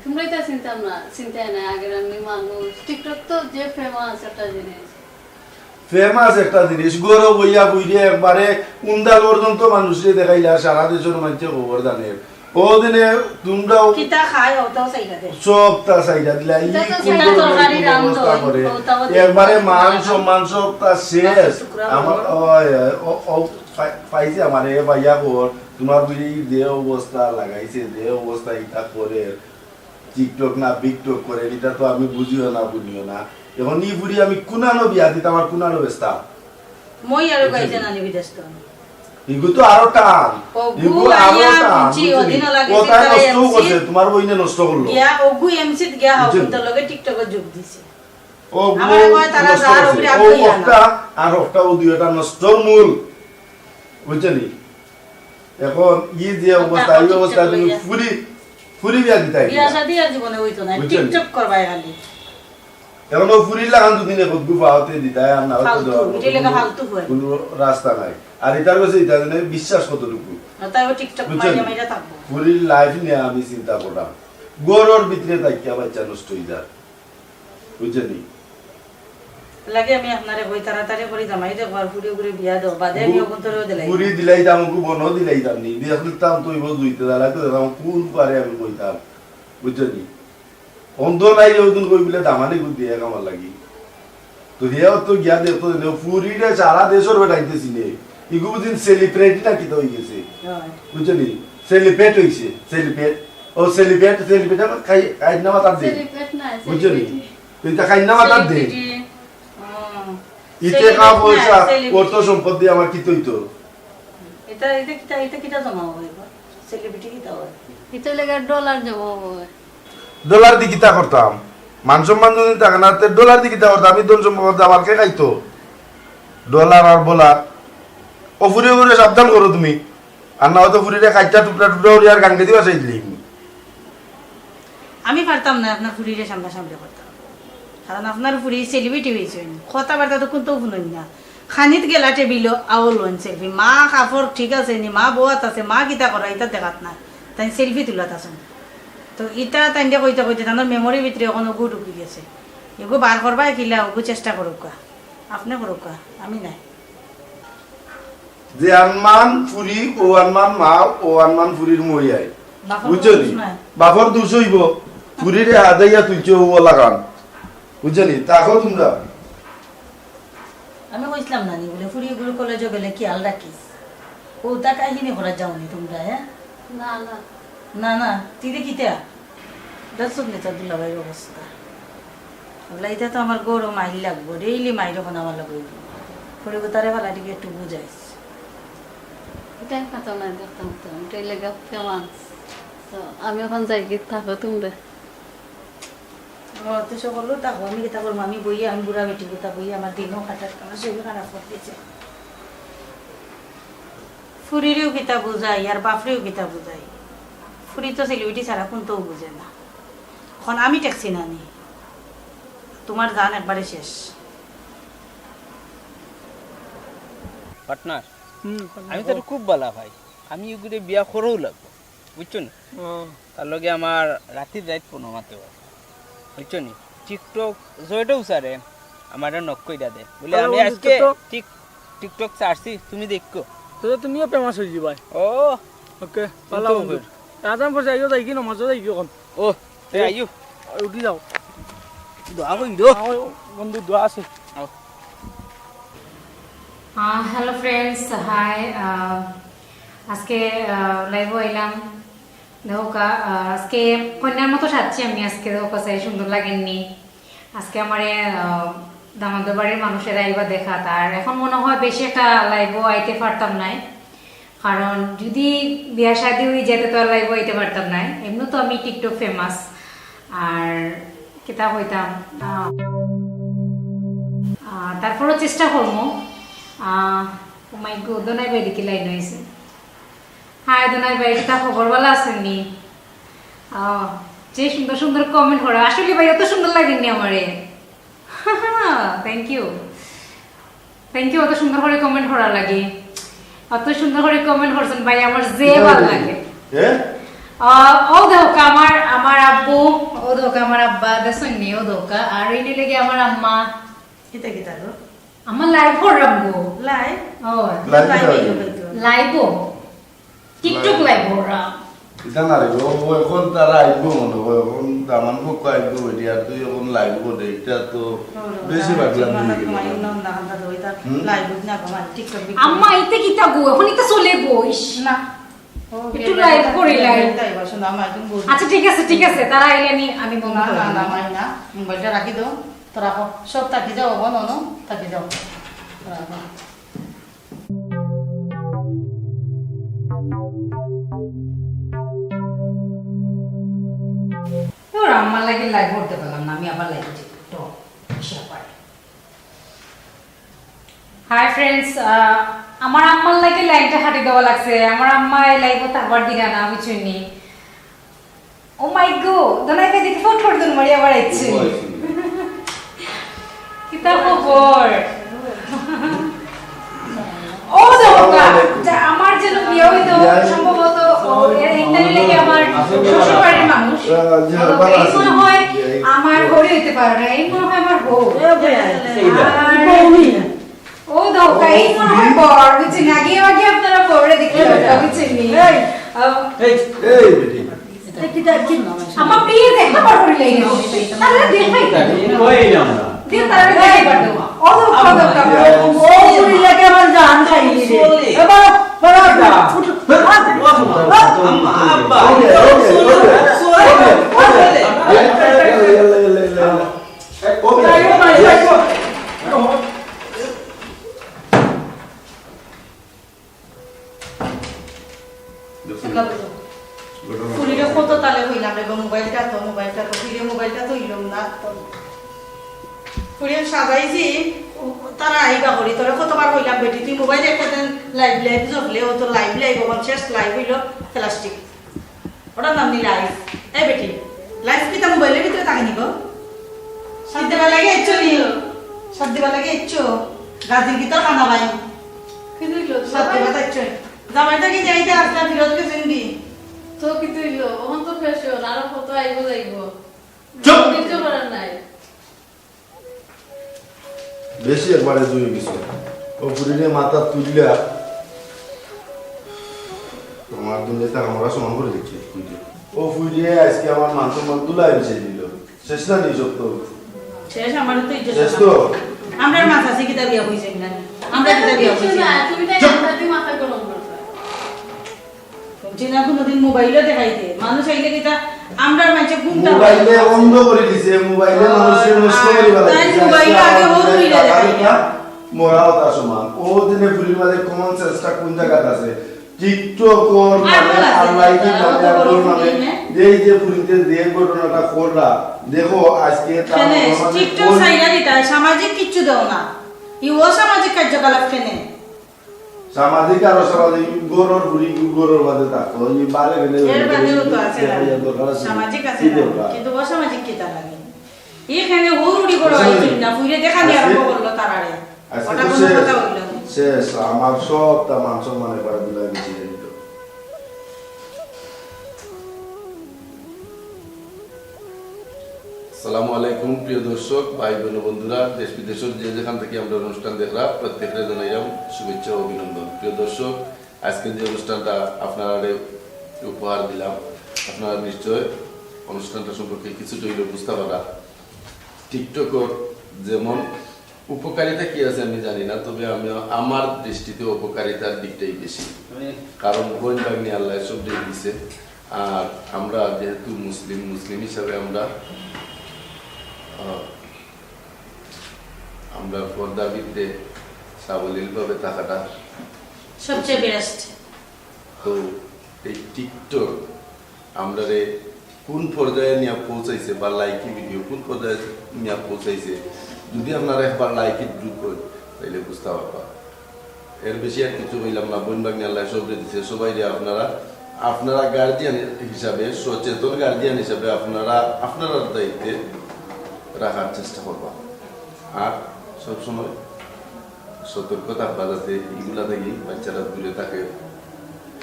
তুমরাই তো চিনতাম না, চিনতায় না আগের আমি মানুষ। টিকটক তো যে ফেমাস একটা জিনিস। ফেমাস একটা জিনিস, ঘরো বইয়া বইরে একবারে উন্দা পর্যন্ত মানুষরে দেখাইলা, সারা দেশর মানষে খবর জানে। ও দিনে তুমরাও কিতা খায়, ওটাও চাইলা দে। সবটা চাইলা দিলা, ই ইটা তো কোন কিতা ধরনের তরকারি কোনো রান্ধন, অবস্থা করে। ওটাও দেখি একবারে না। মান সম্মান সবটা শেষ। মাছের টুকরা আমার, হলো। ওই, ও, ও, পাই-, পাইছে আমার এ ভাইয়া খবর, তুমার বুঝি যে অবস্থা লাগাইছে, যে অবস্থা ইটা করে, টিকটক না বিকটক করে, ইটা তো আমি বুঝিও না, বুঝিও না। অখন ই ফুরি আমি কুনানো বিয়া দিতাম, আর কুনানো বেচতাম। মই আরো বুঝছেন? গাইতে নানি বিদেশ তো। ইগু তো আরো টান। ও ইগু গু আরো আইয়া টান, বুঝছি, বুঝছেন? ওদিনও লাগে ওটাই সিতারা নষ্ট এমসি। করছে, তুমার বইনে নষ্ট করলো। গিয়া, ও গু এমসিত গিয়া, বুঝছেন? হকুন্তর লগে টিকটকে যোগ দিছে। ও গু আমারে কয় তারা নষ্ট যার করছে। উপরে ও আগুন দিয়া না। একটা আর একটা ও দুইটা নষ্টর মূল। বুঝছেন? অখন ই যে অবস্থা, ই অবস্থা তুমি ফুরি, ফুরি বিয়া দিতায় বিয়া কিনা? শাদি আর জীবনে অইতো না, বুঝছেন? টিকটক করবায় খালি। অখন ও ফুরির লাখান দুদিন এক অদ্ভুত পাওতে দিতায়, আর না হয়তো ফালতু, দেওয়া ইটা লেখা কোনো, ফালতু হয়। কোনো রাস্তা নাই। আর ইটার কাছে ইটা জানে বিশ্বাস কতটুকু? আর তাই ও টিকটক বুঝছেন? মাইরা মাইরা থাকবো। ফুরির লাইফ নিয়া আমি চিন্তা করলাম। ঘরর ভিতরে থাকিয়া বাচ্চা নষ্ট অই যায়। বুঝছেন নি? লাগে আমি আপনারে কই, তাড়াতাড়ি করি জামাই দেখো, আর ফুরি ফুরি বিয়া দেও, বাদে আমি অভ্যন্তরেও দিলাই। ফুরি দিলাইতাম, ওগু বনও দিলাইতাম নি, দেখতাম তো ইবো দুইতে দাঁড়াইতে দেখতাম, কোন পারে আমি কইতাম, বুঝছেন নি? অন্ধ নাই যে ওদিন কই বলে দামানি গুদ দিয়ে আমার লাগি। তো হেও তো গিয়া দেখতো যে ফুরিরে সারা দেশর বেটাইতে চিনে। ইগু বুঝিন সেলিব্রিটি না কিতা অই গেছে। হয়। বুঝছেন নি? সেলিব্রেট অইছে, সেলিব্রেট। ও সেলিব্রেট, সেলিব্রেট আমার খাই, খাই না মাতার দে। সেলিব্রেট না, বুঝছেন নি? সেলিব্রিটি। তুই তো খাই না মাতার দে। সেলিব্রিটি। ও। ইতে সেলিব্রিটি কা না, পয়সা, সেলিব্রিটি। অর্থ সম্পদ দিয়ে আমার কি তৈতো? এটা, এটা কিতা, এটা কিতা জমা হয় গো? সেলিব্রিটি কিতা হয়? এটা লেগে ডলার জমা হয়। ডলার দি কিতা করতাম? মান সম্মান যদি থাকে না, তে ডলার দি কিতা করতাম? আমি ধন সম্পদ আমার কে খাইতো? ডলার আর বলার। ও ফুরি ফুরি সাবধান করো তুমি। আর না হয়তো ফুরিরে খাইটা টুকরা টুকরা করি আর গাঙ্গে দিবা চাই দিলি। আমি পারতাম না আপনার ফুরিরে সামনাসামনি করতাম, কারণ আপনার ফুরি সেলিব্রিটি হয়েছে, কথাবার্তা তো কোনটাও শুনেন না। খানিত গেলা টেবিলো আও লইন সেলফি, মা কাপড় ঠিক আছে নি, মা বউত আছে, মা কিতা করা ইতা দেখাত না, তাই সেলফি তুলাত আছেন। তো ইতা তাই কইতে কইতে তানোর মেমোরির ভিতরে অখন ওগু ঢুকি গেছে। এগু বার করবা কিলা, ওগু চেষ্টা করুক্কা, আপনি করুক্কা, আমি নাই। যে আনমান ফুরি, ও আনমান মা, ও আনমান ফুরির মই আয়। বাপর বুঝছো দোষ নি? নাই। বাপর দোষ অইবো। ফুরিরে হাদাইয়া তুলছে ও লাগান। বুঝছো নি? থাকো তুমরা। আমি কইছিলাম না নি, বুলে ফুরি গুরু কলেজো গেলে খিয়াল রাখিস। ও তা কাহিনী করা যাওনি তুমরা, হ্যাঁ? না, না। না, না, তুই দেখিতা? দেখছো নি তোর দুলাভাইর অবস্থা? বুলে, ইতা তো আমার ঘরো মাইর লাগবো, ডেইলি মাইর অখন আমার লগে অইবো। ফুরি গুতারে ফালা দিকে একটু বুঝাইস। ইটাই কথা না দেখতাম তো, ইটাই লেগে ফেমাস। তো আমি অখন যাইগি, থাকো তুমরা। ও, তো সকল থাকো, আমি কিতা করবো? আমি বই, আমি বুড়া বেটি কিতা বই, আমার দিনও খাটার, আমার শরীর খারাপ করতেছে। ফুরিরেও কিতা বুঝাই, আর বাফরেও কিতা বুঝাই। ফুরি তো সেলিব্রিটি ছাড়া কোনটাও বুঝে না। অখন আমি ঠেকছি না নি, তুমার জান একবারে শেষ। পার্টনার, হুম, আমি তো খুব ভালা পাই, আমি এগুরে বিয়া করাও লাগবো, বুঝছো নি? ও। তার লগে আমার রাতির রাইত ফোনো মাতে অয়, বুঝছো নি? টিকটক জয়টাও স্যারে আমারে নক কইরা দে, বুলে, "আমি আজকে টিক-, টিকটক ছাড়ছি, তুমি দেখো।" তো তুমিও ফেমাস অইযিবায়। ও। ওকে, ভালা বন্ধু। আজান পড়ছে, আইও যাইগি, নমাজো যাইগি অখন। ও, তে আইও। উঠি যাও। দোয়া করি দো। আমার বন্ধু দোয়া আছে। আও। আহ, hello friends, hi। আহ, আজকে, আহ, লাইভও আইলাম। দেখো কা-, আহ, আজকে কইন্যার মতো সাজছি আমি আজকে, দেখো কা চাই সুন্দর লাগেননি। আজকে আমারে, আহ, দামান্দর বাড়ির মানুষেরা আইবা দেখাত, আর এখন মনে হয় বেশি একটা লাইভও আইতে পারতাম নায়, কারণ যদি বিয়া শাদী অই যায় তে তো আর লাইভও আইতে পারতাম নায়। এমনি তো আমি টিকটক ফেমাস, আর কিতা কইতাম, আহ, আহ, তারপরও চেষ্টা করমু। আহ, ও মাই গো, দোনাই ভাই দেখি লাইন অইছে। হাই দোনাই ভাই, কিতা খবর, ভালা আছইন নি? আহ, যে সুন্দর সুন্দর কমেন্ট করা, আসলে ভাই অত সুন্দর লাগেননি আমারে। Thank you, thank you, অত সুন্দর করি কমেন্ট করার লাগি। অত সুন্দর করি কমেন্ট করছইন ভাই, আমার যে ভালা লাগে। হ্যাঁ? আহ, ও দেখো আমার, আমার আব্বু, ও দেখো আমার আব্বা, দেখছইন নি, ও দেখো, আর এই নিলে গিয়ে আমার আম্মা। কিতা কিতা গো? আমার লাইভ কররাম গো। লাইভ? ও। লাইভ লাইভ কিতা? লাইভও। টিকটক লাইভ কররাম। ইতা না রে, ও, ও এখন তারা আইবো মনে হয়, এখন দামান পক্ষ আইবো, এটি আর তুই এখন লাইভ করে, এটা তো ও, ও, বেশি না, বাটলামি ঠিক হয়ে গেল। না, না, না, না, ওইটা হুম? লাইভ না, আমার টিকটক ভিডিও। আম্মা, ইতে কিতা গো? এখন ইতা চলে গো, ইস। না। ও, একটু গেলে লাইভ এটা করি, গেলে লাইভ। তাই বসো, না, আমার একদম বুঝ- আচ্ছা, ঠিক আছে, ঠিক আছে, তারা আইলে আমি, আমি বন্ধ না, করে না, দিলাম। না, মাই না, মোবাইলটা রাখি দাও, তো রাখো, সব থাকি যাও, বোন, অনু, থাকি যাও, রাখো। তোর আম্মার লাগি লাইভ করতে পারলাম না, আমি আবার লাইভ করতে পারি। হাই ফ্রেন্ডস, আমার আম্মার লাগি লাইনটা কাটি দেওয়া লাগছে। আমার আম্মা এই লাইভও থাকবার দিলা না, বুঝছইন নি? ও মাই গো, দোনাই ভাই দেখি ফট ফট দৌড় মারি আবার আইছে। কিতা খবর? ও দেখো কা, যা আমার যে বিয়া হইতো সম্ভবত ও এর ইন্টারনেটে কি আমার শ্বশুর বাড়ির মানুষ। এই মনে হয় আমার হরি হইতে পারে না, এই মনে হয় আমার বউ। আর ও দৌকা, এই মনে হয় বর, বুঝছি না, আগে আগে আপনারা বউরে দেখতে পারবেন, বুঝছেন নি? এই, আহ, এই, এই বেটি। আমার প্রিয় দেখা বড় হইলে এই না, তাহলে দেখাই। কই আমরা? দিয়ে তাহলে দেখাই পারবো। ও দৌকা, ও দৌকা। ও পুরি লাগে আমার জান খাইলি রে। এ বাবা, বাবা, উঠো। আম্মা, আব্বা। ফুরিরে কত তালে কইলাম রে, মোবাইলটা তো, মোবাইলটা তো, ফুরিরে মোবাইলটা তো হইল না তো। ফুরিরে সাজাইছি, তারা আইবা করি, তোরে কতবার কইলাম বেটি, তুই মোবাইল একটা দেন, লাইভ লাইভ জপলে, ও তো লাইভ লাইভ, ওখান শেষ লাইভ হইল প্লাস্টিক। ওটার নাম নি লাইফ। এই বেটি, লাইফ কিতা মোবাইলের ভিতরে থাকে নি গো? সাত দিবার লাগে ইচ্ছো নি? সাত দিবার লাগে ইচ্ছো? গাজির ভিতর খানা ভাই। কিন্তু ইলো সাত দিবার ইচ্ছো। জামাইটা কি যাইতে আসলে ফিরত গেছেন কি? তো কিন্তু ইলো, ওখান তো ফ্যাশন, আরো কত আইবো যাইবো। চুপ! কিচ্ছু করার নাই। বেশি একবারে জুয়ে গেছে। ও বুড়িরে মাথা তুললা, তোমার দিন যেতে আমরা সমান করে দিচ্ছি, তুই দে। ও ফুরিয়ে আজকে আমার মান সম্মান ধুলায় মিশিয়ে দিল। শেষ না নি সত্য? শেষ, আমারও তো ইজ্জত শেষ তো? আমরার মাছ আছে কিতা বিয়া কইছে না? আমরা কিতা বিয়া কইছে না? তুমি তো চুপ! একটা দিন মাথা গরম করছো। শুনছি না কোনোদিন মোবাইলও দেখাইতে। মানুষ আইলে কিতা আমরার মাঝে ঘুমটা মোবাইলে বন্ধ করে দিছে, মোবাইলে মানুষের নষ্ট করে বেলা তাই দিছে। মোবাইলে আগে আজকে হরুরি আমাদের লেগে দাদা থাকে। মরা হতা সমান। ও দিনে ফুরির মাঝে common sense টা কোন জায়গাত আছে? TikTok ওর আর মানে বলা আর আছে, live এর আর মাঝে বলা আর ওর আছে, মানে হ্যাঁ। এই যে ফুরিতে যে ঘটনাটা করলা, দেখো আজকে তার কেনে? মনে হয় TikTok কোন সাইডা দিতা, সামাজিক কিচ্ছু দেও না। এই অসামাজিক কার্যকলাপ কেনে? সামাজিক আর অসামাজিক, গরুর বুড়ি গরুর বাদে থাকতো, এই বারে গেলে এর বাদেও তো আছে না। দরকার আছে। সামাজিক আছে কি না? দরকার? কিন্তু অসামাজিক কিতা লাগে? এখানে হুরুড়ি করা অসামাজিক। হয়েছিল না, ফুইরে দেখা নিয়ে আজকে, আরম্ভ করলো তারারে। আজকে ওটা তো কোনো শেষ, কথা হইল না। শেষ, আমার সবটা মান সম্মান একবার দিলাই দিচ্ছি, জানি তো। আসসালামু আলাইকুম প্রিয় দর্শক, ভাই বোন, বন্ধুরা, দেশ বিদেশের যে যেখান থেকে আমরা অনুষ্ঠান দেখরা, প্রত্যেকরে জানাইলাম শুভেচ্ছা ও অভিনন্দন। প্রিয় দর্শক, আজকে যে অনুষ্ঠানটা আপনারারে উপহার দিলাম, আপনারা নিশ্চয় অনুষ্ঠানটা সম্পর্কে কিছুটা হইলেও বুঝতে পারা। TikTok ওর যেমন উপকারিতা কি আছে আমি জানি না, তবে আমি, আমার দৃষ্টিতে উপকারিতার দিকটাই বেশি। কারণ বইন ভাগ্নি আল্লাহ সব দিয়ে দিছে। আর আমরা যেহেতু মুসলিম, মুসলিম হিসাবে আমরা, আহ, আমরা পর্দার ভিতরে সাবলীলভাবে থাকাটা সবচেয়ে বেস্ট। তো এই TikTok আমরারে কোন পর্যায়ে নিয়ে পৌঁছাইছে বা লাইকি ভিডিও কোন পর্যায়ে নিয়ে পৌঁছাইছে, যদি আপনারা একবার লাইকি ঢুকইন, তাইলে বুঝতে পারবা। এর বেশি আর কিছু কইলাম না। বইন ভাগ্নি আল্লাহ সবরে দিছে, সবাইরে আপনারা, আপনারা গার্জিয়ান হিসাবে, সচেতন গার্জিয়ান হিসাবে আপনারা আপনারার দায়িত্বে রাখার চেষ্টা করবা। আর সবসময় সতর্ক থাকবা যাতে ইগুলা থাকি বাচ্চারা দূরে থাকে।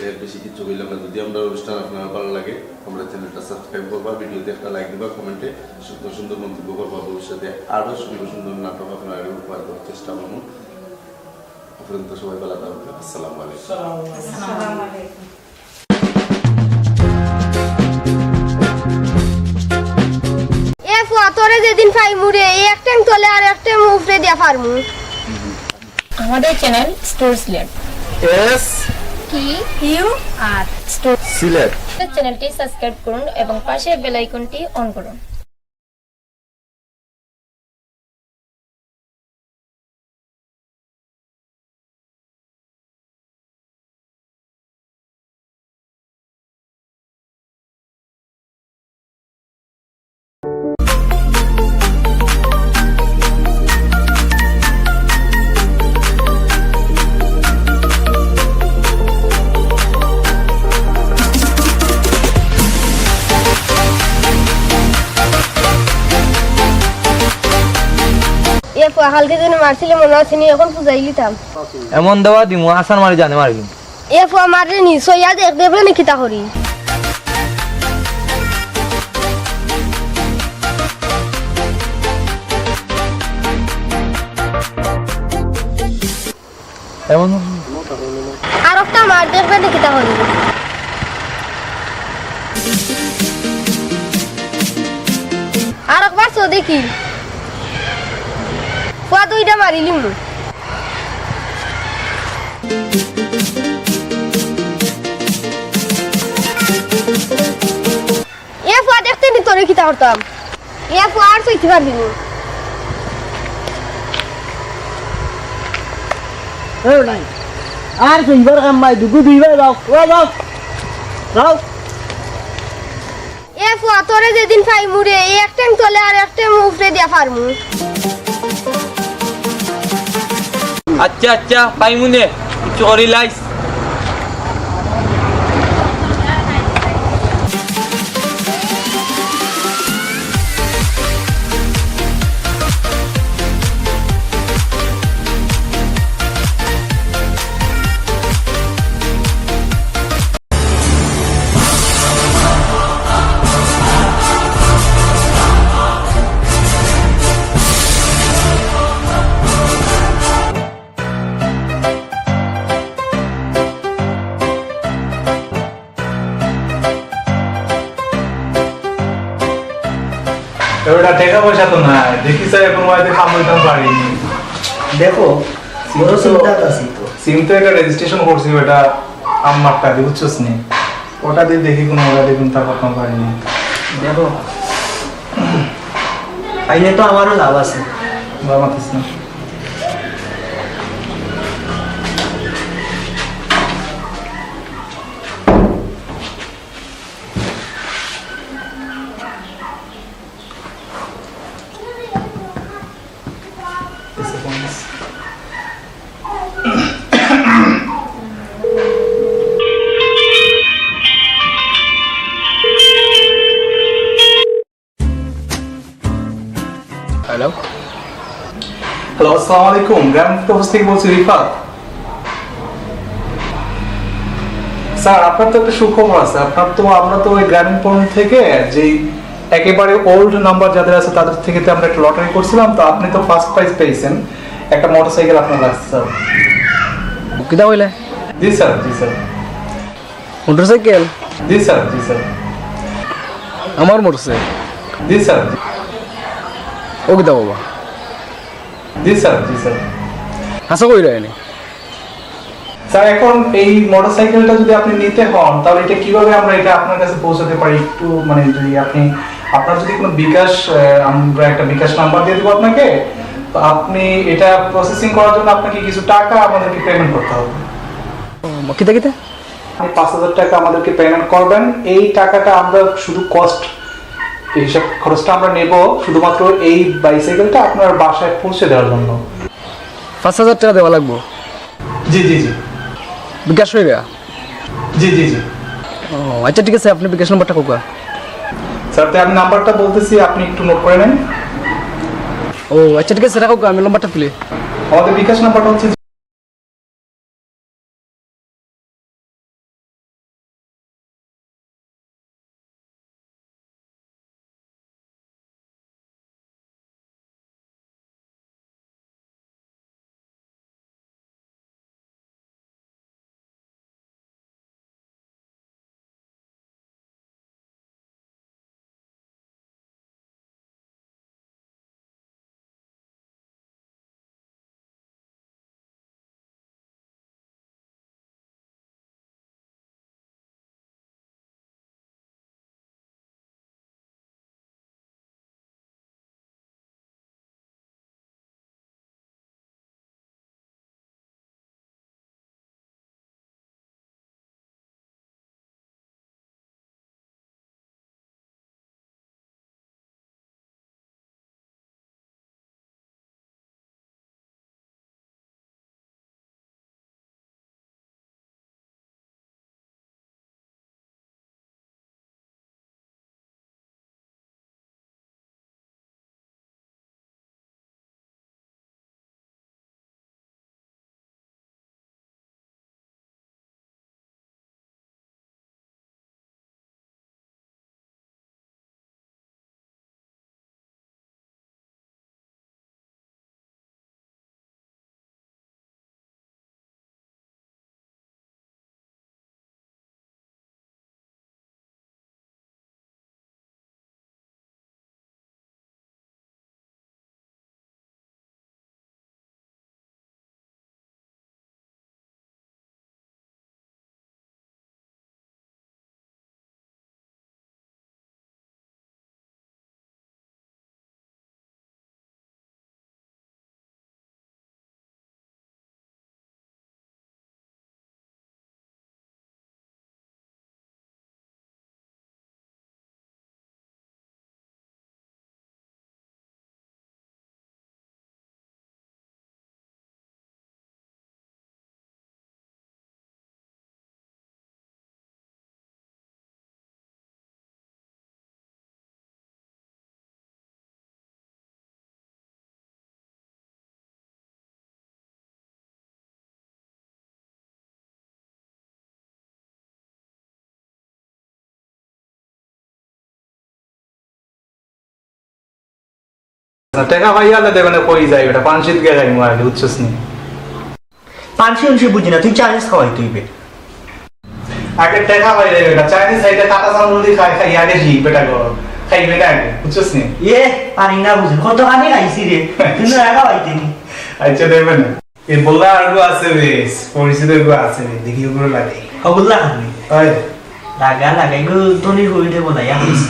এর বেশি কিছু কইলাম না। যদি আমরার অনুষ্ঠান আপনার ভালো লাগে, আমরার চ্যানেলটা সাবস্ক্রাইব করবা, ভিডিওতে একটা লাইক দিবা, কমেন্টে সুন্দর সুন্দর মন্তব্য করবা। ভবিষ্যতে আরো সুন্দর সুন্দর নাটক আপনারারে উপহার দেওয়ার চেষ্টা করমু। অপর্যন্ত সবাই ভালো থাকবেন। আসসালামু আলাইকুম। আসসালামু আলাইকুম। এ ফুয়া, তোরে যেদিন পাইমু রে, এই এক ঠ্যাং তলে আর এক ঠ্যাং উপরে দিয়া পারমু। আমাদের channel store Sylhet. S T U R store Sylhet. চ্যানেলটি সাবস্ক্রাইব করুন এবং পাশের বেল আইকনটি অন করুন। এ ফুয়া, কালকে যেন মারছিলে মনো আছে নি, এখন বুঝাই লিতাম। এমন দেওয়া দিমু, আসান মারি জানে মারি দিমু। এ ফুয়া, মাররে নি, সইয়া দেখ, দেখলে নি কিতা করি। এমন আর একটা মার দেখবে নি কিতা করি। আর একবার তো দেখি। ফুয়া দুইটা মারিলিমু। এ ফুয়া দেখতে নি তোরে কিতা করতাম। এ ফুয়া আর সইতে পারবি নি। এ নাই। আর সইবার কাম নাই, দুগু দুইবার যাও। ও যাও। যাও। এ ফুয়া তোরে যেদিন পাইমু রে, এই এক ঠ্যাং তলে আর এক ঠ্যাং উপরে দিয়া পারমু। আচ্ছা, আচ্ছা, পাইমুনে, কিছু করি লাইস। এবার টেকা পয়সা তো নাই, দেখি স্যার, এখন বাড়িতে কাম করতাম পারিনি। দেখো, সিম তো, সিমটা আছে তো। সিম তো একটা রেজিস্ট্রেশন করছি, ওটা আমার কাছে, বুঝছস নি? ওটা দিয়ে দেখি, কোনো ওটা দিয়ে কিন্তু তা করতাম পারিনি। দেখো, আইলে তো আমারও লাভ আছে। বাবা, মাতিস না। হ্যালো। হ্যালো, আসসালামু আলাইকুম। গ্রামীণ পোস্ট অফিস থেকে বলছি, রিফাত। স্যার, আপনার তো একটা সুখবর আছে। আপনার তো, আমরা তো ওই গ্রামীণ ফোন থেকে যেই একেবারে ওল্ড নাম্বার যাদের আছে, তাদের থেকে তো আমরা একটা লটারি করছিলাম, তো আপনি তো ফার্স্ট প্রাইজ পেয়েছেন। একটা মোটরসাইকেল আপনার লাগছে, স্যার। কিতা কইলে? জি স্যার, জি স্যার। মোটরসাইকেল? জি স্যার, জি স্যার। আমার মোটরসাইকেল? জি স্যার, জি। ও কিতা বাবা? জি স্যার, জি স্যার। হাছা কইরা এনে? স্যার, এখন এই মোটরসাইকেলটা যদি আপনি নিতে হন, তাহলে এটা কিভাবে আমরা এটা আপনার কাছে পৌঁছাতে পারি? একটু, মানে, যদি আপনি, আপনার যদি কোনো বিকাশ, আহ, আমরা একটা বিকাশ নাম্বার দিয়ে দেবো আপনাকে, তো আপনি এটা প্রসেসিং করার জন্য আপনাকে কিছু টাকা আমাদেরকে পেমেন্ট করতে হবে। ও, কিতা কিতা? আপনি পাঁচ হাজার টাকা আমাদেরকে পেমেন্ট করবেন। এই টাকাটা আমরা শুধু কস্ট, এই হিসাব খরচটা আমরা নেব শুধুমাত্র এই বাইসাইকেলটা আপনার বাসায় পৌঁছে দেওয়ার জন্য। পাঁচ হাজার টাকা দেওয়া লাগবো? জি, জি, জি। বিকাশ অইবো? জি, জি, জি। ও, আচ্ছা, ঠিক আছে, আপনি বিকাশ নাম্বারটা কউক্কা। স্যার, তো আমি নাম্বারটা বলতেছি, আপনি একটু নোট করে নেন। ও, আচ্ছা, ঠিক আছে, রাখো, আমি নাম্বারটা তুলি। আমাদের বিকাশ নাম্বারটা হচ্ছে টেকা পাইয়া আলে দেবে না, কই যাই বেটা, পান সিদ্ধ গিয়া খাইমু আগে, বুঝছস নি? পান সিদ্ধ বুঝি না, তুই চাইনিজ খাওয়াই তুই বে। আগে টেকা পাইলে বেটা, চাইনিজ খাইতে কাটা চামচ দি খাই, খাই আগে জি বেটা গর। খাইবে না আগে, বুঝছস নি? ইয়ে, পানি না বুঝে, কত খানি খাইছি রে। তুই না রাখা পাইতে নি। আচ্ছা, দেবে না। এ বললা আর গো আছে বেশ, পরিচিত গো আছে রে, দেখি ওগুলো লাগে। হগুল্লা খাবি? হয়। লাগা, লাগাই গো, তনি হইতে বলাই, আমি।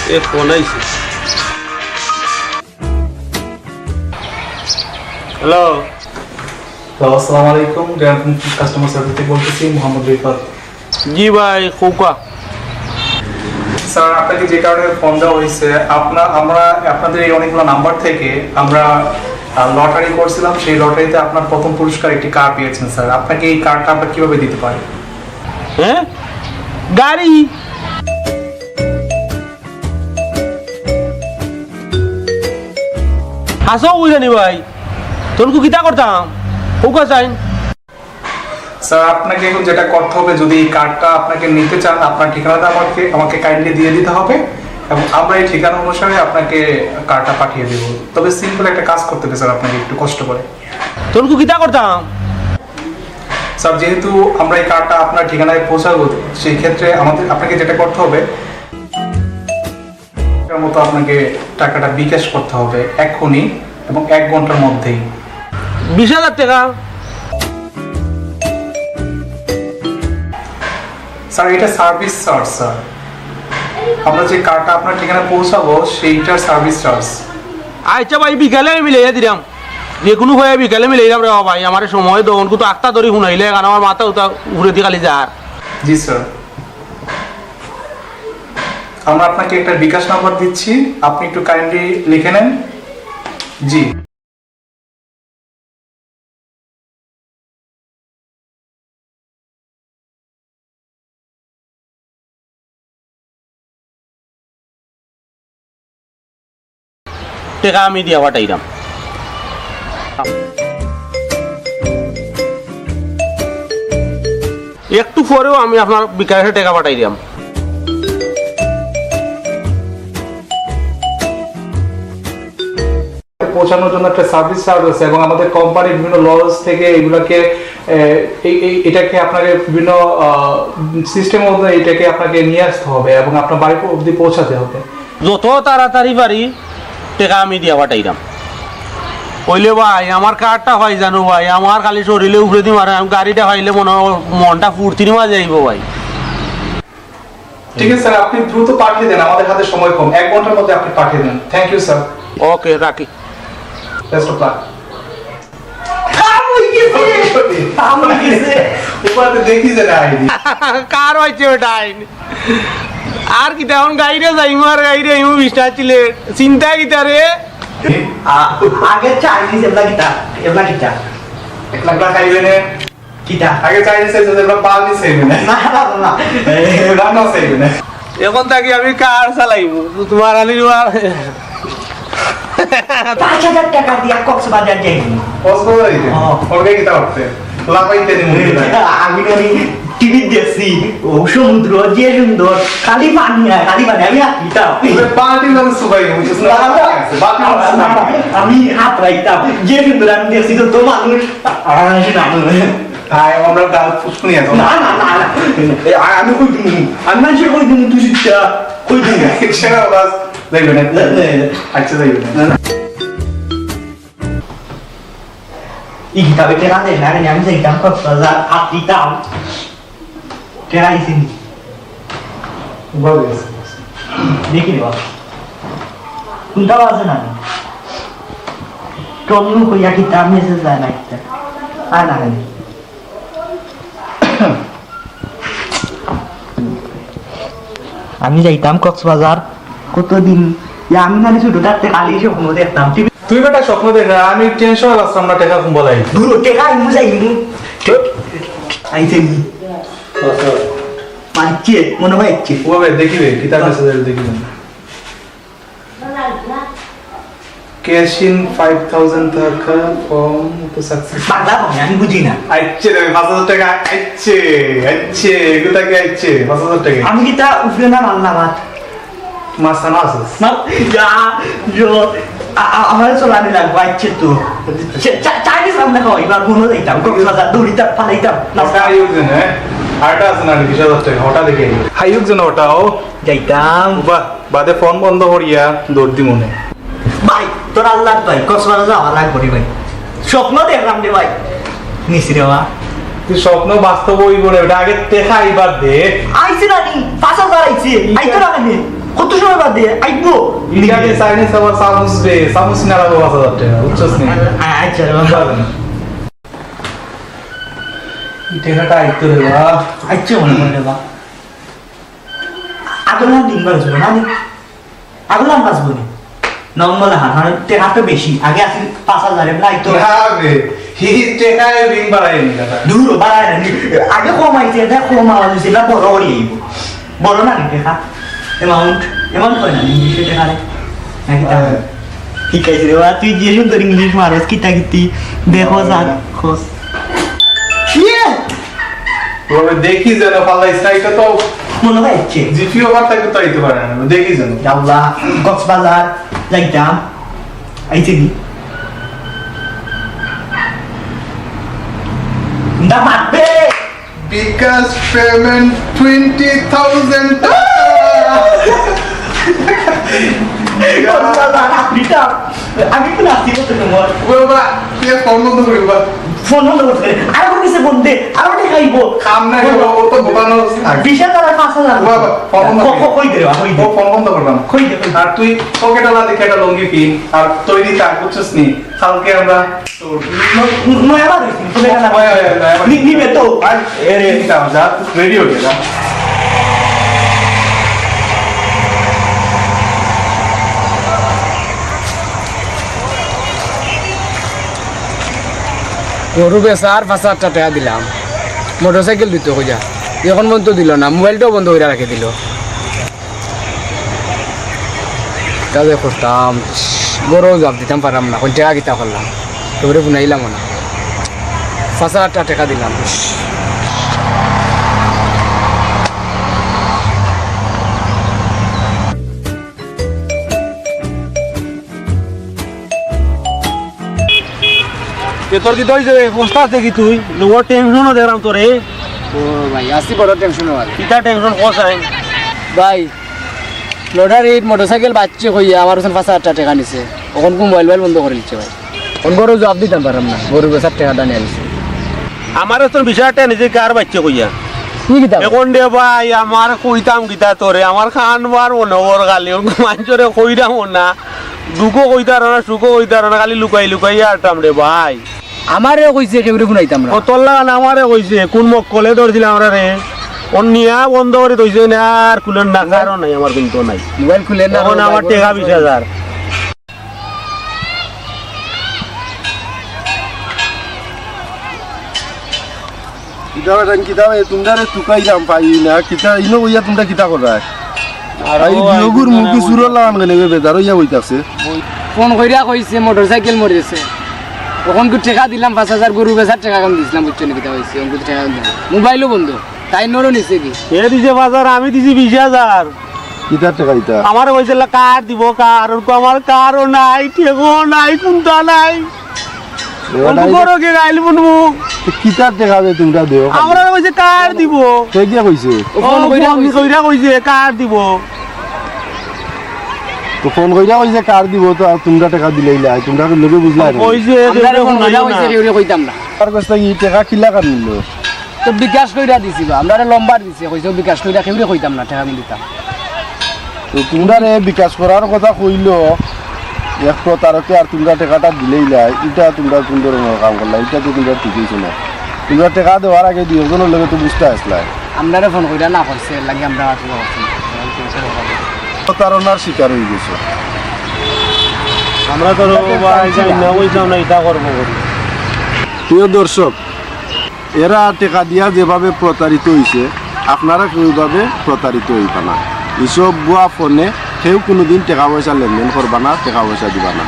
এ ফোন আইছে। হ্যালো। হ্যালো, আসসালামু আলাইকুম। গ্রামীণ কাস্টমার সার্ভিস থেকে বলতেছি, মোহাম্মদ রিফাত। জি ভাই, কউক্কা। স্যার, আপনাকে যে কারণে ফোন দেওয়া হয়েছে, আপনার, আমরা আপনাদের এই অনেকগুলো নাম্বার থেকে আমরা, আহ, লটারি করছিলাম। সেই লটারিতে আপনার প্রথম পুরস্কার একটি কার পেয়েছেন স্যার। আপনাকে এই কারটা আমরা কিভাবে দিতে পারি? হ্যাঁ? গাড়ি? হাছাউ কইরা নি ভাই? তনকু কিতা করতাম? কউক্কা চাইন। স্যার, আপনাকে এখন যেটা করতে হবে, যদি এই কার্ডটা আপনাকে নিতে চান, আপনার ঠিকানাটা আমাকে, আমাকে কাইন্ডলি দিয়ে দিতে হবে এবং আমরা এই ঠিকানা অনুসারে আপনাকে কার্ডটা পাঠিয়ে দেব। তবে সিম্পল একটা কাজ করতে হবে স্যার, আপনাকে একটু কষ্ট করে। তনকু কিতা করতাম? স্যার, যেহেতু আমরা এই কার্ডটা আপনার ঠিকানায় পৌঁছাবো, সেই ক্ষেত্রে আমাদের, আপনাকে যেটা করতে হবে, টাকার মতো আপনাকে টাকাটা বিকাশ করতে হবে এখনই এবং এক ঘন্টার মধ্যেই। বিশ হাজার টাকা? স্যার, এটা সার্ভিস চার্জ স্যার। আমরা যে কার্ডটা আপনার ঠিকানায় পৌঁছাবো, সেইটার সার্ভিস চার্জ। আচ্ছা ভাই, বিকালে আমি মিলাইয়া দিরাম। যে কুনু ভাই বিকালে মিলাইলাম রে ভাই, আমার সময় দোকান কুতো আখতা ধরি হুনাইলে, কারণ আমার মাথা উতা উপরে দি খালি যার। জি স্যার। আমরা আপনাকে একটা বিকাশ নাম্বার দিচ্ছি, আপনি একটু কাইন্ডলি লিখে নেন। জি। টেকা আমি দিয়া পাঠাইরাম। একটু পরেউ আমি আপনার বিকাশে টেকা পাঠাই দিয়াম। পৌঁছানোর জন্য একটা সার্ভিস চার্জ আছে এবং আমাদের কোম্পানির বিভিন্ন লজ থেকে এগুলাকে, এ, এই, এই, এটাকে আপনাকে বিভিন্ন, আহ, সিস্টেমের মধ্যে এটাকে আপনাকে নিয়ে আসতে হবে এবং আপনার বাড়ি অবধি পৌঁছাতে হবে। যত তাড়াতাড়ি পারি টেকা আমি দিয়া পাঠাইরাম। অইলে ভাই, আমার কার্ডটা পাই জানো ভাই, আমার খালি শরীরে উপরে দি মারে, আমি গাড়িটা পাইলে মনে হয় মনটা ফুর্তির মাঝে আইবো ভাই। ঠিক আছে স্যার, আপনি দ্রুত পাঠিয়ে দেন, আমাদের হাতে সময় কম, এক ঘন্টার মধ্যে আপনি পাঠিয়ে দেন। Thank you sir. ওকে, রাখি। Best of luck. কাম হয়ে গেছে। কাম হয়ে গেছে। উপাতে দেখি যে না আইনি। কার হয়েছে ওটা আইনি? আর কিতা, এখন গাড়িরে যাইমু আর গাড়িরে আইমু বিশটা ছিলে। চিন্তা কিতা রে? আ-, আগে চাইনিজ এবলা কিতা? এবলা কিতা? এক লাখ টাকা খাইবে নে। কিতা? আগে চাইনিজ চাইছে, এবলা পানি চাইবে না। না, না, না, না। রান্না চাইবে না। এখন থাকি আমি কার চালাইমু? তোমার আলি তোমার। পাঁচ হাজার টাকা দিয়া কক্সবাজার যাইমু। কক্সবাজার যাইতে? হ্যাঁ। ওর গাড়ি কিতা উঠতে? লাফাইতে নি মুখে। আমি নানি টিভি দেখছি, ও সমুদ্র যে সুন্দর, খালি পানি আর খালি পানি, আমি হাত দিতাম। ওরে পানি মানে সুবাই, বুঝছিস না? না, না। বাকি না, না, না, আমি হাত রাখতাম, যে সুন্দর আমি দেখছি, তো, তো মানুষ, আ-, আ-, না, না। আয়, আমরা ডাল ফুসকুনি আছে। না, না, না, না। এ, আ-, আমি কই দিমু? আমি মানুষের কই দিমু, তুই শিক্ষা কই দিমু? সেটা বাস, যাইবে না। না, না, না। আচ্ছা, যাইবে না। না, না। ই কিতাবে টেকা দেয় না, আমি যাইতাম কক্সবাজার, হাত দিতাম। টেকা আইছে নি? উবাল গেছে। দেখি রে বাবা। কোনটা বাজে না? টমিও কইয়া কিতা মেসেজ যায় না কিতা? আর না রে। আমি যাইতাম কক্সবাজার, কতদিন, ইয়া, আমি মানে ছোট থাকতে খালি স্বপ্ন দেখতাম। তুই বেটা স্বপ্ন দেখ না, আমি টেনশনে বাঁচতাম না, টেকা কুম্বালাই। দূর, টেকা আমি যাইমু। আইছে নি? মারছে, মনে হয় আইছে। ও ভাই, দেখি রে, কিতা মেসেজ আছে দেখি রে। Cash in five thousand টাকা from তো সাকসেস। বাংলা কম, আমি বুঝি না। আইছে রে, পাঁচ হাজার টাকা আইছে, আইছে, কোথা কি আইছে? পাঁচ হাজার টাকা। আমি কিতা উপরে না মারলাম আর? মাছ খানা আছে? না, ইয়া, ইয়ো, আ-, আ-, আমার চলানি লাগবো, আইছে তো। চা-, চা-, চাইনিজ রান্না খাওয়া, এবার মনে যাইতাম, কক্সবাজার, দৌড়িতাম, ফালাইতাম। ওটা আইউক যেন, হ্যাঁ? আরটা আছে না, বিশ হাজার টাকা, ওটা দেখে আইউক। আইউক যেন ওটাও। যাইতাম। বাহ, বাদে ফোন বন্ধ করিয়া দৌড় দি মনে। ভাই, তোর আল্লাহ ভাই, কক্সবাজার যাওয়া লাগবো রে ভাই। স্বপ্ন দেখলাম রে ভাই। নিছি রে বা। তুই স্বপ্ন বাস্তব হইব রে, ওটা আগে দেখা আইবার দে। আইছে না নি? পাঁচ হাজার আইছে। আইতো না কেনে? কত সময় বাদে? আইবো। ইটাকে চাইনিজ আবার চামচ দে, চামচ নাড়াবো পাঁচ হাজার টাকা, বুঝছস নি? আ-, আচ্ছা রে বাবা। বুঝলাম। এই টাকাটা আইতো রে বা। আইছে মনে হয় রে বা। আগলা দিন বার হইব না নি? আগলা বাঁচবো নি? নর্মাল হান, মানে টেকা তো বেশি। আগে আছিল পাঁচ হাজার, এমন আইতো। না বে, হি টেকায় ঋণ বাড়ায় নি দাদা। দূর, বাড়ায় না নি। আগে কম আইছে, এটা কম আওয়াজ হইছে, এটা বড় করি আইব। বড় না নি টেকা? অ্যামাউন্ট, অ্যামাউন্ট হয় না নি, ইংলিশে টেকা রে। নাকি তা? হ্যাঁ। ঠিক আছে রে বা, তুই যে সুন্দর ইংলিশ মারস, কিতা কিতি, দেখো হ্যাঁ। যার, খোঁজ। ইয়ে! ওভাবে দেখি যেন ফালাইস না, এটা তো মনে হয় ইচ্ছে। জিপিও বার থাকতে তো আইতে পারে না, দেখি যেন। আল্লাহ, কক্সবাজার যাইতাম, আইছে নি? দা মারবে। বিকাশ পেমেন্ট টোয়েন্টি থাউজেন্ড টাকা। কক্সবাজার, আফ্রিকা। আমি তো নাচি করতে তোমার। ও বাবা, তুই ফোন বন্ধ করি, বাবা। ফোন বন্ধ করতে। আর ওর কাছে ফোন দে, আর ওটা খাইবো। কাম নাই, ও তো বোকানো থাকে। বিশ হাজার আর পাঁচ হাজার। বাবা, ফোন বন্ধ ক-, করি। ক-, কই দে রে, কই দে? ও ফোন বন্ধ করলাম। কই দে, কই দে? আর তুই পকেটে না দেখে একটা লুঙ্গি কিন, আর তৈরি থাক, বুঝছিস নি? কালকে আমরা তো ন-, নয়া বার হইছে, নয়া বার। নয়া, নয়া, নয়া বার। নি-, নিবে তো? আর এ রে, এটা যা, রেডি হয়ে যা। গরু বেচার পাঁচ হাজার টেকা দিলাম, মোটরসাইকেল দিতে কইয়া, এখন পর্যন্ত দিল না, মোবাইলটাও বন্ধ করে রাখি দিল। তা যে করতাম, গরু জবাব দিতাম পারলাম না, কোন টেকা কিতা করলাম, তোরে বুনাইলাম না, পাঁচ হাজার টেকা দিলাম। এ তোর কিতা অইছে রে? পস্তাস দেখি তুই। লোকর টেনশনও দেখলাম তোরে। ও ভাই, আছি বড় টেনশন আর। কিতা টেনশন কস আই? ভাই, লটারিত মোটরসাইকেল বাচ্চে কইয়া আমার কাছে পাঁচ হাজার টেকা নিছে। অখন কু মোবাইল মোবাইল বন্ধ করে দিচ্ছে ভাই। অখন গরু জবাব দিতাম পারলাম না। গরু বেচার টেকাটা নিয়া নিছে। আমারে তো বিশ হাজার টেকা নিছে কার বাচ্চে কইয়া। কি কিতা? এখন দে ভাই, আমার কইতাম কিতা তোরে, আমার খান বার মনে কর খালি, অখন মানষরে কইরামও না। দুঃখও কইতারো না, সুখও কইতারো না, খালি লুকাই লুকাই আরতাম রে ভাই। আমারে কইছে কেউরে হুনাইতাম না। ও তোর লাগান আমারে কইছে, কোন মক্কলে ধরছিল আমরারে। অন নিয়া বন্ধ করি থইছে না, আর খুলের না, কারণ নাই, আমার কিন্তু নাই। মোবাইল খুলের না, অখন আমার টেকা বিশ হাজার। কিতা বেটান, কিতা বে, তুমরারে তুকাইরাম পাই না, কিতা ইনো বইয়া তুমরা কিতা কররায়? আর ভাই, ও, বিয়োগুর মুখে সুরর লাগান কেনে বে, বেজার অইয়া বইতাছে। ফোন কইরা কইছে মোটরসাইকেল মরি গেছে। অখন কু টেকা দিলাম পাঁচ হাজার, গরু বেচার টেকা কম দিছিলাম, বুঝছো নি কিতা কইছে? অখন কু টেকা দিলাম। মোবাইলও বন্ধ। তাইন নরও নিছে কি? এ দিছে পাঁচ হাজার, আমি দিছি বিশ হাজার। কিতার টেকা ইতা? আমারে কইছে লা কার দিব, কার? অখন কু আমার কারও নাই, টেকাও নাই, কুন্তা নাই। এবার অখন কু আইলে করো কি গাইল বুনবু? তো কিতার টেকা দে তুমরা দেও খালি? আমরারে কইছে কার দিব। কে গিয়া কইছে? ও ফোন কইরা ফোন কইছে। কইরা কইছে কার দিব। তো ফোন কইরা কইছে কার দিব, তো আর তুমরা টেকা দিলাইলা, তুমরা লগে বুঝলায় না। কইছে, আমরারে ফোন কইরা কইছে, কেউরে কইতাম না। তার কাছ থাকি টেকা কিলা কার নিল? তো বিকাশ কইরা দিছি বা, আমরারে নম্বর দিছে, কইছে বিকাশ কইরা কেউরে কইতাম না, টেকা আমি দিতাম। তো তুমরারে বিকাশ করার কথা কইলো, এক প্রতারকে আর তুমরা টেকাটা দিলাইলায়, ইটা তুমরা কুন ধরনর কাম করলায়? ইটা তো তুমরা ঠিক অইছে না। তুমরা টেকা দেওয়ার আগে দুই একজনর লগে তো বুঝতা আছলায়। আমরারে ফোন কইরা না করছে, এর লাগি আমরা আর কিতা করছি না। প্রতারণার শিকার অইগেছো। আমরা তো রে ভাই, যাই না, ওই যাও না, ইটা করবো করি। প্রিয় দর্শক, এরা টেকা দিয়া যেভাবে প্রতারিত অইছে, আপনারা কেউ এভাবে প্রতারিত অইবা না। ইসব ভুয়া ফোনে কেউ কুনুদিন টেকা পয়সা লেনদেন করবা না, টেকা পয়সা দিবা না,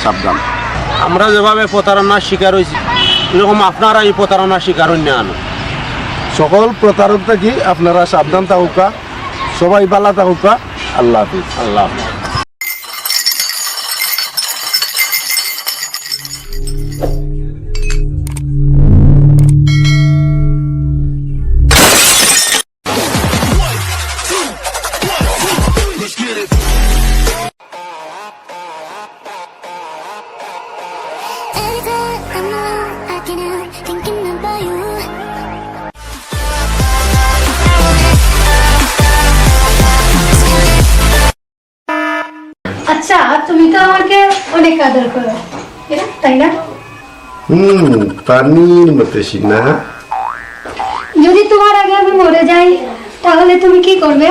সাবধান। আমরা যেভাবে প্রতারণার শিকার অইছি, এরকম আপনারা এই প্রতারণার শিকার অইন না। সকল প্রতারক থাকি আপনারা সাবধান থাকুক্কা, সবাই ভালা থাকুক্কা। আল্লাহ হাফিজ। আল্লাহ হাফিজ। Anytime I'm alone, I can help thinking about you. আচ্ছা, তুমি তো আমাকে অনেক আদর করো, এ না? তাই না? হুম, পানির মতো সোনা। যদি তোমার আগে আমি মরে যাই, তাহলে তুমি কি করবে?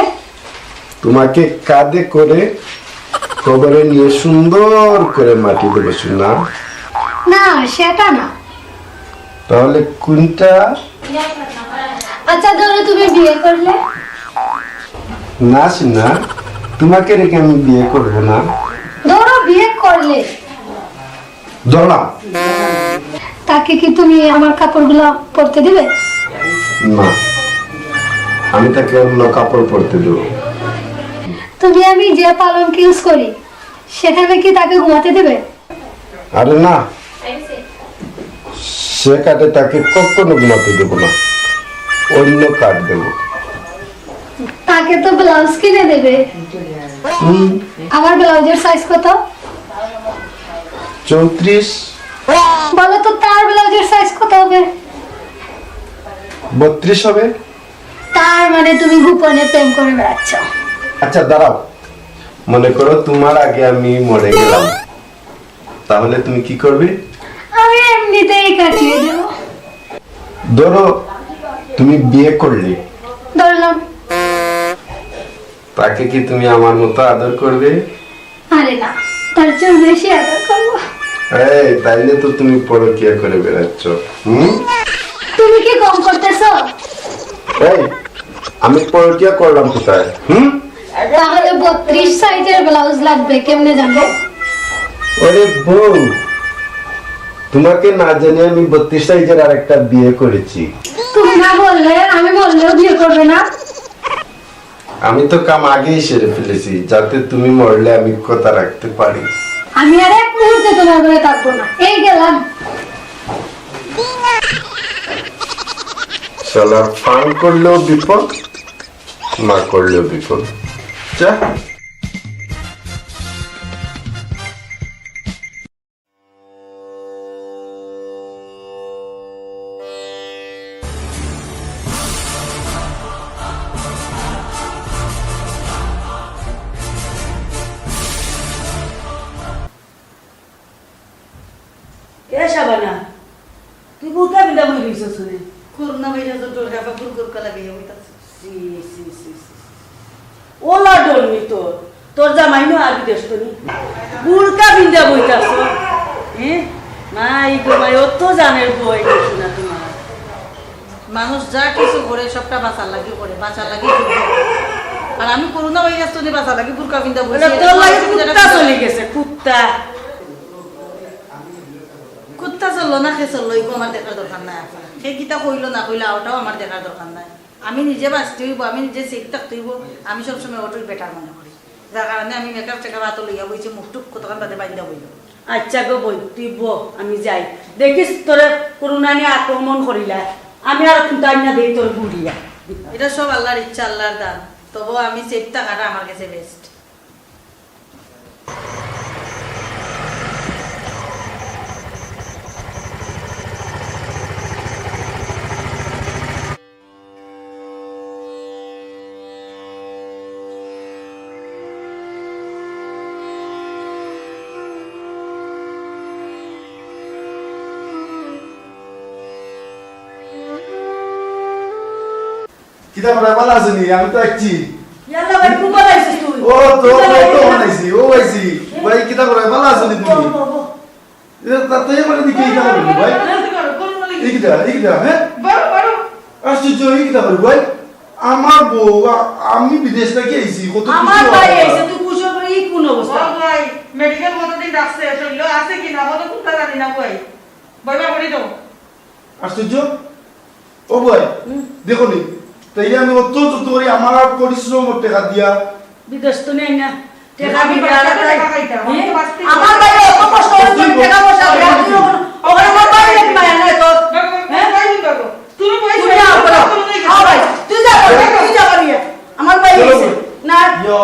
তোমাকে কাঁধে করে কবরে নিয়ে সুন্দর করে মাটি দেবো সোনা। না, সেটা না। তাহলে কোনটা? আচ্ছা, ধরো তুমি বিয়ে করলে। না সোনা, তোমাকে রেখে আমি বিয়ে করব না। ধরো বিয়ে করলে। ধরলাম। তাকে কি তুমি আমার কাপড়গুলো পরতে দিবে? না, আমি তাকে অন্য কাপড় পরতে দেবো। তুমি আমি যে পালঙ্ক ইউজ করি, সেখানে কি তাকে ঘুমাতে দিবে? আরে না, সে খাটে তাকে কখনো ঘুমাতে দেবো না, অন্য খাট দেবো। তাকে তো ব্লাউজ কিনে দেবে। হুম। আমার ব্লাউজের সাইজ কত? চৌত্রিশ। বলো তো, তার ব্লাউজের সাইজ কত হবে? বত্রিশ হবে। তার মানে তুমি গোপনে প্রেম করে বেড়াচ্ছ। আচ্ছা, দাঁড়াও, মনে করো তোমার আগে আমি মরে গেলাম, তাহলে তুমি কি করবে? আমি এমনিতেই কাটিয়ে দেব। ধরো, তুমি বিয়ে করলে। ধরলাম। তাকে কি তুমি আমার মতো আদর করবে? আরে না, তার চেয়েও বেশি আদর করবো। এই, তাইলে তো তুমি পরকিয়া করে বেড়াচ্ছ। হুম? তুমি কি কম করতেছো? এই, আমি পরকিয়া করলাম কোথায়? হুম? তাহলে বত্রিশ সাইজের ব্লাউজ লাগবে, কেমনে জানবো? ওরে বউ, তোমাকে না জানিয়ে আমি বত্রিশ সাইজের আরেকটা বিয়ে করেছি। তুমি না বললে আমি মরলেও বিয়ে করবে না। আমি তো কাম আগেই সেরে ফেলেছি, যাতে তুমি মরলে আমি কথা রাখতে পারি। আমি আর এক মুহূর্তে তোমার ঘরে থাকবো না, এই গেলাম। শালা ফান করলেও বিপদ, না করলেও বিপদ। যা। এ শাবানা, তুই বুরকা পিন্দা বই রইছস নে? করোনা ভাইরাসর ডরে আবার বুরকা লাগাইয়া বইতাছে। ছি, ছি, ছি, ছি, ছি। ওলা ডর নি তোর। তোর জামাই নু আর বিদেশ তো নি। বুরকা পিন্দা বইতাছ। হ্যাঁ? মাই গো মাই, অত জানের বই দেখি না তোমার। মানুষ যা কিছু করে, সবটা বাঁচার লাগি করে, বাঁচার লাগি করে। আর আমি করোনা ভাইরাস তো নিয়ে বাঁচার লাগি বুরকা পিন্দা বইছি। বলে, তোর লাগি কুত্তা চলে গেছে, কুত্তা। কুত্তা চললো না, কে চললো, এগু আমার দেখার দরকার নাই আপনার। কে কিতা কইলো না কইলো, ওটাও আমার দেখার দরকার নাই। আমি নিজে বাঁচতে হইব, আমি নিজে সেফ থাকতে হইব। আমি সবসময় ওটাই বেটার মনে করি, যার কারণে আমি মেকআপ টেকআপ হাতো লইয়া বইছি, মুখ টুক কতক্ষণ বাদে বাইন্দা বইল। আচ্ছা গো বই, তুই ব, আমি যাই। দেখিস তোরে করোনা নিয়ে আক্রমণ করিলা, আমি আর চিন্তা না দেই তোর গুড়িয়া। এটা সব আল্লাহর ইচ্ছা, আল্লাহর দান। তবু আমি সেফ থাকাটা আমার কাছে বেস্ট। কিতা করায়, ভালা আছো নি? আমি তো আইছি। ইয়াল্লা ভাই, খুব ভালা আছিস তুই। ও, তো, কিতা তো, লাগে তো না? বানাইছি, ও আইছি। এ? ভাই, কিতা করায়, ভালা আছো নি তুমি? বল, বল, বল। এ, তা তো এবারে দেখি, এই কিতা করবো, ভাই? এই কিতা, এই কিতা, হ্যাঁ? বারো, বারো। আশ্চর্য, এই কিতা করবো, ভাই? আমার বউ, আ-, আমি বিদেশ থাকি আইছি, কত খুশি আমার হওয়া ভাই দরকার। আইছে, তুই খুশি হবি, এই কোন অবস্থা? ও ভাই, মেডিকেল কতদিন রাখছে, শরীর আছে কি না, কত কোনটা জানি না, ভাই। ভাই, ভাই, বলি তো। আশ্চর্য। ও ভাই, হুম। দেখো নি, তাইলে আমি অত যত্ন করি, আমার পরিশ্রম টেকা দিয়া, বিদেশ তো নেই না। টেকা আমি দিবে বাচ্চাকে আলাদা। টেকা খাইতাম। হ্যাঁ? আমি তো বাঁচতেই আমার পারি। ভাই অত কষ্ট করে তুমি টেকা পয়সা দিয়া তুমি ওখানে, ওখানে আমার ভাই নাকি মায়া নাই তোর? বাবা, বাবা, হ্যাঁ? ভাই, বাবা। তুমি বই তুমি যাও, করো। তুমি যাও। হ্যাঁ ভাই, তুই যা, তুই যা, তুই যা। আমার ভাই চলো। এসে। না। ইয়া,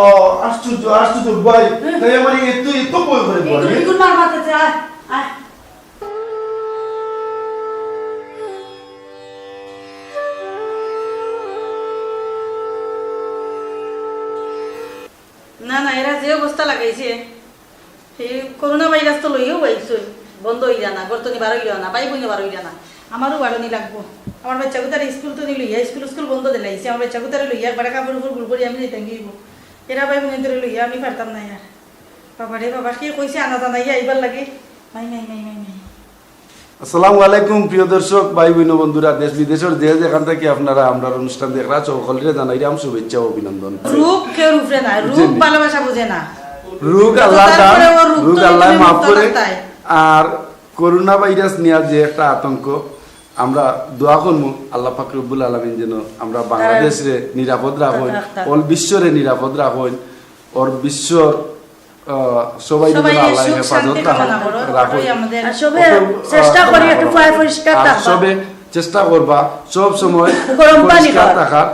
আশ্চর্য, আশ্চর্য ভাই। হ্যাঁ। তাই আমার এই এত, এত ভয় করে এই ভাই। তুমি কোন মার মারতে চায়? আয়। না, না, এরা যে অবস্থা লাগাইছে, এই করোনা ভাইরাস তো লইয়াও আইছইন, বন্ধ অইরা না, ঘর তনে বারইরা না, ভাই বইনে বারইরা না, আমারও বারনি লাগবো। আমার বাচ্চাগুতারে স্কুল তনে লইয়া, স্কুল স্কুল বন্ধ দিলাইছে, আমার বাচ্চাগুতারে লইয়া একবারে কাপড় উপর গুল করি আমি যাইতাম গিয়ে। এরা ভাই বইনে ধরে লইয়া আমি পারতাম না আর। বাবা রে বাবা, কে কইছে আনা জানাইয়া আইবার লাগে? মাই, মাই, মাই, মাই, মাই। আসসালামু আলাইকুম প্রিয় দর্শক, ভাই বইন বন্ধুরা, দেশ বিদেশর যে যেখান থাকি আপনারা আমরার অনুষ্ঠান দেখরা, সকলরে জানাইরাম শুভেচ্ছা ও অভিনন্দন। রোগ কেউর উপরে না, জি, রোগ জি। ভালোবাসা বুঝে না। রোগ তো আল্লাহ দান, তারপরে ও রোগ রোগ তো আল্লাহ তুমি মাফ মুক্ত করে। থাকতাই। আর করোনা ভাইরাস নিয়া যে একটা আতঙ্ক, আমরা দোয়া করমু আল্লাহ পাক রব্বুল আলামিন যেন আমরা বাংলাদেশরে নিরাপদ রাখইন, রাখতা। All বিশ্বরে নিরাপদ রাখইন, ওর বিশ্বর আহ, সবাই সবাই যেন আল্লাহ সুখ হেফাজত শান্তি কামনা করো। রাখো। ওই আমাদের আর সবে ওকে, চেষ্টা আহ, করি একটু পয় পরিষ্কার আর থাকবা। সবে চেষ্টা করবা সব সময় গরম পানি পরিষ্কার খাওয়া। থাকার।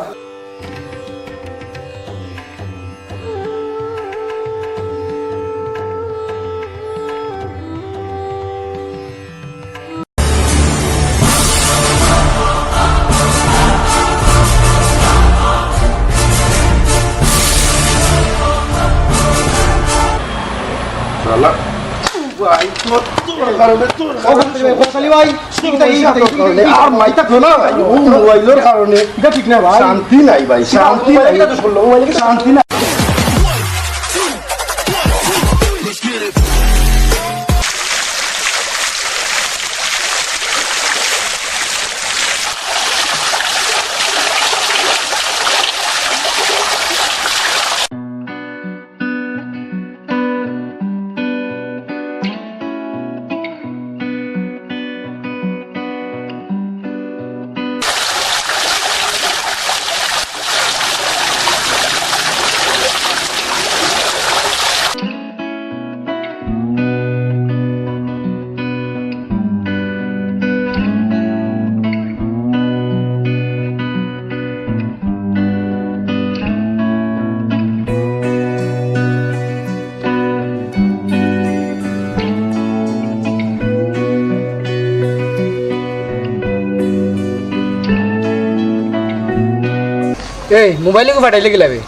শালা, ভাই, তোর, তোর কারণে, তোর কারণে। ও, ভাই, ভাই, ভাই, ভাই, ঠিক আছে, ঠিক আছে, ঠিক আছে। আর মাইতা তো না, ভাই, ও মোবাইলের কারণে। এটা ঠিক না, ভাই। শান্তি নাই, ভাই, শান্তি নাই। মোবাইলটা তো শুনলো, মোবাইলটা শান্তি নাই। এই, মোবাইল ইগু ফাটাইলে কিলা বে?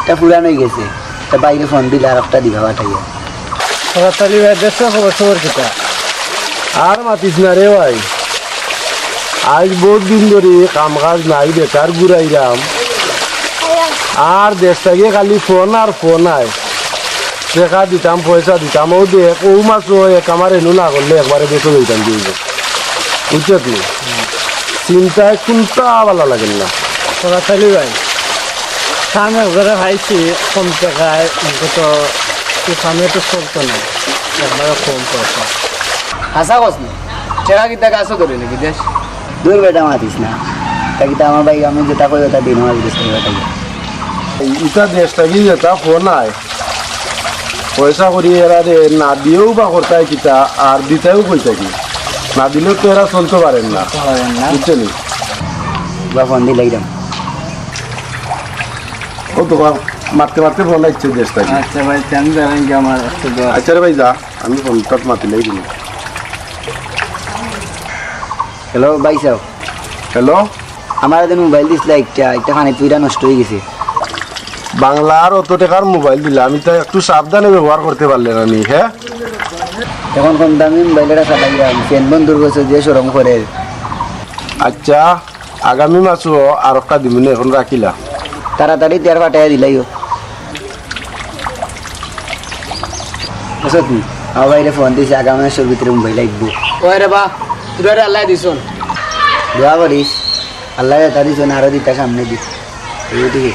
ইটা পুরান অইগেছে। ইটা ভাইরে ফোন দিলে আরোকটা দিবা ফাটাইয়া। তাড়াতাড়ি ভাই, দেশর খবর সবর কিতা? আর মাতিস না রে ভাই, আইজ বউত দিন ধরি কাম কাজ নাই, বেকার ঘুরাইরাম। আর দেশ থাকি খালি ফোন আর ফোন আয়। টেকা দিতাম, পয়সা দিতাম, অউ দেখ, অউ মাসও এক আমার এনু না করলে একবারে দেশো যাইতাম গিয়া। বুঝছত নি? চিন্তায় কুন্তা ভালা লাগের না। তাড়াতাড়ি ভাই, কাম একবারে পাইছি কম টেকায়, কিন্তু তো এই কামে তো চলতো না, একবারে কম পয়সা। হাছা কস নি? টেকা কিতা গাছো ধরে নি বিদেশ? দূর বেটা, মাতিস না। তা কিতা আমার ভাই, আমি যেটা কই ওটা দিন, আমার বিদেশ করি বেটা। ইটা দেশ থাকি যেটা ফোন আয়, পয়সা করি এরারে না দিয়াও বা করতায় কিতা, আর দিতায়ও কই থাকি। না দিলে তো এরা চলতো পারের না। চলতো পারের না। বুঝছো নি? বা ফোন দিলাইরাম। ও তো বা মাততে মাততে ফোন আইছে দেশ থাকি। আচ্ছা ভাই, আমি জানাই যে আমার একটু দোয়া। আচ্ছা রে ভাই, যা, আমি ফোনটা মাতিলাই দিমু। হ্যালো ভাই সাহেব। হ্যালো। আমারে যে মোবাইল দিছলা একটা, একটা পানিত পড়িয়া নষ্ট অইগেছে। বাংলার অত টেকার মোবাইল দিলা, আমি তো একটু সাবধানে ব্যবহার করতে পারলে না নি, হ্যাঁ? অখন কম দামি মোবাইল এটা চালাইরাম, ফ্রেন্ড বন্ধুর গেছে যে শরম করের। আচ্ছা, আগামী মাসও আরোকটা দিমুনে, অখন রাখিলা। তাড়াতাড়ি টের ফাটাইয়া দিলাইও। বুঝছত নি? আমার ভাইরে ফোন দিছি, আগামী মাসর ভিতরে মুম্বাই লাগবো। ওই রে বা, তোরারে আল্লায় দিছইন। দোয়া করিস, আল্লায় যেতা দিছইন, আরো দিতা সামনেদি। এই দিকে।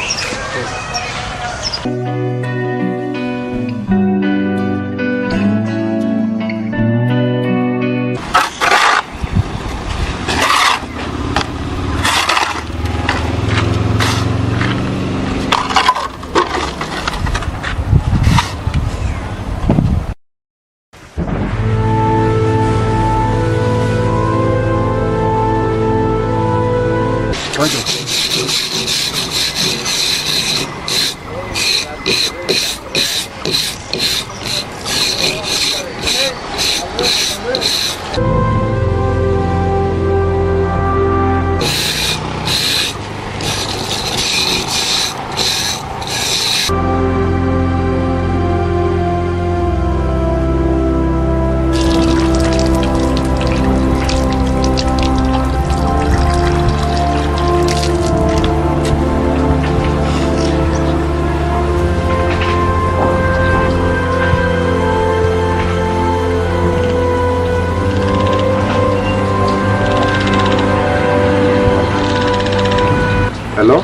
হ্যালো।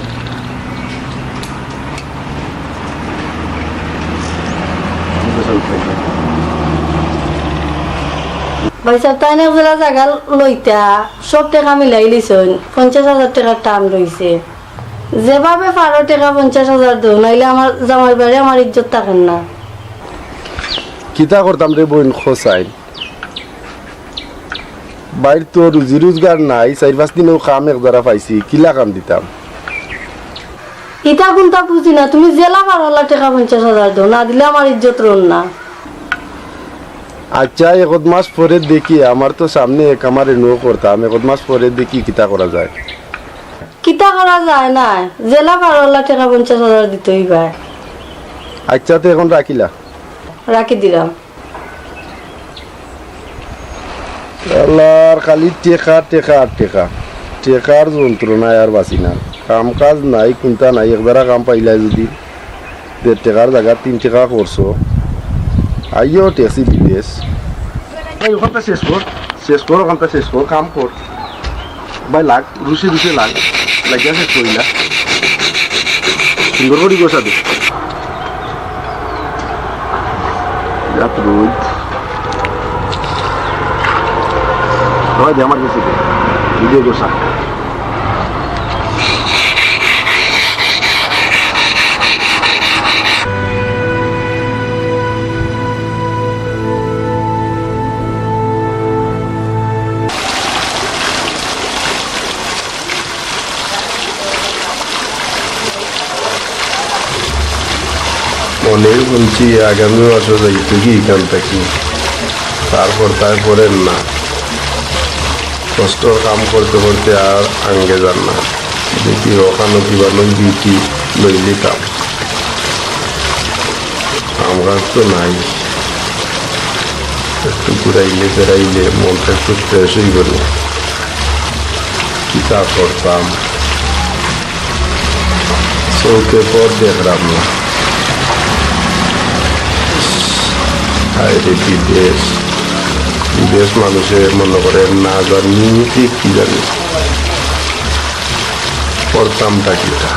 ভাইসাব, তাইন এক জেলা জাগা লইতা, সব টেকা মিলাই লিছইন, পঞ্চাশ হাজার টেকার টান রইছে। যেভাবে পারো টেকা পঞ্চাশ হাজার দেও, নাইলে আমার জামাইর বাড়ি আমার ইজ্জত থাকের না। কিতা করতাম রে বইন, খোসাইন? বাইর তো রুজি রোজগার নাই, চাইর পাঁচ দিনও কাম এক জারা পাইছি, কিলা কাম দিতাম? ইতা কুনতা বুঝি না, তুমি যেলা পারো অলা টেকা পঞ্চাশ হাজার দেও, না দিলে আমার ইজ্জত রইল না। আচ্ছা, এক মাস পরে দেখি, আমার তো সামনে এক আমারে নো করতাম, এক মাস পরে দেখি কিতা করা যায়। কিতা করা যায় না, যেলা পারো অলা টেকা পঞ্চাশ হাজার দিতে অইবা। আচ্ছা, তো এখন রাখিলা। রাখি দিলাম। আল্লাহর খালি টেকা, টেকা আর টেকা। টেকার যন্ত্রণায় আর বাঁচি না। কাম কাজ নাই, কুনতা নাই, একদারা কাম পাইলাই যদি, দেড় টেকার জাগাত তিন টেকা করছো। আইও টেক্সি বিদেশ। এই ওখানটা শেষ কর, শেষ কর, ওখানটা শেষ কর, কাম কর। ভাই লাগ, রুশে রুশে লাগ, লাগিয়া শেষ করিলা। সুন্দর করি গোসা দে। বিরাট রোদ। হয় দে আমার গেছে দে। ভিডিও গোসা। মনে হুনছি আগামী মাসো যাইতো কি ইখান থাকি। তারপর তাই পড়েন না। কষ্টর কাম করতে করতে আর আঙ্গে যার না। দেখি ওখানো কিবা লই দিই কি লই লিতাম। কাম কাজ তো নাই। একটু ঘুরাইলে ফেরাইলে মনটা একটু ফ্রেশ অইবো নি। কিতা করতাম? চউখে পথ দেখরাম না। হায় রে বিদেশ, বিদেশ মানুষে মনো করে না জানি কি জানি। করতামটা কিতা?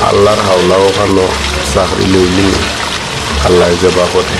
আল্লার হাওলা ওখানো চাকরি লইলি, আল্লায় যেবা করে।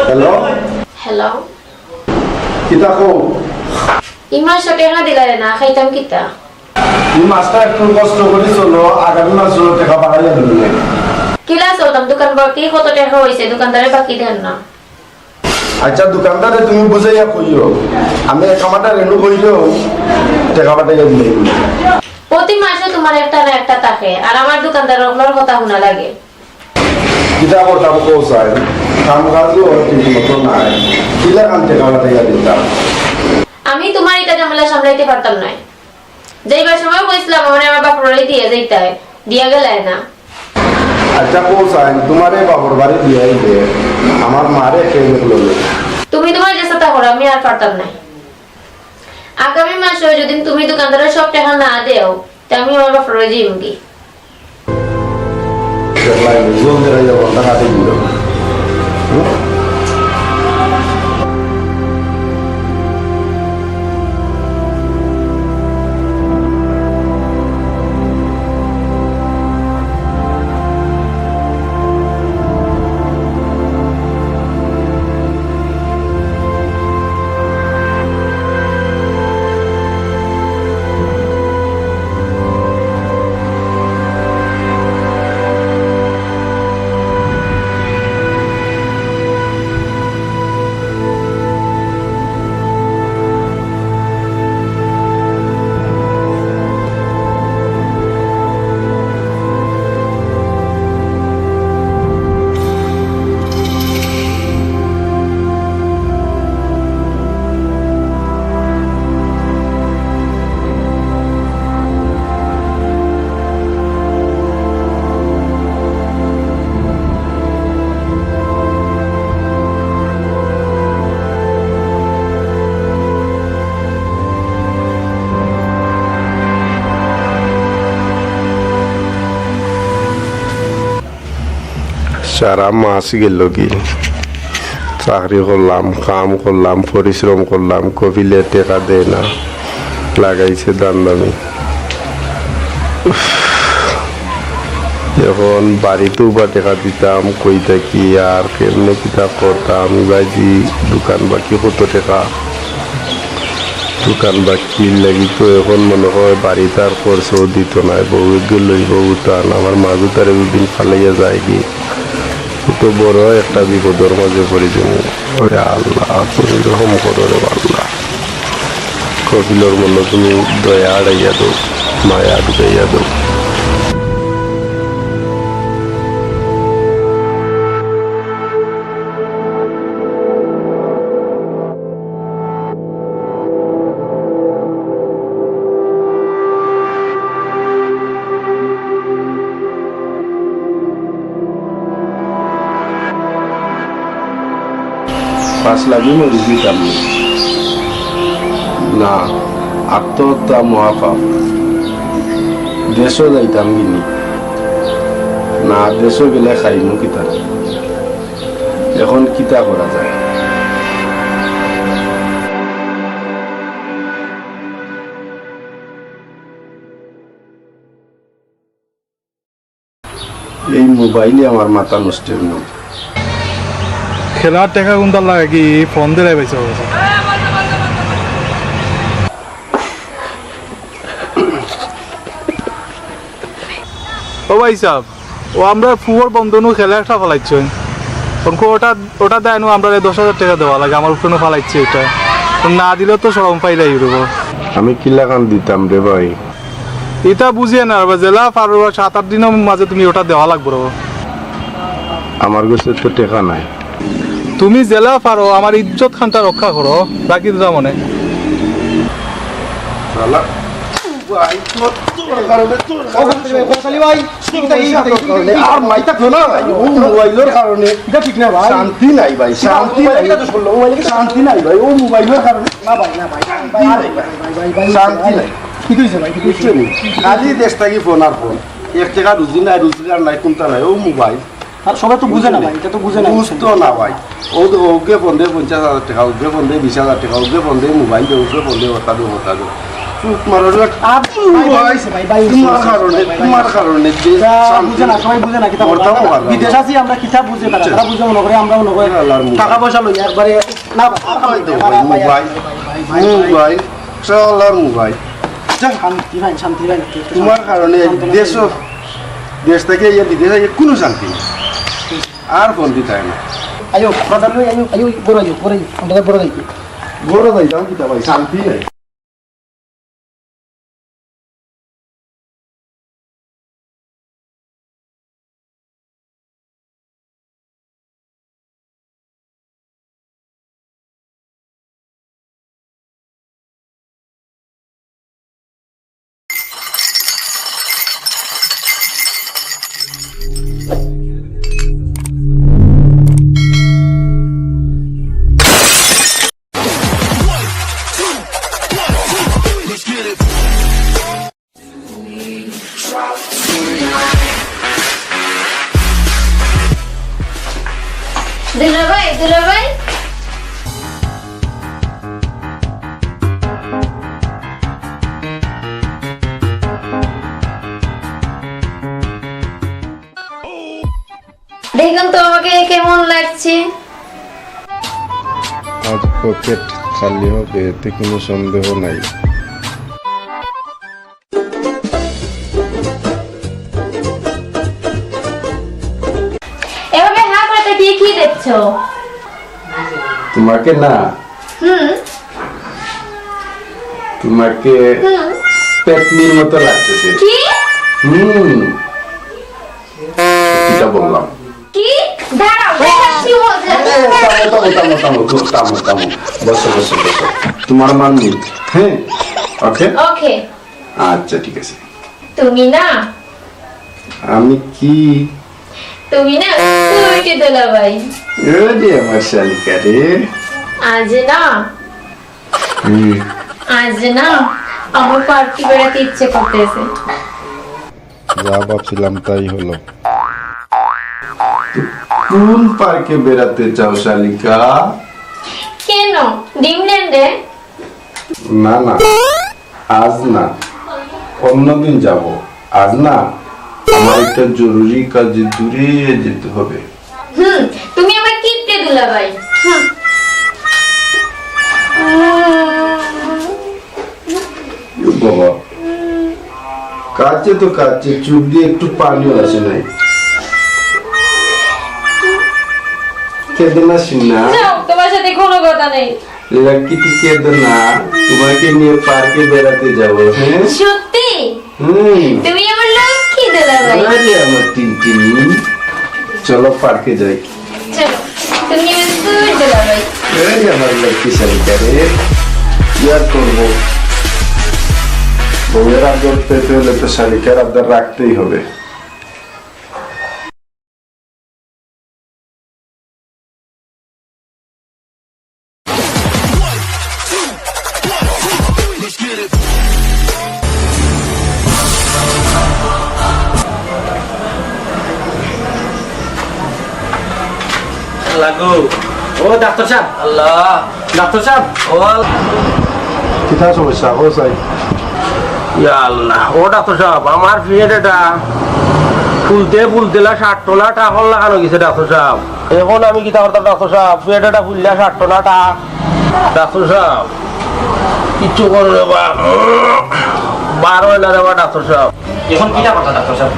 হ্যালো। হ্যালো। কিতা কও? ই মাসো টেকা দিলারে না, খাইতাম কিতা? ই মাসটা একটু কষ্ট করি চলো, আগামী মাসো টেকা বাড়াইয়া দিমু। কিলা চলতাম, দোকান বাকি কত টেকা অইছে, দোকানদারে বাকি দেন না। আচ্ছা, দোকানদারে তুমি বুঝাইয়া কইও, আমি এক কামাটা রেনু কইলেও টেকা পাঠাইয়া দিলে। প্রতি মাসে তুমার একটা না একটা থাকে, আর আমার দোকানদার অকলর কথা হুনা লাগে। কিতা করতাম কও চাইন, কাম কাজও ঠিক মতো নাই, কিলা কাম টেকা পাঠাইয়া দিতাম। আমি তুমার ইটা ঝামেলা সামলাইতে পারতাম নায়। যাইবার সময় কইছলাম, আমার, আমার বাপরে দিয়া যাইতায়, দিয়া গেলায় না। আচ্ছা, কও চাইন, তুমারে বাপর বাড়ি দিয়া আইলে, আমার মারে কেউ দেখলো না। তুমি তুমার যে সাথে করো, আমি আর পারতাম নায়। আগামী মাসে যদি তুমি দোকানদারের সব টাকা না দেও, তে আমি আমার বাপরে যাইমুগি। দেখলাই, জলদি হয়ে যাবো, টাকা দিয়ে দিল। হুম? সারা মাস গেল কি, চাকরি করলাম, কাম করলাম, পরিশ্রম করলাম, কফিলে টেকা দেয় না, লাগাইছে দান্দামি। উফ, এখন বাড়িতেও বা টেকা দিতাম কই থাকি, আর কেমনে কিতা করতাম? ইবায়দি দোকান বাকি কত টেকা, দোকান বাকির লাগি তো এখন মনে হয় বাড়িত আর খরচও দিত নায়, বউয়ে গেলই বউ তান। আমার মাজু তারে দুদিন ফালাইয়া যায়গি, তো বড় একটা বিপদর মাঝে পড়ি যাইমু। ওরে আল্লাহ, তুমি রহম করো রে আল্লাহ। কফিলর মনো তুমি দয়া আড়াইয়া দেও, মায়া ঢুকাইয়া দেও। পাঁচ লাখই মরি দিতাম না। না, আত্মহত্যা মহাপাপ। দেশও যাইতাম গিনি। না, দেশও গেলে খাইমু কিতা? এখন কিতা করা যায়? এই মোবাইলে আমার মাথা নষ্ট অইল। খেলার টেকা কুনটা লাগে কি ফোন দিলাই পাইছো? ও ভাই সাহেব, ও আমরার ফুয়র বন্ধনু খেলা একটা ফালাইছইন। অনকু ওটা, ওটা দেয় নু আমরারে দশ হাজার টেকা দেওয়া লাগে, আমার উপরে নু ফালাইছে ওটা। না দিলে তো শরম পাইলাই অইবো। আমি কিলাখান দিতাম রে ভাই? ইতা বুঝিয়ে না রে ভাই, যেলা পারো সাত আট দিনর মাঝে তুমি ওটা দেওয়া লাগবো রে ভাই। আমার কাছে তো টেকা নাই। তুমি যেলা পারো আমার ইজ্জত খানটা রক্ষা করো, রাখি দিতাম মনে। শালা, ভাই, তোর, তোর কারণে, তোর কারণে। ও, কৌশলী ভাই, ঠিক আছে, ঠিক আছে, ঠিক আছে। আর মাইতা তো না ভাই, ও মোবাইলর কারণে। এটা ঠিক না ভাই। শান্তি নাই ভাই, শান্তি নাই। মোবাইলে কিতা দোষ করলো? মোবাইলে কিতা শান্তি নাই ভাই, ও মোবাইলর কারণে। না ভাই, না ভাই, শান্তি নাই ভাই। ভাই, ভাই, ভাই, শান্তি নাই। ঠিক হইছে ভাই, ঠিক হইছে। বুঝছো নি? খালি দেশ থাকি ফোন আর ফোন। এক টেকা রুজি নাই, রোজগার নাই, কুনটা নাই, ও মোবাইল। আর সবাই তো বুঝে না ভাই, এটা তো বুঝে না। বুঝতো না ভাই। ও তো ওকে ফোন দে পঞ্চাশ হাজার টেকা, ওকে ফোন দে বিশ হাজার টেকা, ওকে ফোন দে মোবাইল দে, ওকে ফোন দে ওটা দে, ওটা দে। চুপ মারো রে। আর ভাই, ভাই, ভাই, ভাই, তোমার কারণে, ভাই, ভাই। তোমার কারণে যে এটা শান্তি বুঝে না, সবাই বুঝে না, কিতা মরতাম বলবো? পারলাম না। বিদেশ আছি আমরা, কিতা বুঝে তারা? আচ্ছা। তারা বুঝে মনে করে, আমরাও মনে করে। আল্লাহর মুখ। টাকা পয়সা লই একবারে। না, ভাই, আর ভাই, ভাই, ভাই, মোবাইল। ভাই, ভাই, ভাই, ভাই। মোবাইল। শালার মোবাইল। যা। শান্তি ভাই, শান্তি ভাই। তোমার কারণে শান্ত না। দেশও দেশ থাকি আইয়া বিদেশ আইয়া কুনু শান্তি নাই। আর ফোন দিতে হয় না। আইও, বাজার লই আইও, আইও, বড় আইও, বড় আইও, আমরা বড় আইও। বড় যাই, যাও কিতা ভাই, শান্তি নাই। দুলাভাই, দুলাভাই। দেখলাম তো আমাকে কেমন লাগছে। আজ পকেট খালি হবে, এতে কোনো সন্দেহ নাই। এভাবে হা করে তাকিয়ে কি দেখছো? তোমাকে না, হুম। তোমাকে হুম। পেতনির মতো লাগতেছে। কি? হুম। কিতা বললাম? কি? দাঁড়াও, দেখাচ্ছি মজা। এ, থামো, থামো, থামো, থামো, থামো, থামো। বসো, বসো, বসো। তোমার মান নেই। হ্যাঁ? ওকে? ওকে। আচ্ছা, ঠিক আছে। তুমি না? আমি কি? তুমি না? তুমি কি দুলাভাই? এ রে আমার শালিকা রে। আজ না? হুম। আজ না? আমার পার্কে বেড়াতে ইচ্ছে করতেছে। যা ভাবছিলাম তাই হলো। কোন পার্কে বেড়াতে চাও শালিকা? কেন? ড্রিমল্যান্ডে? না, না, আজ না, অন্যদিন যাব। আজ না, আমার একটা জরুরি কাজে দূরে যেতে হবে। হুম, তুমি আমার কিপটে দুলাভাই। হুম। এ বাবা, কাছে তো কাছে, চোখ দিয়ে একটু পানিও আসে নাই। কেঁদো না, সিনা। যাও, তোমার সাথে কোনো কথা নেই। লাকি, তুই কেঁদো না, তোমাকে নিয়ে পার্কে বেড়াতে যাবো, হ্যাঁ? সত্যি? হুম। তুমি আমার লক্ষ্মী দুলাভাই। আরে আমার টিনটিনি, চলো পার্কে যাই। চলো, তুমি আমার দুই দুলাভাই। আরে আমার লক্ষ্মী শালিকা রে, কি আর করবো? বউয়ের আদর পেতে হলে তো শালিকার আদর রাখতেই হবে। লাগো। ও ডাক্তার সাব। আল্লাহ। ডাক্তার সাব, ও আল্লাহ। কিতা সমস্যা? ও সাই। ইয়া আল্লাহ, ও ডাক্তার সাব, আমার পেট এটা ফুলতে ফুলতে লা ষাট টনা টাকর লাখান অই গেছে ডাক্তার সাব। এখন আমি কিতা করতাম ডাক্তার সাব? পেট এটা ফুললা ষাট টনা টাক। ডাক্তার সাব, কিচ্ছু করো রে বা, বার অয় না রে বা ডাক্তার সাব। এখন কিতা কথা ডাক্তার সাব?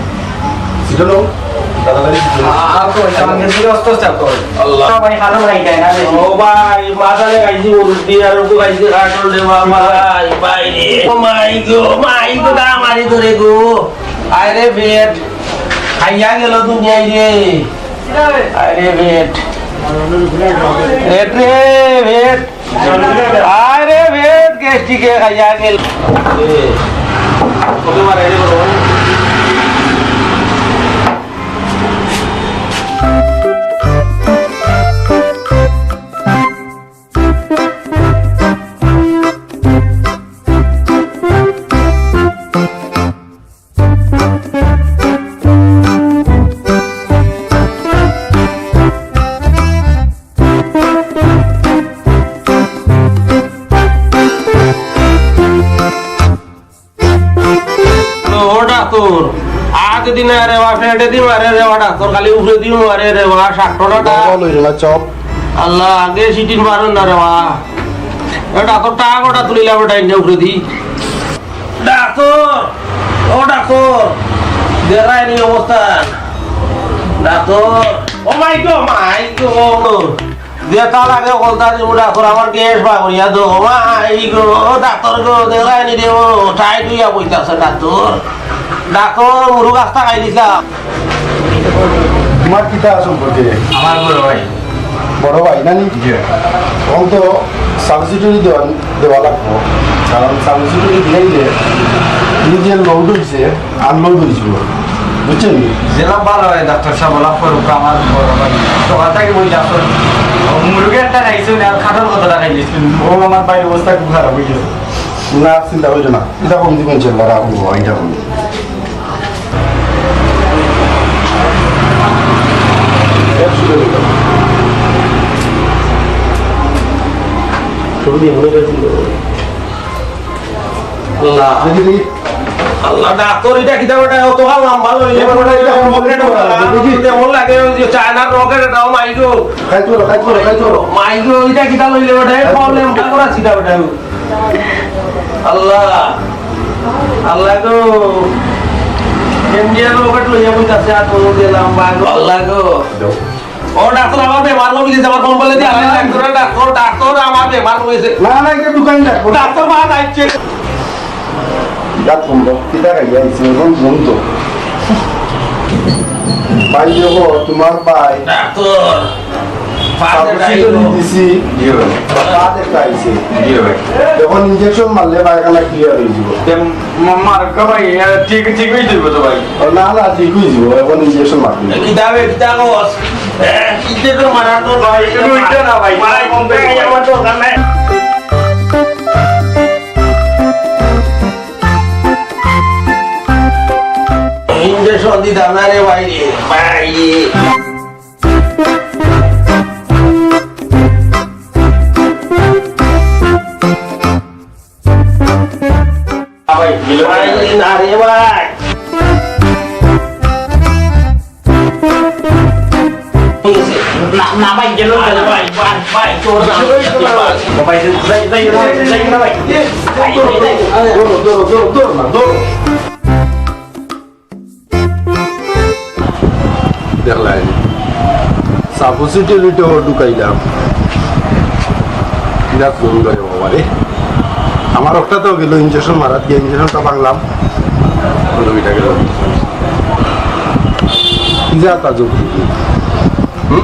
এটা লো, তাড়াতাড়ি। আর তো ওই সামনে দিয়ে আস্তে আস্তে করো। আল্লাহ। ভাই, হারো ভাই, তাই না রে? ও ভাই, মাথা লে খাইছি, ওষুধ দিয়ে আর ওকে খাইছি, কাটল রে বাবা। ভাই, ভাই রে। ও মাই গো, মাই গো, দা মারি ধরে গো। আয় রে পেট, খাইয়া গেল দুনিয়ায় রে। আয় রে পেট। পেট রে, পেট। আরে পেট গ্যাস্ট্রিকে খাইয়া গেল। ও ডাক্তার, আগে দিন আরে বা, ফেটে দি মারে রে বা ডাক্তার, খালি উপরে দি মারে রে বা, ষাট টনা টা। বাবা লইরে না চপ। আল্লাহ, আগে সিটিন মারুন না রে বা। এ ডাক্তার, টা গোটা তুলিলাম, ওটা এনে উপরে দি। ডাক্তার, ও ডাক্তার, দেখরায়নি অবস্থা। ডাক্তর। ও মাই গো, মাই গো। যেতা লাগে কলতা দিমু ডাক্তর, আমার গ্যাস বার করিয়া দেও। ও মাই গো, ডাক্তর গো, দেখরায়নি রে ও, টাইট অইয়া বইতাছে ডাক্তর। ডাক্তর, মুরগ আস্তা খাই দিছলাম। তোমার কিতা সম্পর্কে? আমার বড় ভাই। বড় ভাই না নি? জি। তখন তো সাবসিডিউরি দেওয়া, দেওয়া লাগবো, কারণ সাবসিডিউরি দিলেই যে ই যে লোড অইছে, আনলোড অইছে, বুঝছইন নি? যেলা ভালা অয় ডাক্তর সাব, অলা করউক, আমার বড় ভাই। সকাল থাকি বই ডাক্তর, মুরগি একটা খাইছইন, আর খাটর কতটা খাই দিছইন। ও আমার ভাইর অবস্থা খুব খারাপ অই গেছে। না, চিন্তা করিও না, ইটা কম দিবো ইনশাআল্লাহ, রাখো, ইটা কম দিবো। আল্লাহ। দেখি, দেখি। আল্লাহ, ডাক্তর, ইটা কিতা বেটা? অত লম্বা লইলে বেটা, ইটা পকেটে দেখি। মনে লাগে ওই যে চায়নার রকেট, এটাও মাইগো। খাই চলো, খাই চলো, খাই চলো। মাইগো, ইটা কিতা লইলে বেটা? এই problem টা করা ছিলা বেটা। আল্লাহ, আল্লাহ গো, ইন্ডিয়ান রকেট লইয়া বইতাছে, আর তো যে লম্বা গো। আল্লাহ গো। ও ডাক্তর, আমার বেমার লইছে, আমার কোম্পানি দিয়ে আড়াই লাখ করে ডাক্তর, ডাক্তর, আমার বেমার লইছে। না, না, এটা দোকান ডাক্তর। ডাক্তর মা যাইছে। ডাক্তর বন্ধ, কিতা খাইয়া আইছে, এখন বন্ধ। ভাই দেখো, তোমার ভাই। ডাক্তর, পা সাবসিডি দেখাইলো। দিছি। জি ভাই। পা দেখাইছে। জি ভাই। এখন ইনজেকশন মারলে পায়খানা ক্লিয়ার অই যাইবো। তে মা-, মার কা ভাই, এ, ঠিক, ঠিক অই যাইবো তো ভাই। ও না, না, ঠিক অই যাইবো, এখন ইনজেকশন মারতে। কিতাবে, কিতা কস? এ, কিতে তো মারা তো ভাই, এটা তো ইটা না ভাই। মারা কম করে আমার দরকার নাই। ইনজেকশন দিতাম না রে ভাই রে, ভাই রে। ভাই, ভাই, না রে ভাই। না, না ভাই, গেল না ভাই, ভাই, ভাই, তোর না। ভাই, যাই, যাই, যাই, যাই না ভাই। ভাই, যাই, যাই। ধরো, ধরো, ধরো, ধরো না, ধরো। দেখলায়নি, সাবসিডিউরিটাও ঢুকাইলাম। ইটা কোন লয় বাবা রে? আমার একটা তো গেল ইনজেকশন মারাত গিয়া, ইনজেকশনটা ভাঙলাম। অন্য ইটা গেল। কি যা তা যোগ? হুম?